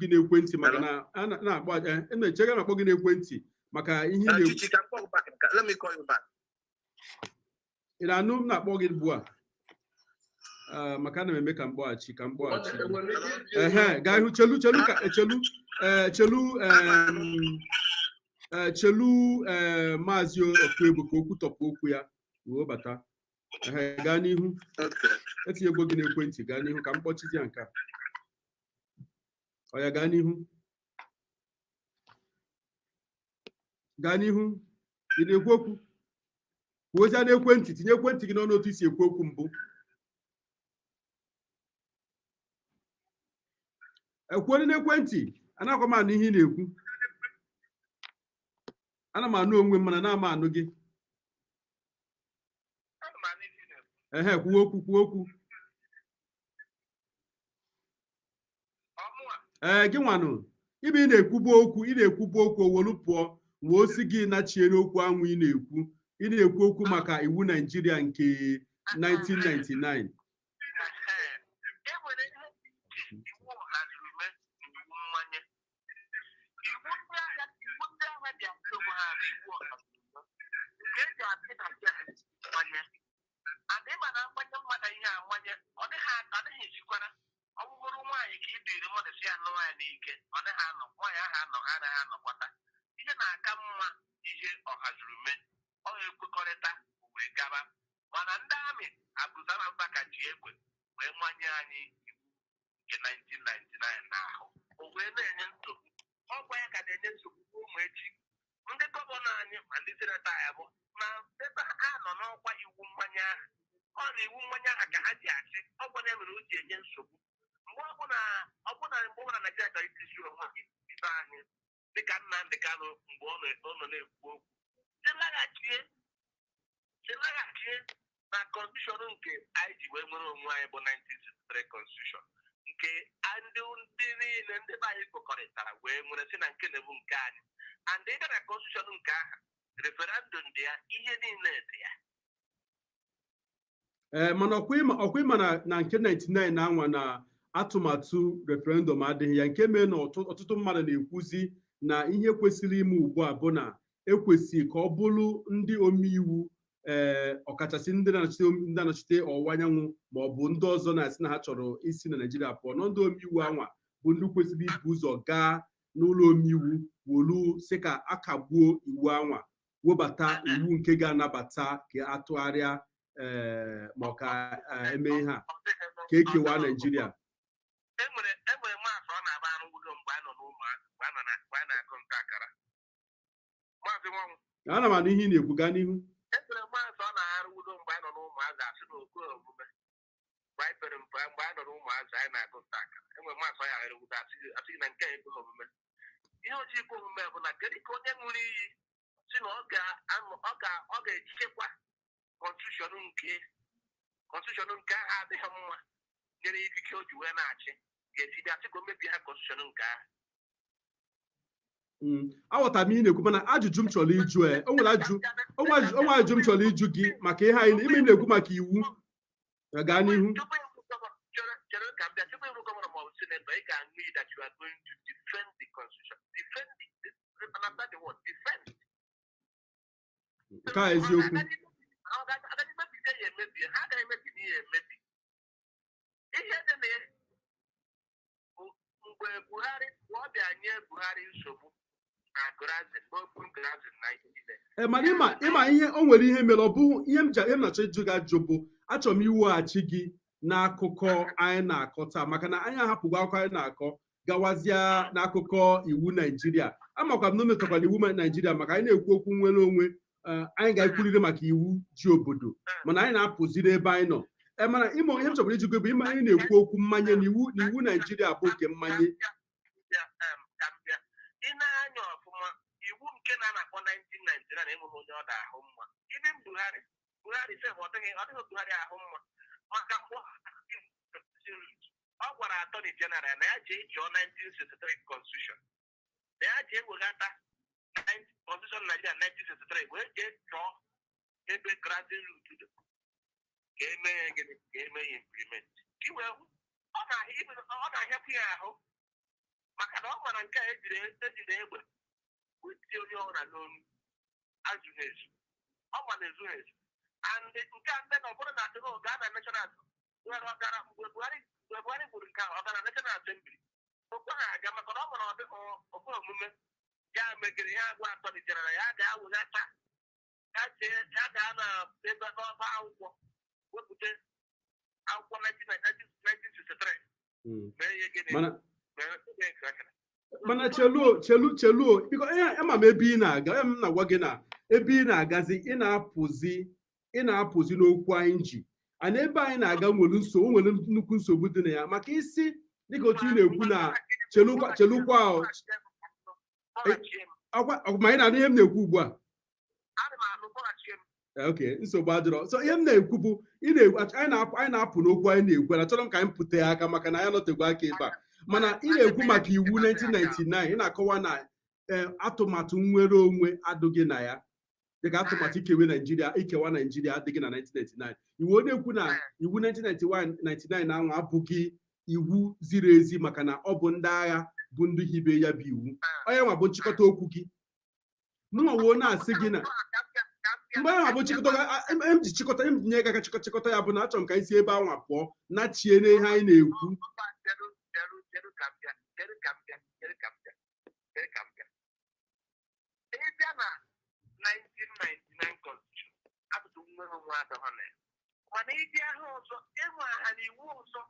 gị n'ekwentị maka na a na-akpọ na-echega na akpọ gị n'ekwentị maka ihe ị na-ekwu. Chichi, ka m kpọọ back. Let me call you back. Ị na-anụ m na-akpọ gị ugbu a? Ah, maka ana m eme ka m kpọghachi gị. Enwere m ike iji Ehe, gaa ihu. Chelu, chelu, ka chelu, ee, chelu, ee, chelu, ee, Maazị Ofuegbu ka okwu tọpụ okwu ya wee bata. Ehe, gaa n'ihu. Okay. Etinyego gị n'ekwentị, gaa n'ihu ka m kpọchizie nke a. Ọ ya, gaa n'ihu, gaa n'ihu. Ị na-ekwu okwu, kwuozie n'ekwentị. Tinye ekwentị gị n'ọnụ otu i si ekwu okwu mbụ. Ekwuolu n'ekwentị, anakwa m anụ ihe ị na-ekwu. Ana m anụ onwe m mana na-ama anụ gị. Ana m anụ ihe ị na-ekwu. Ehe, kwuo okwu, kwuo okwu. Ọmụa. Ee, gị nwanụ ibe ị na-ekwubu okwu, ị na-ekwubu okwu, o wolu pụọ wee sị gị nachie n'okwu anwụ ị na-ekwu. Ị na-ekwu okwu maka iwu Naijiria nke 1999. Ehe. E nwere ihe dị iche iwu ọhazurume na iwu mmanye. Iwu ndị agha ji achị onwe ha bụ iwu ọhazurume. Nke eji achị na nke mmanye. And ịma na mmanye mmadụ ihe amanye, ọ dịghị esikwara. Ọ bụgoro nwaanyị ka i biri mmadụ si anụ nwaanyị n'ike, ọ dịghị anọ, nwaanyị ahụ anọ, anaghị anọkwata. Ihe na-aka mma ihe ọhazurume, ọ ga-ekwekọrịta wee gaba. Mana ndị amị Abdulsalam Abubakar ji egbe wee manye anyị iwu nke 1999 n'ahụ. O wee na-enye nsogbu. Ọgwa ya ka na-enye nsogbu ruo ụmụ echi. Ndị gọvanọ anyị ma ndị senetọ anyị bụ na ebe ha nọ n'ọkwa iwu mmanye ahụ. Ọ na iwu mmanye ahụ ka ha ji achị. Ọgwa ya mere o ji enye nsogbu. Mgbe ọbụla Naijiria chọrọ isi onwe ha ibe anyị dịka Nnamdị Kanụ mgbe ọ nọ na-ekwu okwu si laghachie na constitution nke anyị ji wee nwere onwe anyị bụ 1963 constitution nke ndị niile ndị be anyị kwekọrịtara wee nwere si na nke na-ebu nke anyị. And ịga na constitution nke ahụ, referendum dị ya, ihe niile dị ya. Ee, mana ọkwa ịma na nke 99 na-anwa na atụmatụ referendum adịghị ya, nke mere na ọtụtụ mmadụ na-ekwuzi na ihe kwesịrị ime ugbu a bụ na ekwesịrị ka ọ bụrụ ndị omeiwu, ee, ọkachasị ndị na-anọchite ọwụwa anyanwụ ma ọ bụ ndị ọzọ na-asị na ha chọrọ isi na Naijiria pụọ nọ, ndị omeiwu anwa bụ ndị kwesịrị ibu ụzọ gaa n'ụlọ omeiwu wolu sị ka akagbuo iwu anwa, webata iwu nke ga-anabata ka atụgharịa, ee, ma ọ ka eme ihe a ka ekewa Naijiria. Enwere maasị ọ na-aba arụ udo mgbe a nọ n'ụmụazị, mgbe a na-akụ nta akara, Maazị Nwanwụ. Ana m anụ ihe ị na-ekwu, gaa n'ihu. Enwere maasị ọ na-arụ udo mgbe a nọ n'ụmụazị, asị na okwe omume mgbe anyị pere mpe, mgbe a nọ n'ụmụazị anyị na-akụ nta akara. Enwere maasị ọ ya arụ udo, asị gị na nke a ekweghị omume. Ihe ojii ikwe omume bụ na kedu ka onye ṅụrụ iyi si na ọ ga-echekwa constitution nke ahụ adịghị mma nyere ikike o ji wee na-achị ga-esi bịa sị ka o mebie ha constitution nke ahụ? Aghọtara m ihe ị na-ekwu, mana ajụjụ m chọrọ ịjụ, e o nwere ajụjụ o nwere ajụjụ m chọrọ ịjụ gị maka ihe anyị ime na-ekwu maka iwu. Gaa n'ihu. Tupu ịbụ gọvanọ, chere ka m bịa. Tupu ịbụ gọvanọ ma ọ bụ senator, ị ga-aṅụ iyi that you are going to defend the constitution, defend it, understand the word defend. Nke a eziokwu. Agaghị mebizie ya emebie, ha agaghị emebi n'ihe emebi. Ihe dị na ya bụ mgbe Buhari, mgbe ọ bịa nye Buhari nsogbu na grazing, n'open grazing na ihe niile. Ee, mana ịma ihe o nwere ihe mere ọ bụ ihe m ihe m na-achọ ịjụ gị ajụ bụ achọrọ m iweghachi gị n'akụkọ anyị na-akọ taa, maka na anyị ahapụgo akụkọ anyị na-akọ gawazie n'akụkọ iwu Naijiria. Amakwa m na o metụtakwara iwu Naijiria, maka anyị na-ekwu okwu nwere onwe, anyị ga-ekwurịrị maka iwu ji obodo, mana anyị na-apụzi n'ebe anyị nọ. Mana ịmụ ihe m chọburu iji gị bụ ịma anyị na-ekwu okwu mmanye n'iwu Naijiria bụ nke mmanye. Ka m bịa, ị na-anya ọfụma, iwu nke na na-akpọ 1999 enweghị onye ọ da-ahụ mma. Ibe Buhari sef, ọ dịghị Buhari ahụ mma, maka mgbe ọ gwara Attorney General na ya jee jụọ 1963 constitution, na ya jee weghata constitution Nigeria 1963 wee jee chọọ ebe grazing route dị ka eme ya gịnị, ka eme ya implement, ka i wee hụ ọ na-ahịakwu ya ahụ, maka na ọ mara nke a ejiri egbe wee tie onye ọbụla n'olu azụghị ezu. Ọ ma na ezughị ezu. And nke a ndị na ọ bụrụ na atụrụ gaa na national Buhari, ọ gara mgbe Buhari gburu nke ahụ, ọ gara National Assembly? O kweghị aga, maka na ọ mara ọ dịghị okwe omume. Ya megere ya agwa Attorney General ya ga-aweghata ya, jee ya gaa na ebe n'ọba akwụkwọ wepụta akwụkwọ 1963 mee ihe gịnị? Mana mee ihe nke ọhịa. Mana cheluo, chelu, cheluo, biko. Ama m ebe ị na-aga. M na-agwa gị na ebe ị na-agazi, ị na-apụzi n'okwu anyị ji ana ebe anyị na-aga. Nwere nsogbu, nwere nnukwu nsogbu dị na ya, maka isi dịka otu ị na-ekwu na chelukwa, chelukwa o. Kpọghachie m. Ma ị na-anụ ihe m na-ekwu ugbu a? Ana m anụ, kpọghachie m. Ok, nsogbu adịrọ. So ihe m na-ekwu bụ ị na-ekwu anyị na-apụ n'okwu anyị na-ekwu, na achọrọ m ka anyị pụta ya aka, maka na anyị anọtegwu aka ebe a. Mana ị na-ekwu maka iwu 1999, ị na-akọwa na atụmatụ nnwere onwe adịghị na ya, dịka atụmatụ ikewe Naijiria, ikewa Naijiria adịghị na 1999. Iwu na-ekwu na iwu 1991 99 ahụ abụghị iwu ziri ezi, maka na ọ bụ ndị agha bụ ndị hibe ya bụ iwu. Onye nwa bụ nchịkọta okwu gị mụnwa woo na-asị gị na mgbe ahụ bụ nchịkọta m ji chịkọta, m ji nye gị aka chịkọta ya, bụ na achọrọ m ka anyị si ebe anwa pụọ na chie n'ihe anyị na-ekwu. Mba, cheru, cheru, cheru ka m bịa, cheru ka m bịa, cheru ka m bịa, cheru ka m bịa. Ị bịa na 1999 constitution, atụtụ nnwere onwe adọghọ na ya. Mana ị bịa ha ọzọ, enwe ha na iwu ọzọ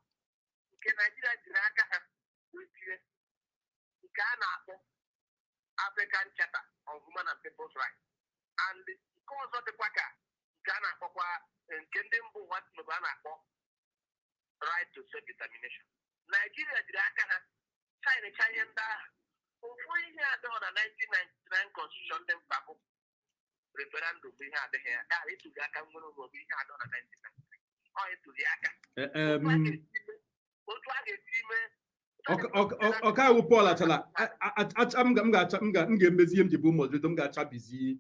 nke Naijiria jiri aka ha wee tinye, nke a na-akpọ African Charter of Human and People's Rights, and nke ọzọ dịkwa ka nke a na-akpọkwa nke ndị mba ụwa tinubu a na-akpọ right to self-determination. Naijiria jiri aka ha saịnịcha ihe ndị ahụ. Ofu ihe adịghị na 1999 constitution dị mkpa bụ referendum, bụ ihe adịghị ya ya ịtụli aka nwere onwe, bụ ihe adịghị na 1999. Ọ ịtụli aka otu a ga-esi mee. Ọkaiwu Paul Achala, m ga-emezi ihe m ji bụ moderator. M ga-achabizi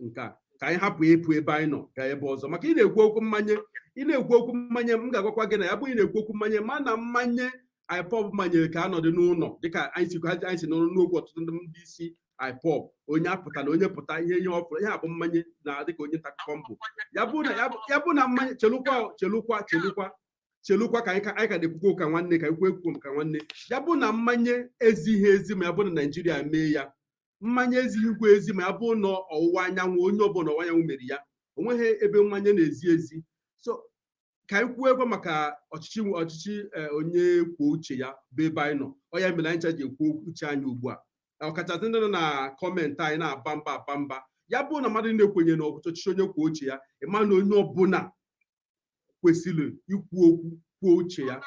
nke a ka anyị hapụ ịpụ ebe anyị nọ gaa ebe ọzọ, maka ị na-ekwu okwu mmanye, ị na-ekwu okwu mmanye. M ga-agwakwa gị na ya bụ ị na-ekwu okwu mmanye, ma na mmanye IPOB manyere ka anọdụ n'ụlọ, dịka anyị si n'ọrụ n'okwu ọtụtụ ndị isi IPOB, onye apụta na onye pụta ihe ọ fụrụ, ihe a bụ mmanye na dịka onye nta akụkọ mbụ ya bụ na mmanye. Chelukwa, chelukwa, chelukwa, chelukwa, ka anyị ka na-ekwukwa ụka nwanne, ka ekwu ekwu ka nwanne. Ya bụ na mmanye ezighi ezi ma ya bụ na Naijiria mee ya. Mmanye ezighịkwa ezi ma ya bụ na ọwụwa anyanwụ, onye ọbụla ọwụwa anyanwụ mere ya. Onweghị ebe mmanye na-ezi ezi. So ka anyị kwuo ekwe maka ọchịchị onye kwuo uche ya bụ ebe anyị nọ. Ọ ya mere anyị ncha ji ekwu uche anyị ugbu a, ọkachasị ndị nọ na comment anyị na-aba mba, aba mba. Ya bụ na mmadụ na-ekwenye na ọchịchị onye kwuo uche ya, ịma na onye ọbụla kwesịrị ikwu okwu, kwuo uche ya,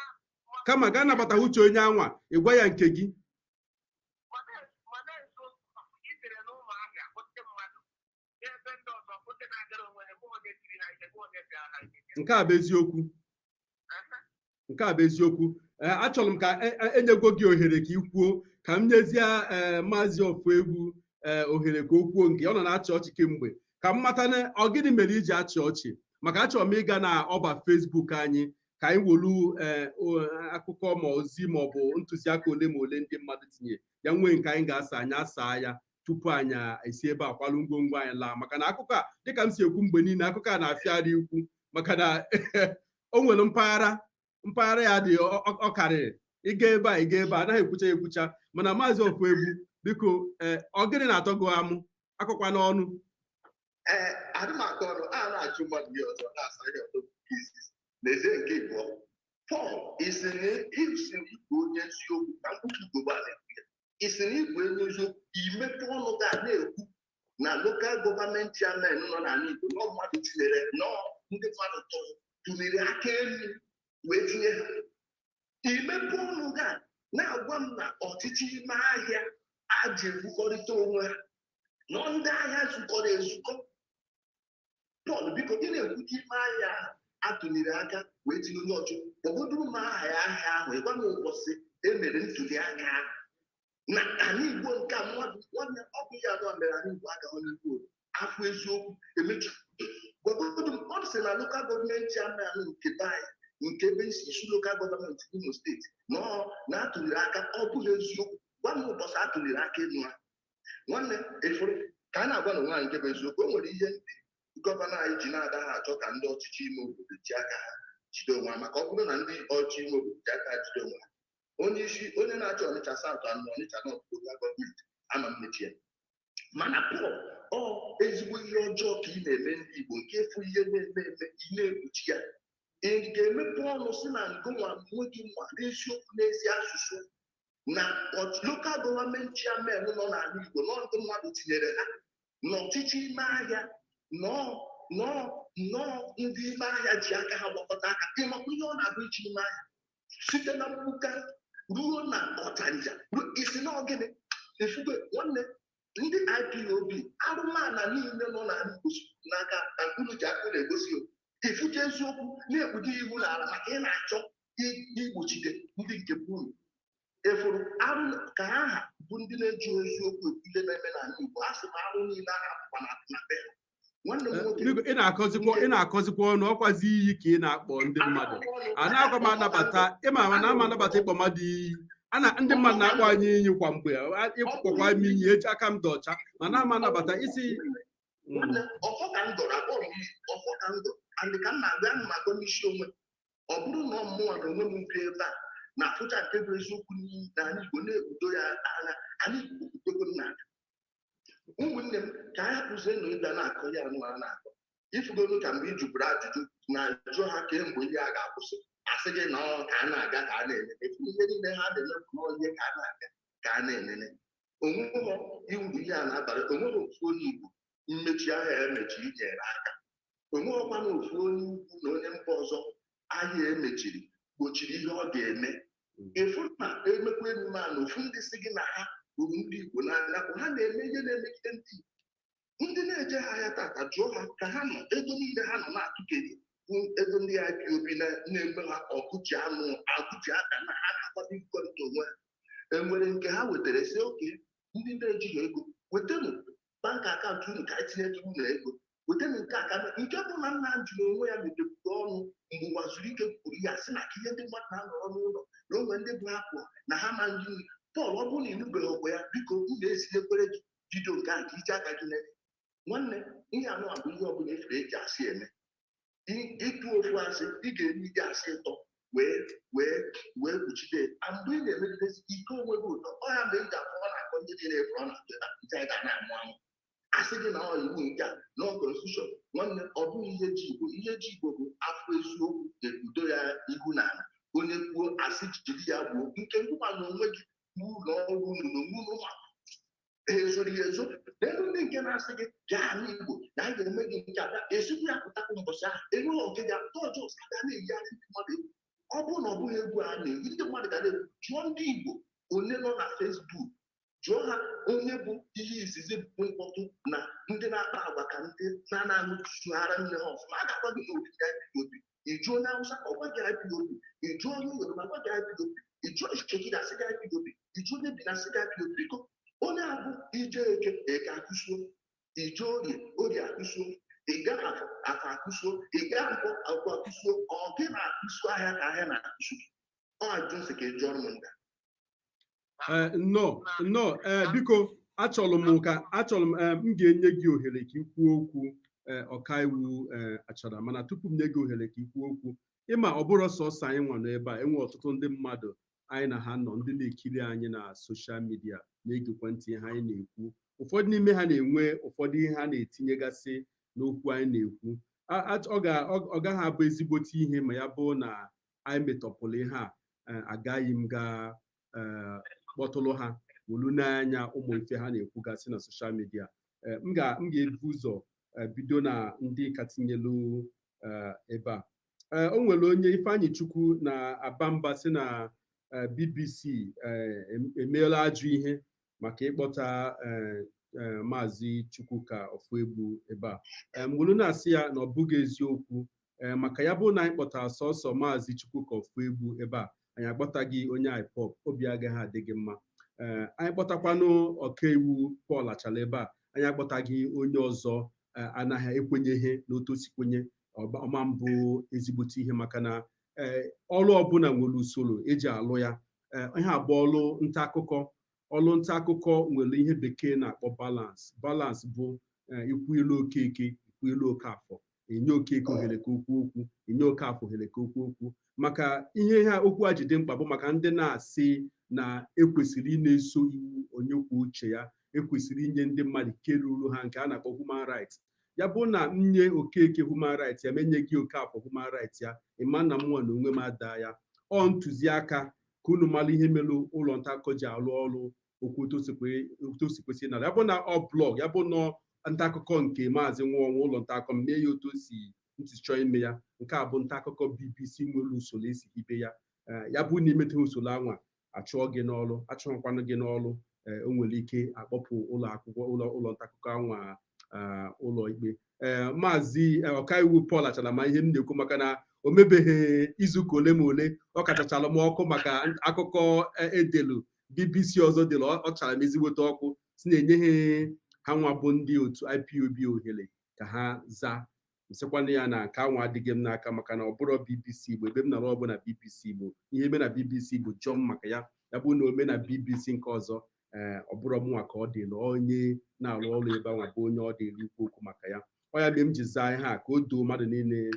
kama gaa nabata uche onye anwa, ịgwa ya nke gị. Mana eziokwu, ijere n'ụmụahịa kpọte mmadụ n'ebe ndị ọzọ kpọte na-agara onwe ha, ebe onye tiri ha ihe, ebe onye bịara ha ihe. Nke a bụ eziokwu, nke a bụ eziokwu. Ee, achọrọ m ka enyego gị ohere ka ị kwuo, ka m nyezie ee Maazị Ofuegbu ee ohere ka o kwuo nke ọ nọ na-achị ọchị kemgbe, ka m mata na ọ gịnị mere iji achị ọchị, maka achọrọ m ịga na ọba Facebook anyị ka anyị wolu ee akụkọ ma ozi ma ọ bụ ntụziaka ole ma ole ndị mmadụ tinye ya, nwee nke anyị ga-asa anyị asaa ya tupu anyị esi ebe a kwalụ ngwongwo anyị laa, maka na akụkọ a, dịka m si ekwu mgbe niile, akụkọ a na-afịara ikwu, maka na o nwere mpaghara ya dị ọ karịrị ịga ebe a, ịga ebe a anaghị ekwucha ekwucha. Mana Maazị Ofuegbu, biko, ee, ọ gịnị na-atọ gị amụ akụkwa n'ọnụ? Ee, adịmakọ ọnụ a na-achụ mmadụ ihe ọzọ na-asa ihe ọzọ bụ izizi. N'ezie, nke ịbụọ, Pọl, isi na isi na ịbụ onye eziokwu ka mkpuchi Igbo a na-ekwu ya. Isi na ịbụ onye eziokwu, imepe ọnụ ga na-ekwu na local government chairman nọ n'ala Igbo nọ mmadụ tinyere nọ, ndị mmadụ tụrụ tụliri aka elu wee tinye ha. Imepe ọnụ gị a na-agwa m na ọchịchị ime ahịa aji egbukọrịta onwe ha nọ, ndị ahịa zukọrọ ezukọ. Pọl, biko, gị na-ekwute ime ahịa ahụ atụliri aka wee tinye onye ọchụ, kpọgoduru m aha ya, ahịa ahụ, ịgwa m ụbọchị e mere ntuli aka ahụ na ala Igbo. Nke a mmadụ nwanne, ọ bụ ya anọ mere ala Igbo agaghị n'Igbo afọ eziokwu emechi. Gwagodu m, ọ sị na local government chairman nke be anyị, nke ebe isi isi local government Imo Steeti, na ọ na-atụliri aka, ọ bụghị eziokwu? Gwa m ụbọchị atụliri aka elu ha. Nwanne, efuru ka a na-agwa na nwaanyị nke bụ eziokwu. O nwere ihe ndị governor anyị ji na-ada ha achọ ka ndị ọchịchị ime obodo ji aka ha jide onwe ha, maka ọ bụrụ na ndị ọchịchị ime obodo ji aka ha jide onwe ha, onye isi onye na-achị Ọnịcha South and Ọnịcha North local government ama mmechi ya. Mana Pọl, ọ ezigbo ihe ọjọọ ka ị na-eme ndị Igbo, nke efu ihe na-eme eme, ị na-ekpuchi ya. Ị ga-emepe ọnụ si na ngụnwa nwe gị nwa n'eziokwu n'ezi asụsụ na local government chairman nọ n'ala Igbo nọ, ndị mmadụ tinyere ha n'ọchịchị ime ahịa, nọọ nọọ nọọ, ndị ime ahịa ji aka ha gbakọta aka. Ịmakwa ihe ọ na-abụ ichi ime ahịa site na mgbuka ruo na Ọchanja isi na ọgịnị efugo? Nwanne, ndị IPOB arụmala niile nọ n'ala Igbo si n'aka na mkpụrụ ji aka na-egosi o ifuche eziokwu na-ekpudo ihu n'ala maka ị na-achọ igbochide ndị nke unu efuru arụ ka aha bụ ndị na-eji eziokwu ekwu ihe na-eme n'ala Igbo. A sị m arụ niile aha bụkwa na be ha, nwanne m nwoke. Biko, ị na-akọzikwa ọnụ, ọkwazi iyi ka ị na-akpọ ndị mmadụ. A na-akwa m anabata ịma ama na ama anabata ịkpọ mmadụ iyi. A na ndị mmadụ na-akpọ anyị iyi kwa mgbe. Ịkpọkwa m iyi, eji aka m dị ọcha, mana ama anabata isi. Nwanne, ọfọ ka m dọrọ, akpọrọ m iyi, ọfọ ka m dọrọ and ka m na-agwa, ana m agọ n'isi onwe. Ọ bụrụ na ọ mụnwa na onwe m bi ebe a na-afụcha nke bụ eziokwu n'ala Igbo na-ebudo ya anya, ala Igbo kwudogo m n'aka. Ụmụnne m, ka anyị hapụzie na ịbịa na-akọ ya anụ a na-akọ ifugonu ka mgbe ị jụburu ajụjụ na jụọ ha kemgbe ihe a ga-akwụsị, asị gị na ọ ka a na-aga ka a na-enene efu ihe niile ha na-eme bụ na ihe ka a na-aga ka a na-enene. Onweghị iwuru ihe a na-abalị, onweghị ofu onye Igbo mmechi ahịa emechiri nyere aka, onweghịkwana ofu onye ugwu na onye mba ọzọ ahịa emechiri gbochiri ihe ọ ga-eme. Efu na emekwa emume a na ofu ndị si gị na ha hụrụ ndị Igbo n'anya bụ ha na-eme ihe na-emegide ndị Igbo. Ndị na-eje ha ahịa tata, jụọ ha ka ha nọ, ego niile ha nọ na-atụkeri bụ ego ndị IPOB na-eme ha ọgụji anụ agụji aka na ha na-akwado ịkọrịta onwe ha. Enwere nke ha wetara si oke ndị na-ejighị ego, wetanụ bank account unu ka anyị tinyetụrụ unu ego, wetanụ nke aka nke bụ na Nnamdị na onwe ya mepepụta ọnụ mgbe ụwa zuru ike kwuru ya sị na ka ihe ndị mmadụ na-anọrọ n'ụlọ na onwe ndị bụ ha pụọ na ha ma ndị nri. Pọl, ọ bụrụ na ịnụbeghị ọkwa ya, biko, m na-ezinyekwere gị vidio nke a ka iji aka gị nene. Nwanne, ihe anụ a bụ ihe ọbụla efere eji asị eme. Ịtụ ofu asị, ị ga-eme ide asị ịtọ wee kpuchide a. Mgbe ị na-emegidesi ike onwe gị ụtọ, ọ ya mgbe ị ga-afụ ọ na-akọ ndị dị na-efere ọ na-atụ ebe a nke anyị ga na-amụ amụ, asị gị na ọ iwu nke a na ọ constitution. Nwanne, ọ bụghị ihe ji Igbo. Ihe ji Igbo bụ afọ eziokwu ekpudo ya ihu n'ala. Onye kwuo asị, jiri ya gbuo nke ngụma na onwe gị n'ụlọ ọrụ unu na onwe unu ma ezoro ya ezo n'elu. Ndị nke na-asị gị bịa ala Igbo na anyị ga-eme gị nke a, bịa esikwu ya pụtakwa mbọsị ahụ enweghị nke ga-apụta ọjọọ abịa na-eyigharị ndị mmadụ egwu. Ọ bụrụ na ọ bụghị egwu a na-eyi ndị mmadụ ga na-egwu, jụọ ndị Igbo onye nọ na Facebook, jụọ ha onye bụ ihe izizi bụ mkpọtụ na ndị na-akpa agwa ka ndị na-aṅụchu ara nne ha ọfụma. A ga-agwa gị na obi IPOB. Ịjụ onye Awụsa, ọ gwa gị IPOB. Ịjụ onye Yoruba, gwa gị IPOB. Ịjụ Ishekiri, asị gị IPOB. Ịjụ onye bi na asị gị IPOB. Biko, onye abụ ije eke, eke akụsuo; ije orie, orie akụsuo; ị gaa afọ, afọ akụsuo; ị gaa nkwọ, akwụkwọ akụsuo. Ọ gị na-akụsu ahịa ka ahịa na-akụsu gị? Ọ ajụ nsị ka ị jụọrọ m nda. Ee, nnọọ, nnọọ. Ee, biko, achọrọ m ka achọrọ m ee, m ga-enye gị ohere ka ị kwuo okwu, ee, ọkaiwu, ee, Achara. Mana tupu m nye gị ohere ka ị kwuo okwu, ịma ọ bụrụ sọsọ anyị nwa nọ ebe a, enwe ọtụtụ ndị mmadụ anyị na ha nọ, ndị na-ekiri anyị na social media, na-egekwa ntị ihe anyị na-ekwu. Ụfọdụ n'ime ha na-enwe ụfọdụ ihe ha na-etinyegasị n'okwu anyị na-ekwu. Ọ gaghị abụ ezigbote ihe ma ya bụ na anyị metọpụrụ ihe a. Agaghị m gaa kpọtụrụ ha wolu n'anya ụmụ ife ha na-ekwugasị na social media. M ga-ebu ụzọ bido na ndị ka tinyelu ebe a. Ee, o nwere onye Ifeanyị Chukwu na Abamba si na BBC emeela ajọ ihe maka ịkpọta Maazị Chukwuka Ofoegbu ebe a. Mgbe na-asị ya na ọ bụghị eziokwu, maka ya bụ na anyị kpọtara sọsọ Maazị Chukwuka Ofoegbu ebe a, anyị akpọtaghị onye IPOB, obi agaghị adị gị mma. Ee, anyị kpọtakwanụ ọkaiwu Paul Achala ebe a, anyị akpọtaghị onye ọzọ anaghị ekwenyeghị n'otu o si kwenye, ọma mbụ ezigbote ihe, maka na ọrụ ọbụla nwere usoro eji alụ ya. Ihe abụọ, ọrụ nta akụkọ, ọrụ nta akụkọ nwere ihe Bekee na-akpọ balance. Balance bụ ikwu ilu Okeke, ikwu ilu Okafọ, enye Okeke ohere ka okwu okwu, enye Okafọ ohere ka okwu okwu. Maka ihe ha okwu a ji dị mkpa bụ maka ndị na-asị na ekwesịrị ị na-eso iwu onye kwuo uche ya, ekwesịrị inye ndị mmadụ ike ruru ha, nke a na-akpọ human rights. Ya bụ na m nye Okeke human rights ya, menye gị Okafọ human rights ya, ịma na mụnwa na onwe m ada ya. Ọ ntụziaka ka unu mara ihe mere ụlọ nta akụkọ ji arụ ọrụ okwu otu o si kwesị nara. Ya bụ na ọ blog, ya bụ na nta akụkọ nke Maazị Nwaọnwụ, ụlọ nta akụkọ m mee ya otu o si ntị chọọ ime ya. Nke a bụ nta akụkọ BBC nwere usoro esi hibe ya. Ya bụ na imete usoro anwa, achụọ gị n'ọrụ, achụọkwanụ gị n'ọrụ. O nwere ike akpọpụ ụlọ akwụkwọ, ụlọ nta akụkọ anwa ụlọ ikpe. Ee, Maazị ọkaiwu Paul Achala ma ihe m na-ekwu, maka na o mebeghị izuụka ole ma ole ọ kachachala m ọkụ maka akụkọ edelu BBC ọzọ dịrị. Ọ chara m ezigbote ọkụ si na-enyeghị ha nwa bụ ndị otu IPOB ohere ka ha zaa. Nsịkwana ya na nke anwa adịghị m n'aka, maka na ọ bụrụ BBC Igbo ebe m nọrọ, ọ bụ na BBC Igbo ihe eme na BBC Igbo jụọ m maka ya. Ya bụ na ome na BBC nke ọzọ, ee, ọ bụrụ mụnwa ka ọ dịrị, onye na-arụ ọrụ ebe anwa bụ onye ọ dịrị ikwu okwu maka ya. Ọ ya mere m ji zaa ihe a ka o doo mmadụ niile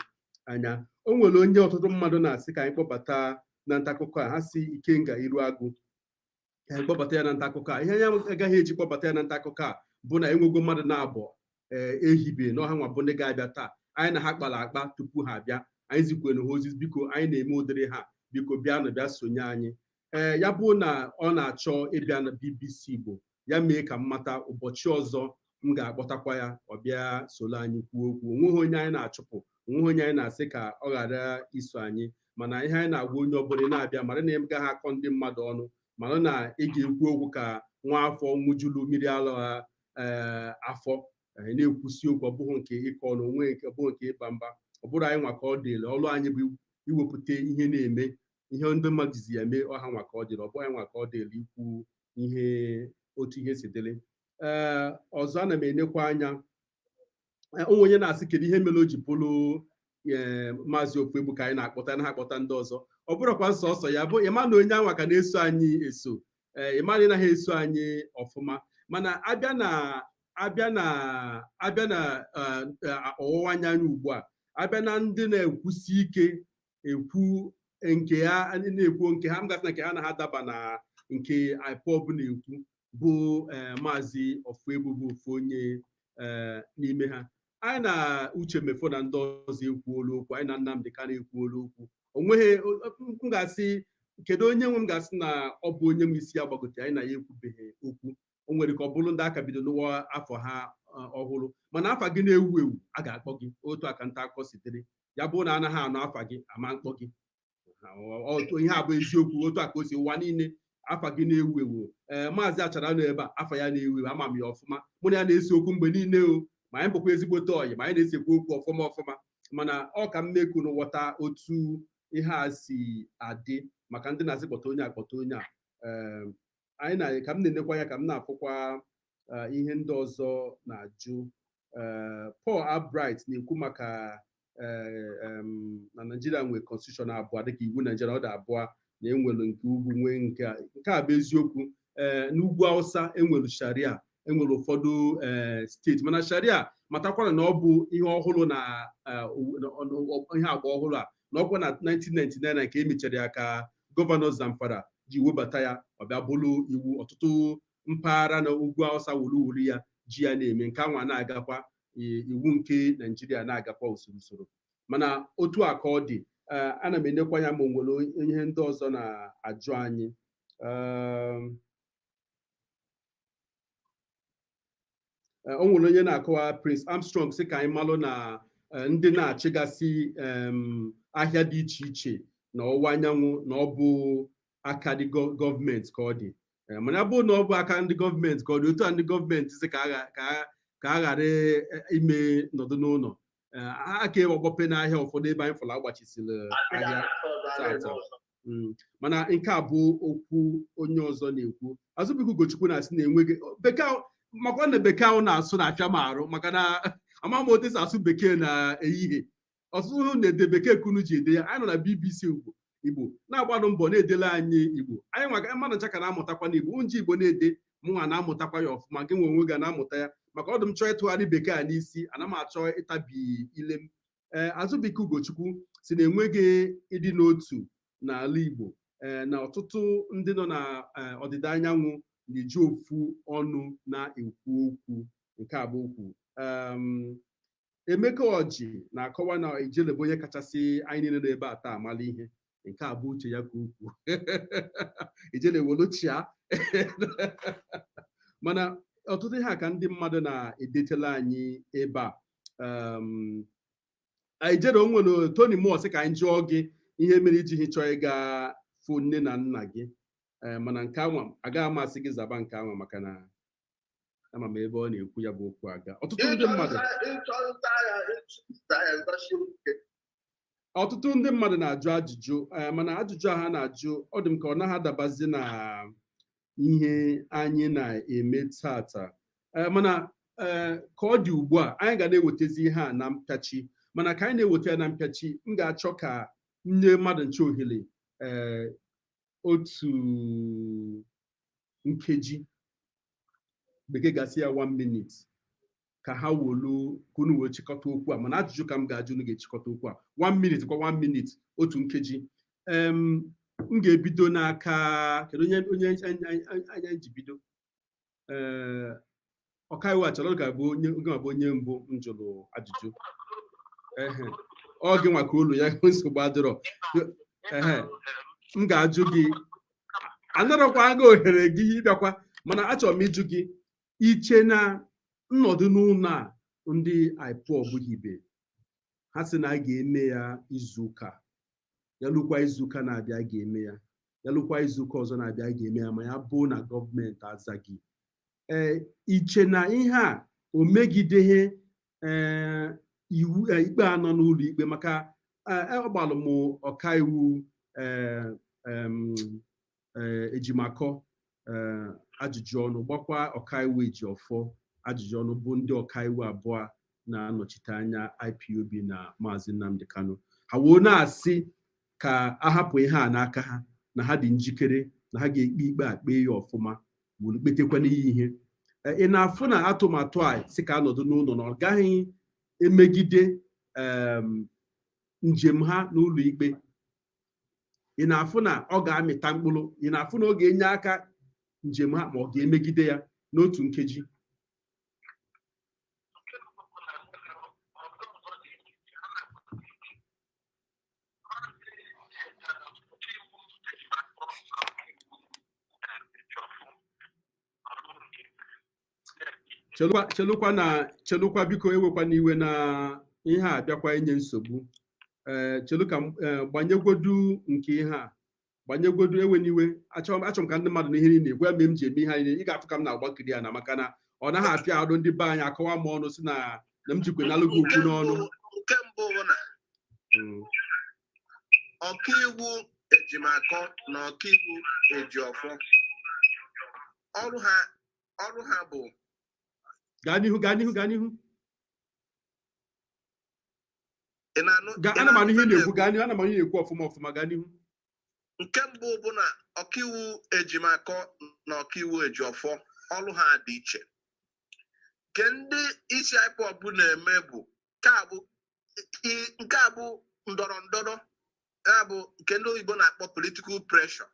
anya. O nwere onye ọtụtụ mmadụ na-asị ka anyị kpọbata na nta akụkọ a. Ha si Ikenga Iruagụ ka anyị kpọbata ya na nta akụkọ a. Ihe anyị agaghị eji kpọbata ya na nta akụkọ a bụ na enwego mmadụ na-abụ ee ehibe n'ọha nwa bụ ndị ga-abịa taa. Anyị na ha kpara akpa tupu ha abịa. Anyị zikwere ha ozi, biko, anyị na-eme ụdịrị ha, biko bịanụ bịa sonye anyị. Ee, ya bụ na ọ na-achọ ịbịa na BBC Igbo, ya mee ka m mata. Ụbọchị ọzọ m ga-akpọtakwa ya, ọ bịa soro anyị kwuo okwu. Onweghị onye anyị na-achụpụ, onweghị onye anyị na-asị ka ọ ghara iso anyị, mana ihe anyị na-agwa onye ọbụla na-abịa, mara na ị gaghị akọ ndị mmadụ ọnụ, mara na ị ga-ekwu okwu ka nwa afọ nwụjulu mmiri ara ha ee afọ na-ekwusi okwu. Ọ bụghị nke ịkọ ọnụ onwe nke, ọ bụghị nke ịba mba. Ọ bụrụ anyị nwa ka ọ dịrị. Ọrụ anyị bụ iwepụta ihe na-eme, ihe ndị mmadụ jizi ya mee ọha nwa ka ọ dịrị. Ọ bụghị nwa ka ọ dịrị ikwu ihe otu ihe si dịrị. Ee, ọzọ ana m enekwa anya, onwe onye na-asị kedu ihe mere o ji bụrụ ee Maazị Ofoegbu ka anyị na-akpọta na ha akpọta ndị ọzọ. Ọ bụrụkwa nsọsọ ya bụ ịma na onye anwa ka na-eso anyị eso. Ee, ịma na ị naghị eso anyị ọfụma, mana abịa na ọwụwa anyanwụ ugbu a, abịa na ndị na-ekwusi ike ekwu nke ha na-ekwu nke ha, m gasị na nke ha na ha daba na nke IPOB na-ekwu bụ Maazị Ofoegbu bụ ofu onye n'ime ha. Anyị na Uche Mefo na ndị ọzọ ekwuola okwu, anyị na Nnamdi Kanu ekwuola okwu. Onweghị m ga-asị kedu onye nwe m ga-asị na ọ bụ onye nwe isi ya gbagote anyị na ya ekwubeghị okwu. O nwere ka ọ bụrụ ndị aka bido n'ụwa afọ ha ọhụrụ, mana afa gị na-ewu ewu, a ga-akpọ gị. Otu aka nta akụkọ sitere ya bụ na anaghị anụ afa gị, ama mkpọ gị. Ihe a bụ eziokwu, otu a ka o si ụwa niile. Afa gị na-ewu ewu, ee, Maazị Achara nọ ebe a, afa ya na-ewu ewu, ama m ya ọfụma. Mụ na ya na-ese okwu mgbe niile o, ma anyị bụkwa ezigbote ọyị, ma anyị na-esekwa okwu ọfụma ọfụma, mana ọ ka m mekunu ghọta otu ihe a si adị maka ndị na-asị kpọta onye a, kpọta onye a. Ee, anyị na ka m na-enekwa ya, ka m na-afụkwa ihe ndị ọzọ na-ajụ. Paul Albright na-ekwu maka na Nigeria nwee constitution abụọ, dịka iwu Nigeria ọ dị abụọ, na enwere nke ugwu, nwee nke a. Nke a bụ eziokwu. Ee, n'ugwu Hausa enwere Sharia, enwere ụfọdụ ee steeti, mana Sharia matakwana na ọ bụ ihe ọhụrụ na ihe agba ọhụrụ a, na ọkwa na 1999 na nke emechara ya ka gọvanọ Zamfara ji webata ya, ọ bịa bụrụ iwu. Ọtụtụ mpaghara na ugwu Hausa wuru wuru ya ji ya na-eme nke anwa na-agakwa, iwu nke Naijiria na-agakwa usoro usoro. Mana otu a ka ọ dị. Ana m enekwa ya ma o nwere ihe ndị ọzọ na-ajụ anyị. O nwere onye na-akọwa, Prince Armstrong, sị ka anyị malụ na ndị na-achịgasị Ahịa dị iche iche na ọwụwa anyanwụ na ọ bụ aka ndị gọọmenti ka ọ dị. Mana ọ bụrụ na ọ bụ aka ndị gọọmenti ka ọ dị, otu a ndị gọọmenti sị ka a ghara ime nọdụ n'ụlọ, aka ọgbọpe n'ahịa ụfọdụ ebe anyị fọrọ agbachisiri ahịa tata. Mana nke a bụ okwu onye ọzọ na-ekwu. Azụbụike Ugochukwu na-asị na enweghị bekee, makwa na bekee ahụ na-asụ na-afịa m arụ, maka na ama m otu esi asụ bekee na ehihie. Ọtụtụ na-ede bekee kunu ji ede ya. Anyị nọ na BBC Igbo na-agbanụ mbọ na-edele anyị Igbo. Anyị nwa mmadụ ncha ka na-amụtakwa n'Igbo nji Igbo na-ede, mụnwa na-amụtakwa ya ọfụma, gị nwe onwe gị na-amụta ya, maka ọdụ m chọọ ịtụgharị bekee a n'isi, ana m achọ ịtabi ile m. Ee, Azụbụike Ugochukwu si na enweghị ịdị n'otu n'ala Igbo, ee, na ọtụtụ ndị nọ na ọdịda anyanwụ na-eji ofu ọnụ na-ekwu okwu. Nke a bụ okwu Emeka Ọjị na-akọwa na Ijele bụ onye kachasị anyị niile nọ ebe a taa amala ihe. Nke a bụ uche ya ka ukwu. Ijele wolochia. Mana ọtụtụ ihe a ka ndị mmadụ na-edetela anyị ebe a. Ijele, o nwere Tony Moore sị ka anyị jụọ gị ihe mere iji chọọ ịga fụ nne na nna gị. Mana nke anwa agaghị amasị gị zaba nke anwa, maka na ama m ebe ọ na-ekwu ya bụ okwu aga. Ọtụtụ ndị mmadụ na-ajụ ajụjụ, mana ajụjụ a ha na-ajụ, ọ dị m ka ọ naghị adabazi na ihe anyị na-eme tata. Mana ka ọ dị ugbu a, anyị ga na-ewetezi ihe a na mpịachi. Mana ka anyị na-eweta ya na mpịachi, m ga-achọ ka m nye mmadụ nche ohere otu nkeji, bekee gasị ya 1 minute, ka ha wolu ka unu wee chịkọta okwu a. Mana ajụjụ ka m ga-ajụ unu ga-echịkọta okwu a. 1 minute kwa 1 minute, otu nkeji. M ga-ebido n'aka kedu onye anya ji bido? Ee, ọkaiwu achọrọ ga-abụ onye bụ onye mbụ m jụrụ ajụjụ. Ehe, ọ gị nwa ka olu ya nsogbu adịrọ. Ehe, m ga-ajụ gị, anarakwa gị ohere gị ịbịakwa, mana achọrọ m ịjụ gị, iche na nnọdụ n'ụlọ a ndị IPOB hibe, ha sị na a ga-eme ya izuụka ya lụkwa, izuụka na-abịa a ga-eme ya, ya lụkwa, izuụka ọzọ na-abịa a ga-eme ya, ma ya bụ na gọọmenti azaghị, ee, iche na ihe a o megideghe ee iwu ikpe a nọ n'ụlọ ikpe? Maka agbalụ m ọkaiwu Ejimakọ ajụjụ ọnụ, gbakwa ọkaiwu Ejiọfọ ajụjụ ọnụ, bụ ndị ọkaiwu abụọ na-anọchite anya IPOB na Maazị Nnamdi Kanu. Ha woo na-asị ka ahapụ ihe a n'aka ha, na ha dị njikere, na ha ga-ekpe ikpe a, kpee ya ọfụma, wuru kpetekwana ya ihe. Ị na-afụ na atụmatụ a si ka anọdụ n'ụlọ na ọ gaghị emegide njem ha n'ụlọ ikpe? Ị na-afụ na ọ ga-amịta mkpụrụ? Ị na-afụ na ọ ga-enye aka njem ha, ma ọ ga-emegide ya, n'otu nkeji? Chelụkwa na chelụkwa, biko, ewekwana iwe na ihe a bịakwa inye nsogbu. Ee, chelu ka m gbanyegwodu nke ihe a, gbanyegwodu. Ewe n'iwe, achọrọ m ka ndị mmadụ na ihe niile na-ekwu ya mee m ji eme ihe anyị. Ị ga-afụ ka m na-agbakiri ya na maka na ọ naghị afịa arụ ndị be anyị akọwa m ọnụ si na m jikwe nalụ gị okwu n'ọnụ. Nke mbụ bụ na ọkaiwu Ejimakọ na ọkaiwu Ejiọfọ, ọrụ ha bụ Gaa n'ihu, gaa n'ihu, gaa n'ihu. Ị na-anụ? Ị Ana m anụ ihe ị na-anụ? Na-ekwu, gaa n'ihu. Ana m anụ ihe ị na-ekwu ọfụma ọfụma, gaa n'ihu. Nke mbụ bụ na ọkaiwu Ejimakọ na ọkaiwu Ejiọfọ, ọrụ ha dị iche. Nke ndị isi IPOB na-eme bụ nke a bụ ndọrọ ndọrọ ya, bụ nke ndị oyibo na-akpọ political pressure.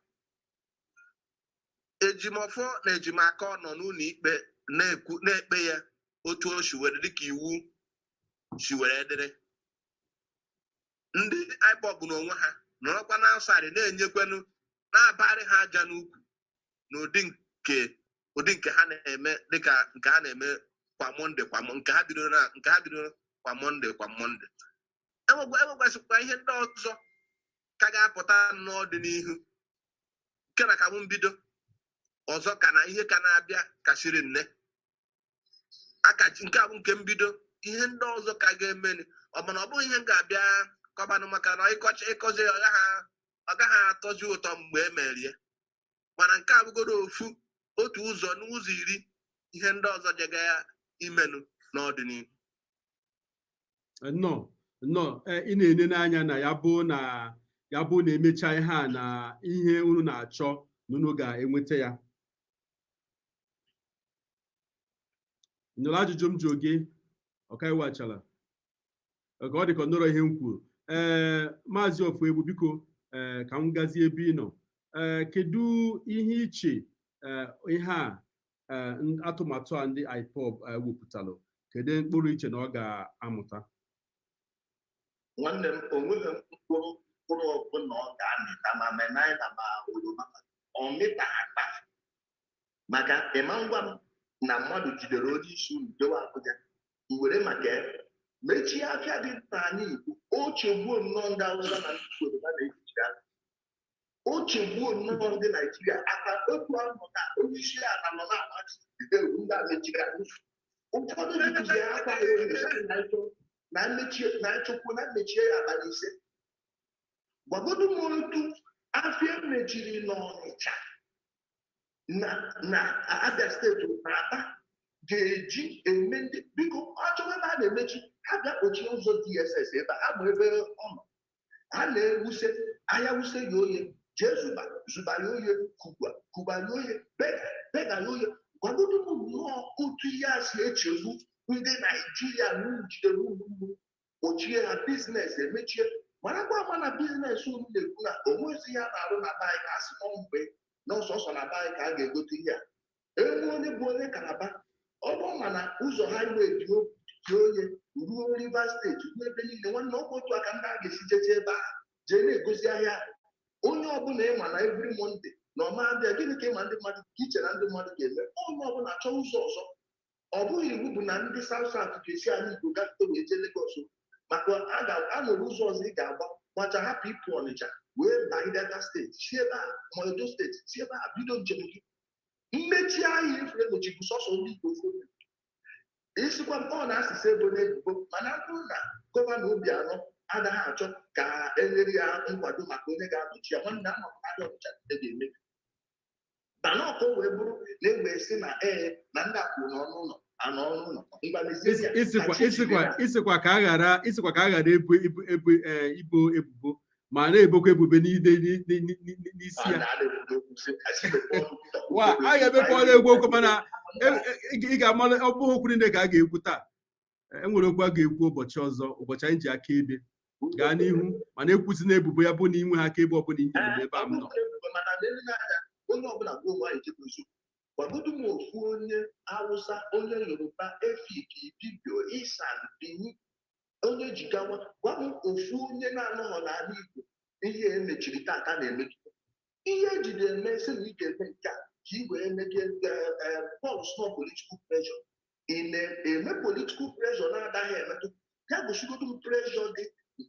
Ejimọfọ na Ejimakọ nọ n'ụlọ ikpe na-ekwu na-ekpe ya otu o si were dịka iwu si were dịrị. Ndị IPOB n'onwe ha nọrọkwa na outside na-enyekwenu, na-abarị ha aja n'ukwu n'ụdị nke ụdị nke ha na-eme, dịka nke ha na-eme kwa Monday, kwa nke ha bidoro na nke ha bidoro kwa Monday, kwa Monday. Enwekwasịkwa ihe ndị ọzọ ka ga-apụta n'ọdịnihu nke na ka m bido ọzọ, ka na ihe ka na-abịa kasịrị nne aka. Nke a bụ nke mbido. Ihe ndị ọzọ ka ga-emeni, ọ mana ọ bụghị ihe m ga-abịa kọbanụ, maka na ịkọcha ịkọzi, ọ gaghị atọzi ụtọ mgbe e mere ya. Mana nke a bụgodo ofu otu ụzọ n'ụzọ 10 ihe ndị ọzọ jega imenụ n'ọdịnihu. Nnọọ, nnọọ. Ị na-ene n'anya na ya bụ na emecha ihe a na ihe unu na-achọ na unu ga-enweta ya? Nụrụ ajụjụ m jụrụ gị, Ọkaiwu Achala, ka ọ dị ka ọ nụrọ ihe m kwuru. Ee, Maazị Ofoegbu, biko, ee, ka m gazie ebe ị nọ. Ee, kedu ihe iche, ee, ihe a, atụmatụ a ndị IPOB wepụtalụ, kedu mkpụrụ iche na ọ ga-amụta? Nwanne m, onweghị mkpụrụ ọbụla ọ ga-amịta, ma menaịna ma oroma, ọ mịta akpa, maka ịma ngwa m na mmadụ jidere onye isi unu dowe Abuja were maka ya mechie afịa dị n'ala Igbo. O chegbuo nnọọ ndị Awụsa na ndị Yoruba na-ejichi aka, o chegbuo nnọọ ndị Naijiria aka. Otu ahụ na onye isi ala nọ na-amachi ewu ndị a mechiri aka. Ụfọdụ jikuzi aka ya na mmechie na nchukwu na mmechie ya abalị 5. Gwagodu m otu afịa mechiri n'Ọnịcha na Abia Steeti na Aba ga-eji eme ndị. Biko, achọghị ebe a na-emechi, ha bịa kpochie ụzọ DSS ebe a, ha ma ebe ọ nọ. Ha na-ewuse ahịa, wuse ya oye, jee zuba zuba ya oye, kubwa kubwa ya oye, bega bega ya oye. Gwagodu m nnọọ otu ihe a si echegbu ndị Naijiria na jidere unu kpochie ha, business emechie. Marakwa ama na business unu na-ekwu na onwezi ya na-arụ na be anyị, ka a sị nọ mgbe na ọsọsọ na be anyị ka a ga-egote ihe a. Enwe onye bụ onye Kalaba, ọ bụ ma na ụzọ highway dị oye ruo Rivers Steeti, ruo ebe niile. Nwanne, ọ bụ otu aka ndị a ga-esi jeche ebe ahụ jee na-egosi ahịa. Onye ọbụla ịma na every Monday na ọma abịa, gịnị ka ịma ndị mmadụ ka iche na ndị mmadụ ga-eme? Onye ọbụla chọọ ụzọ ọzọ. Ọ bụghị iwu bụ na ndị South South ga-esi ala Igbo gafete wee jee Lagos, maka a nwere ụzọ ọzọ ị ga-agba gbacha, hapụ ịpụ Ọnịcha wee banye Delta Steeti, si ebe a ma Edo Steeti, si ebe a bido njem gị. Mmechi ahịa efere mechi bụ sọsọ ndị Igbo fonu isikwa ọ na-asịsị ebo n'ebubo. Mana ọ bụrụ na Gọvanọ Obianọ agaghị achọ ka enyere ya nkwado maka onye ga-anọchi ya, nwanne, ama m ahịa Ọnịcha ga-emebi. Mana ọkụ wee bụrụ na egbe si na ee na ndị akwụ n'ọnụ ụlọ anọ ọnụ ụlọ. Isikwa ka a ghara ebu ebu ibo ebubo, ma na-ebokwa ebubo n'isi ya. Wa a ga-emekwa ọrụ egwu okwu, mana ị ga-amara ọ bụghị okwu niile ka a ga-ekwu taa. Enwere okwu a ga-ekwu ụbọchị ọzọ, ụbọchị anyị ji aka ebe gaa n'ihu. Mana ekwuzi na ebubo ya bụ na inwe ha aka ebe ọbụla inyere n'ebe a m nọ. Onye ọbụla gwa onwe anyị chekwa eziokwu. Gwagodu m ofu onye Awụsa, onye Yoruba, Efik, Ibibio, Isan, Bini, onye Jigawa, gwa m ofu onye na-anọghọ n'ala Igbo ihe emechiri tata na-emegide. Ihe ejide eme sị na ị ga-eme nke a ka ị wee megide Paul small political pressure. Ị na-eme political pressure na-agaghị emetụ ya. Gosigodo m pressure dị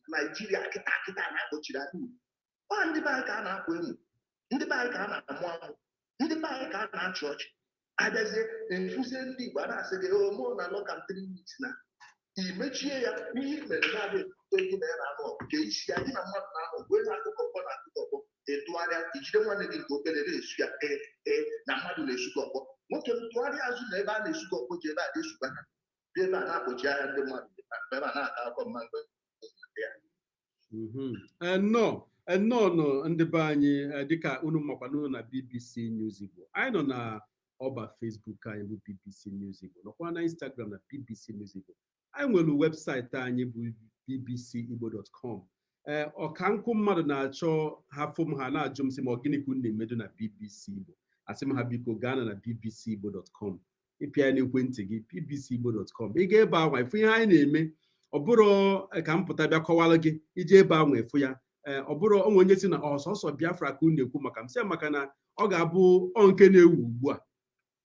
Naijiria kịta kịta na-akpọchiri ala Igbo. Ọ ndị be anyị ka a na-akwa emu, ndị be anyị ka a na-amụ amụ, ndị be anyị ka a na-achị ọchị. Abịazie efuzie ndị Igbo a na-asị gị mụ na lọka 3 weeks na imechie ya. Ihe i mere na-abịa ebute gị na ya na-anụ ọgụ ka isi ya gị na mmadụ na-anụ ọgụ, onye na-akụkọ ọkpọ na akụkọ ọkpọ, etụgharịa ijide nwanne gị nke obere na-esu ya. Ee ee, na mmadụ na-esu gị ọkpọ. Nwoke m, tụgharịa azụ na ebe a na-esu gị ọkpọ, ji ebe a na-esukwa ha, dị ebe a na-akpọchi ahịa ndị mmadụ, ebe a na-ata akọ mmadụ ya. Nnọọ, nnọọ nọ ndị be anyị. Dịka unu makwa n'ụlọ na BBC News Igbo, anyị nọ na ọba Facebook anyị bụ BBC News Igbo, nọkwa na Instagram na BBC News Igbo. Anyị nwere webụsaịtị anyị bụ bbcigbo.com. Ee, ọka nkụ mmadụ na-achọ ha fụ m, ha na-ajụ m sị ma ọ gịnị ka unu na-emedo na BBC Igbo. Asị m ha biko gaa na bbcigbo.com, ịpịa ya n'ekwentị gị, bbcigbo.com. Ị ga ebe ahụ ịfụ ihe anyị na-eme. Ọ bụrụ ka m pụta bịa kọwara gị, ije ebe ahụ efu ya. Ee, ọ bụrụ onwe onye si na ọsọsọ Biafra ka unu na-ekwu, maka m sị ya maka na ọ ga-abụ ọ nke na-ewu ugbu a.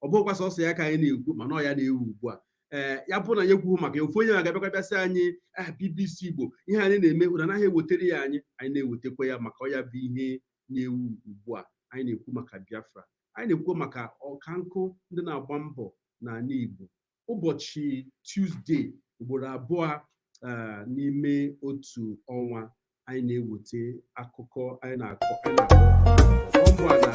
Ọ bụghịkwa sọsọ ya ka anyị na-ekwu, mana ọ ya na-ewu ugbu a. Ee, ya bụ na ya ekwughị maka ya, ofu onye na-agabịakwa bịasị anyị, "Ah, BBC Igbo, ihe anyị na-eme, unu anaghị ewetara ya anyị." Anyị na-ewetakwa ya maka ọ ya bụ ihe na-ewu ugbu a. Anyị na-ekwu maka Biafra, anyị na-ekwu maka ọkankụ ndị na-agba mbọ n'ala Igbo. Ụbọchị Tuesday, ugboro abụọ n'ime otu ọnwa, anyị na-eweta akụkọ anyị na-akọ mbọ a na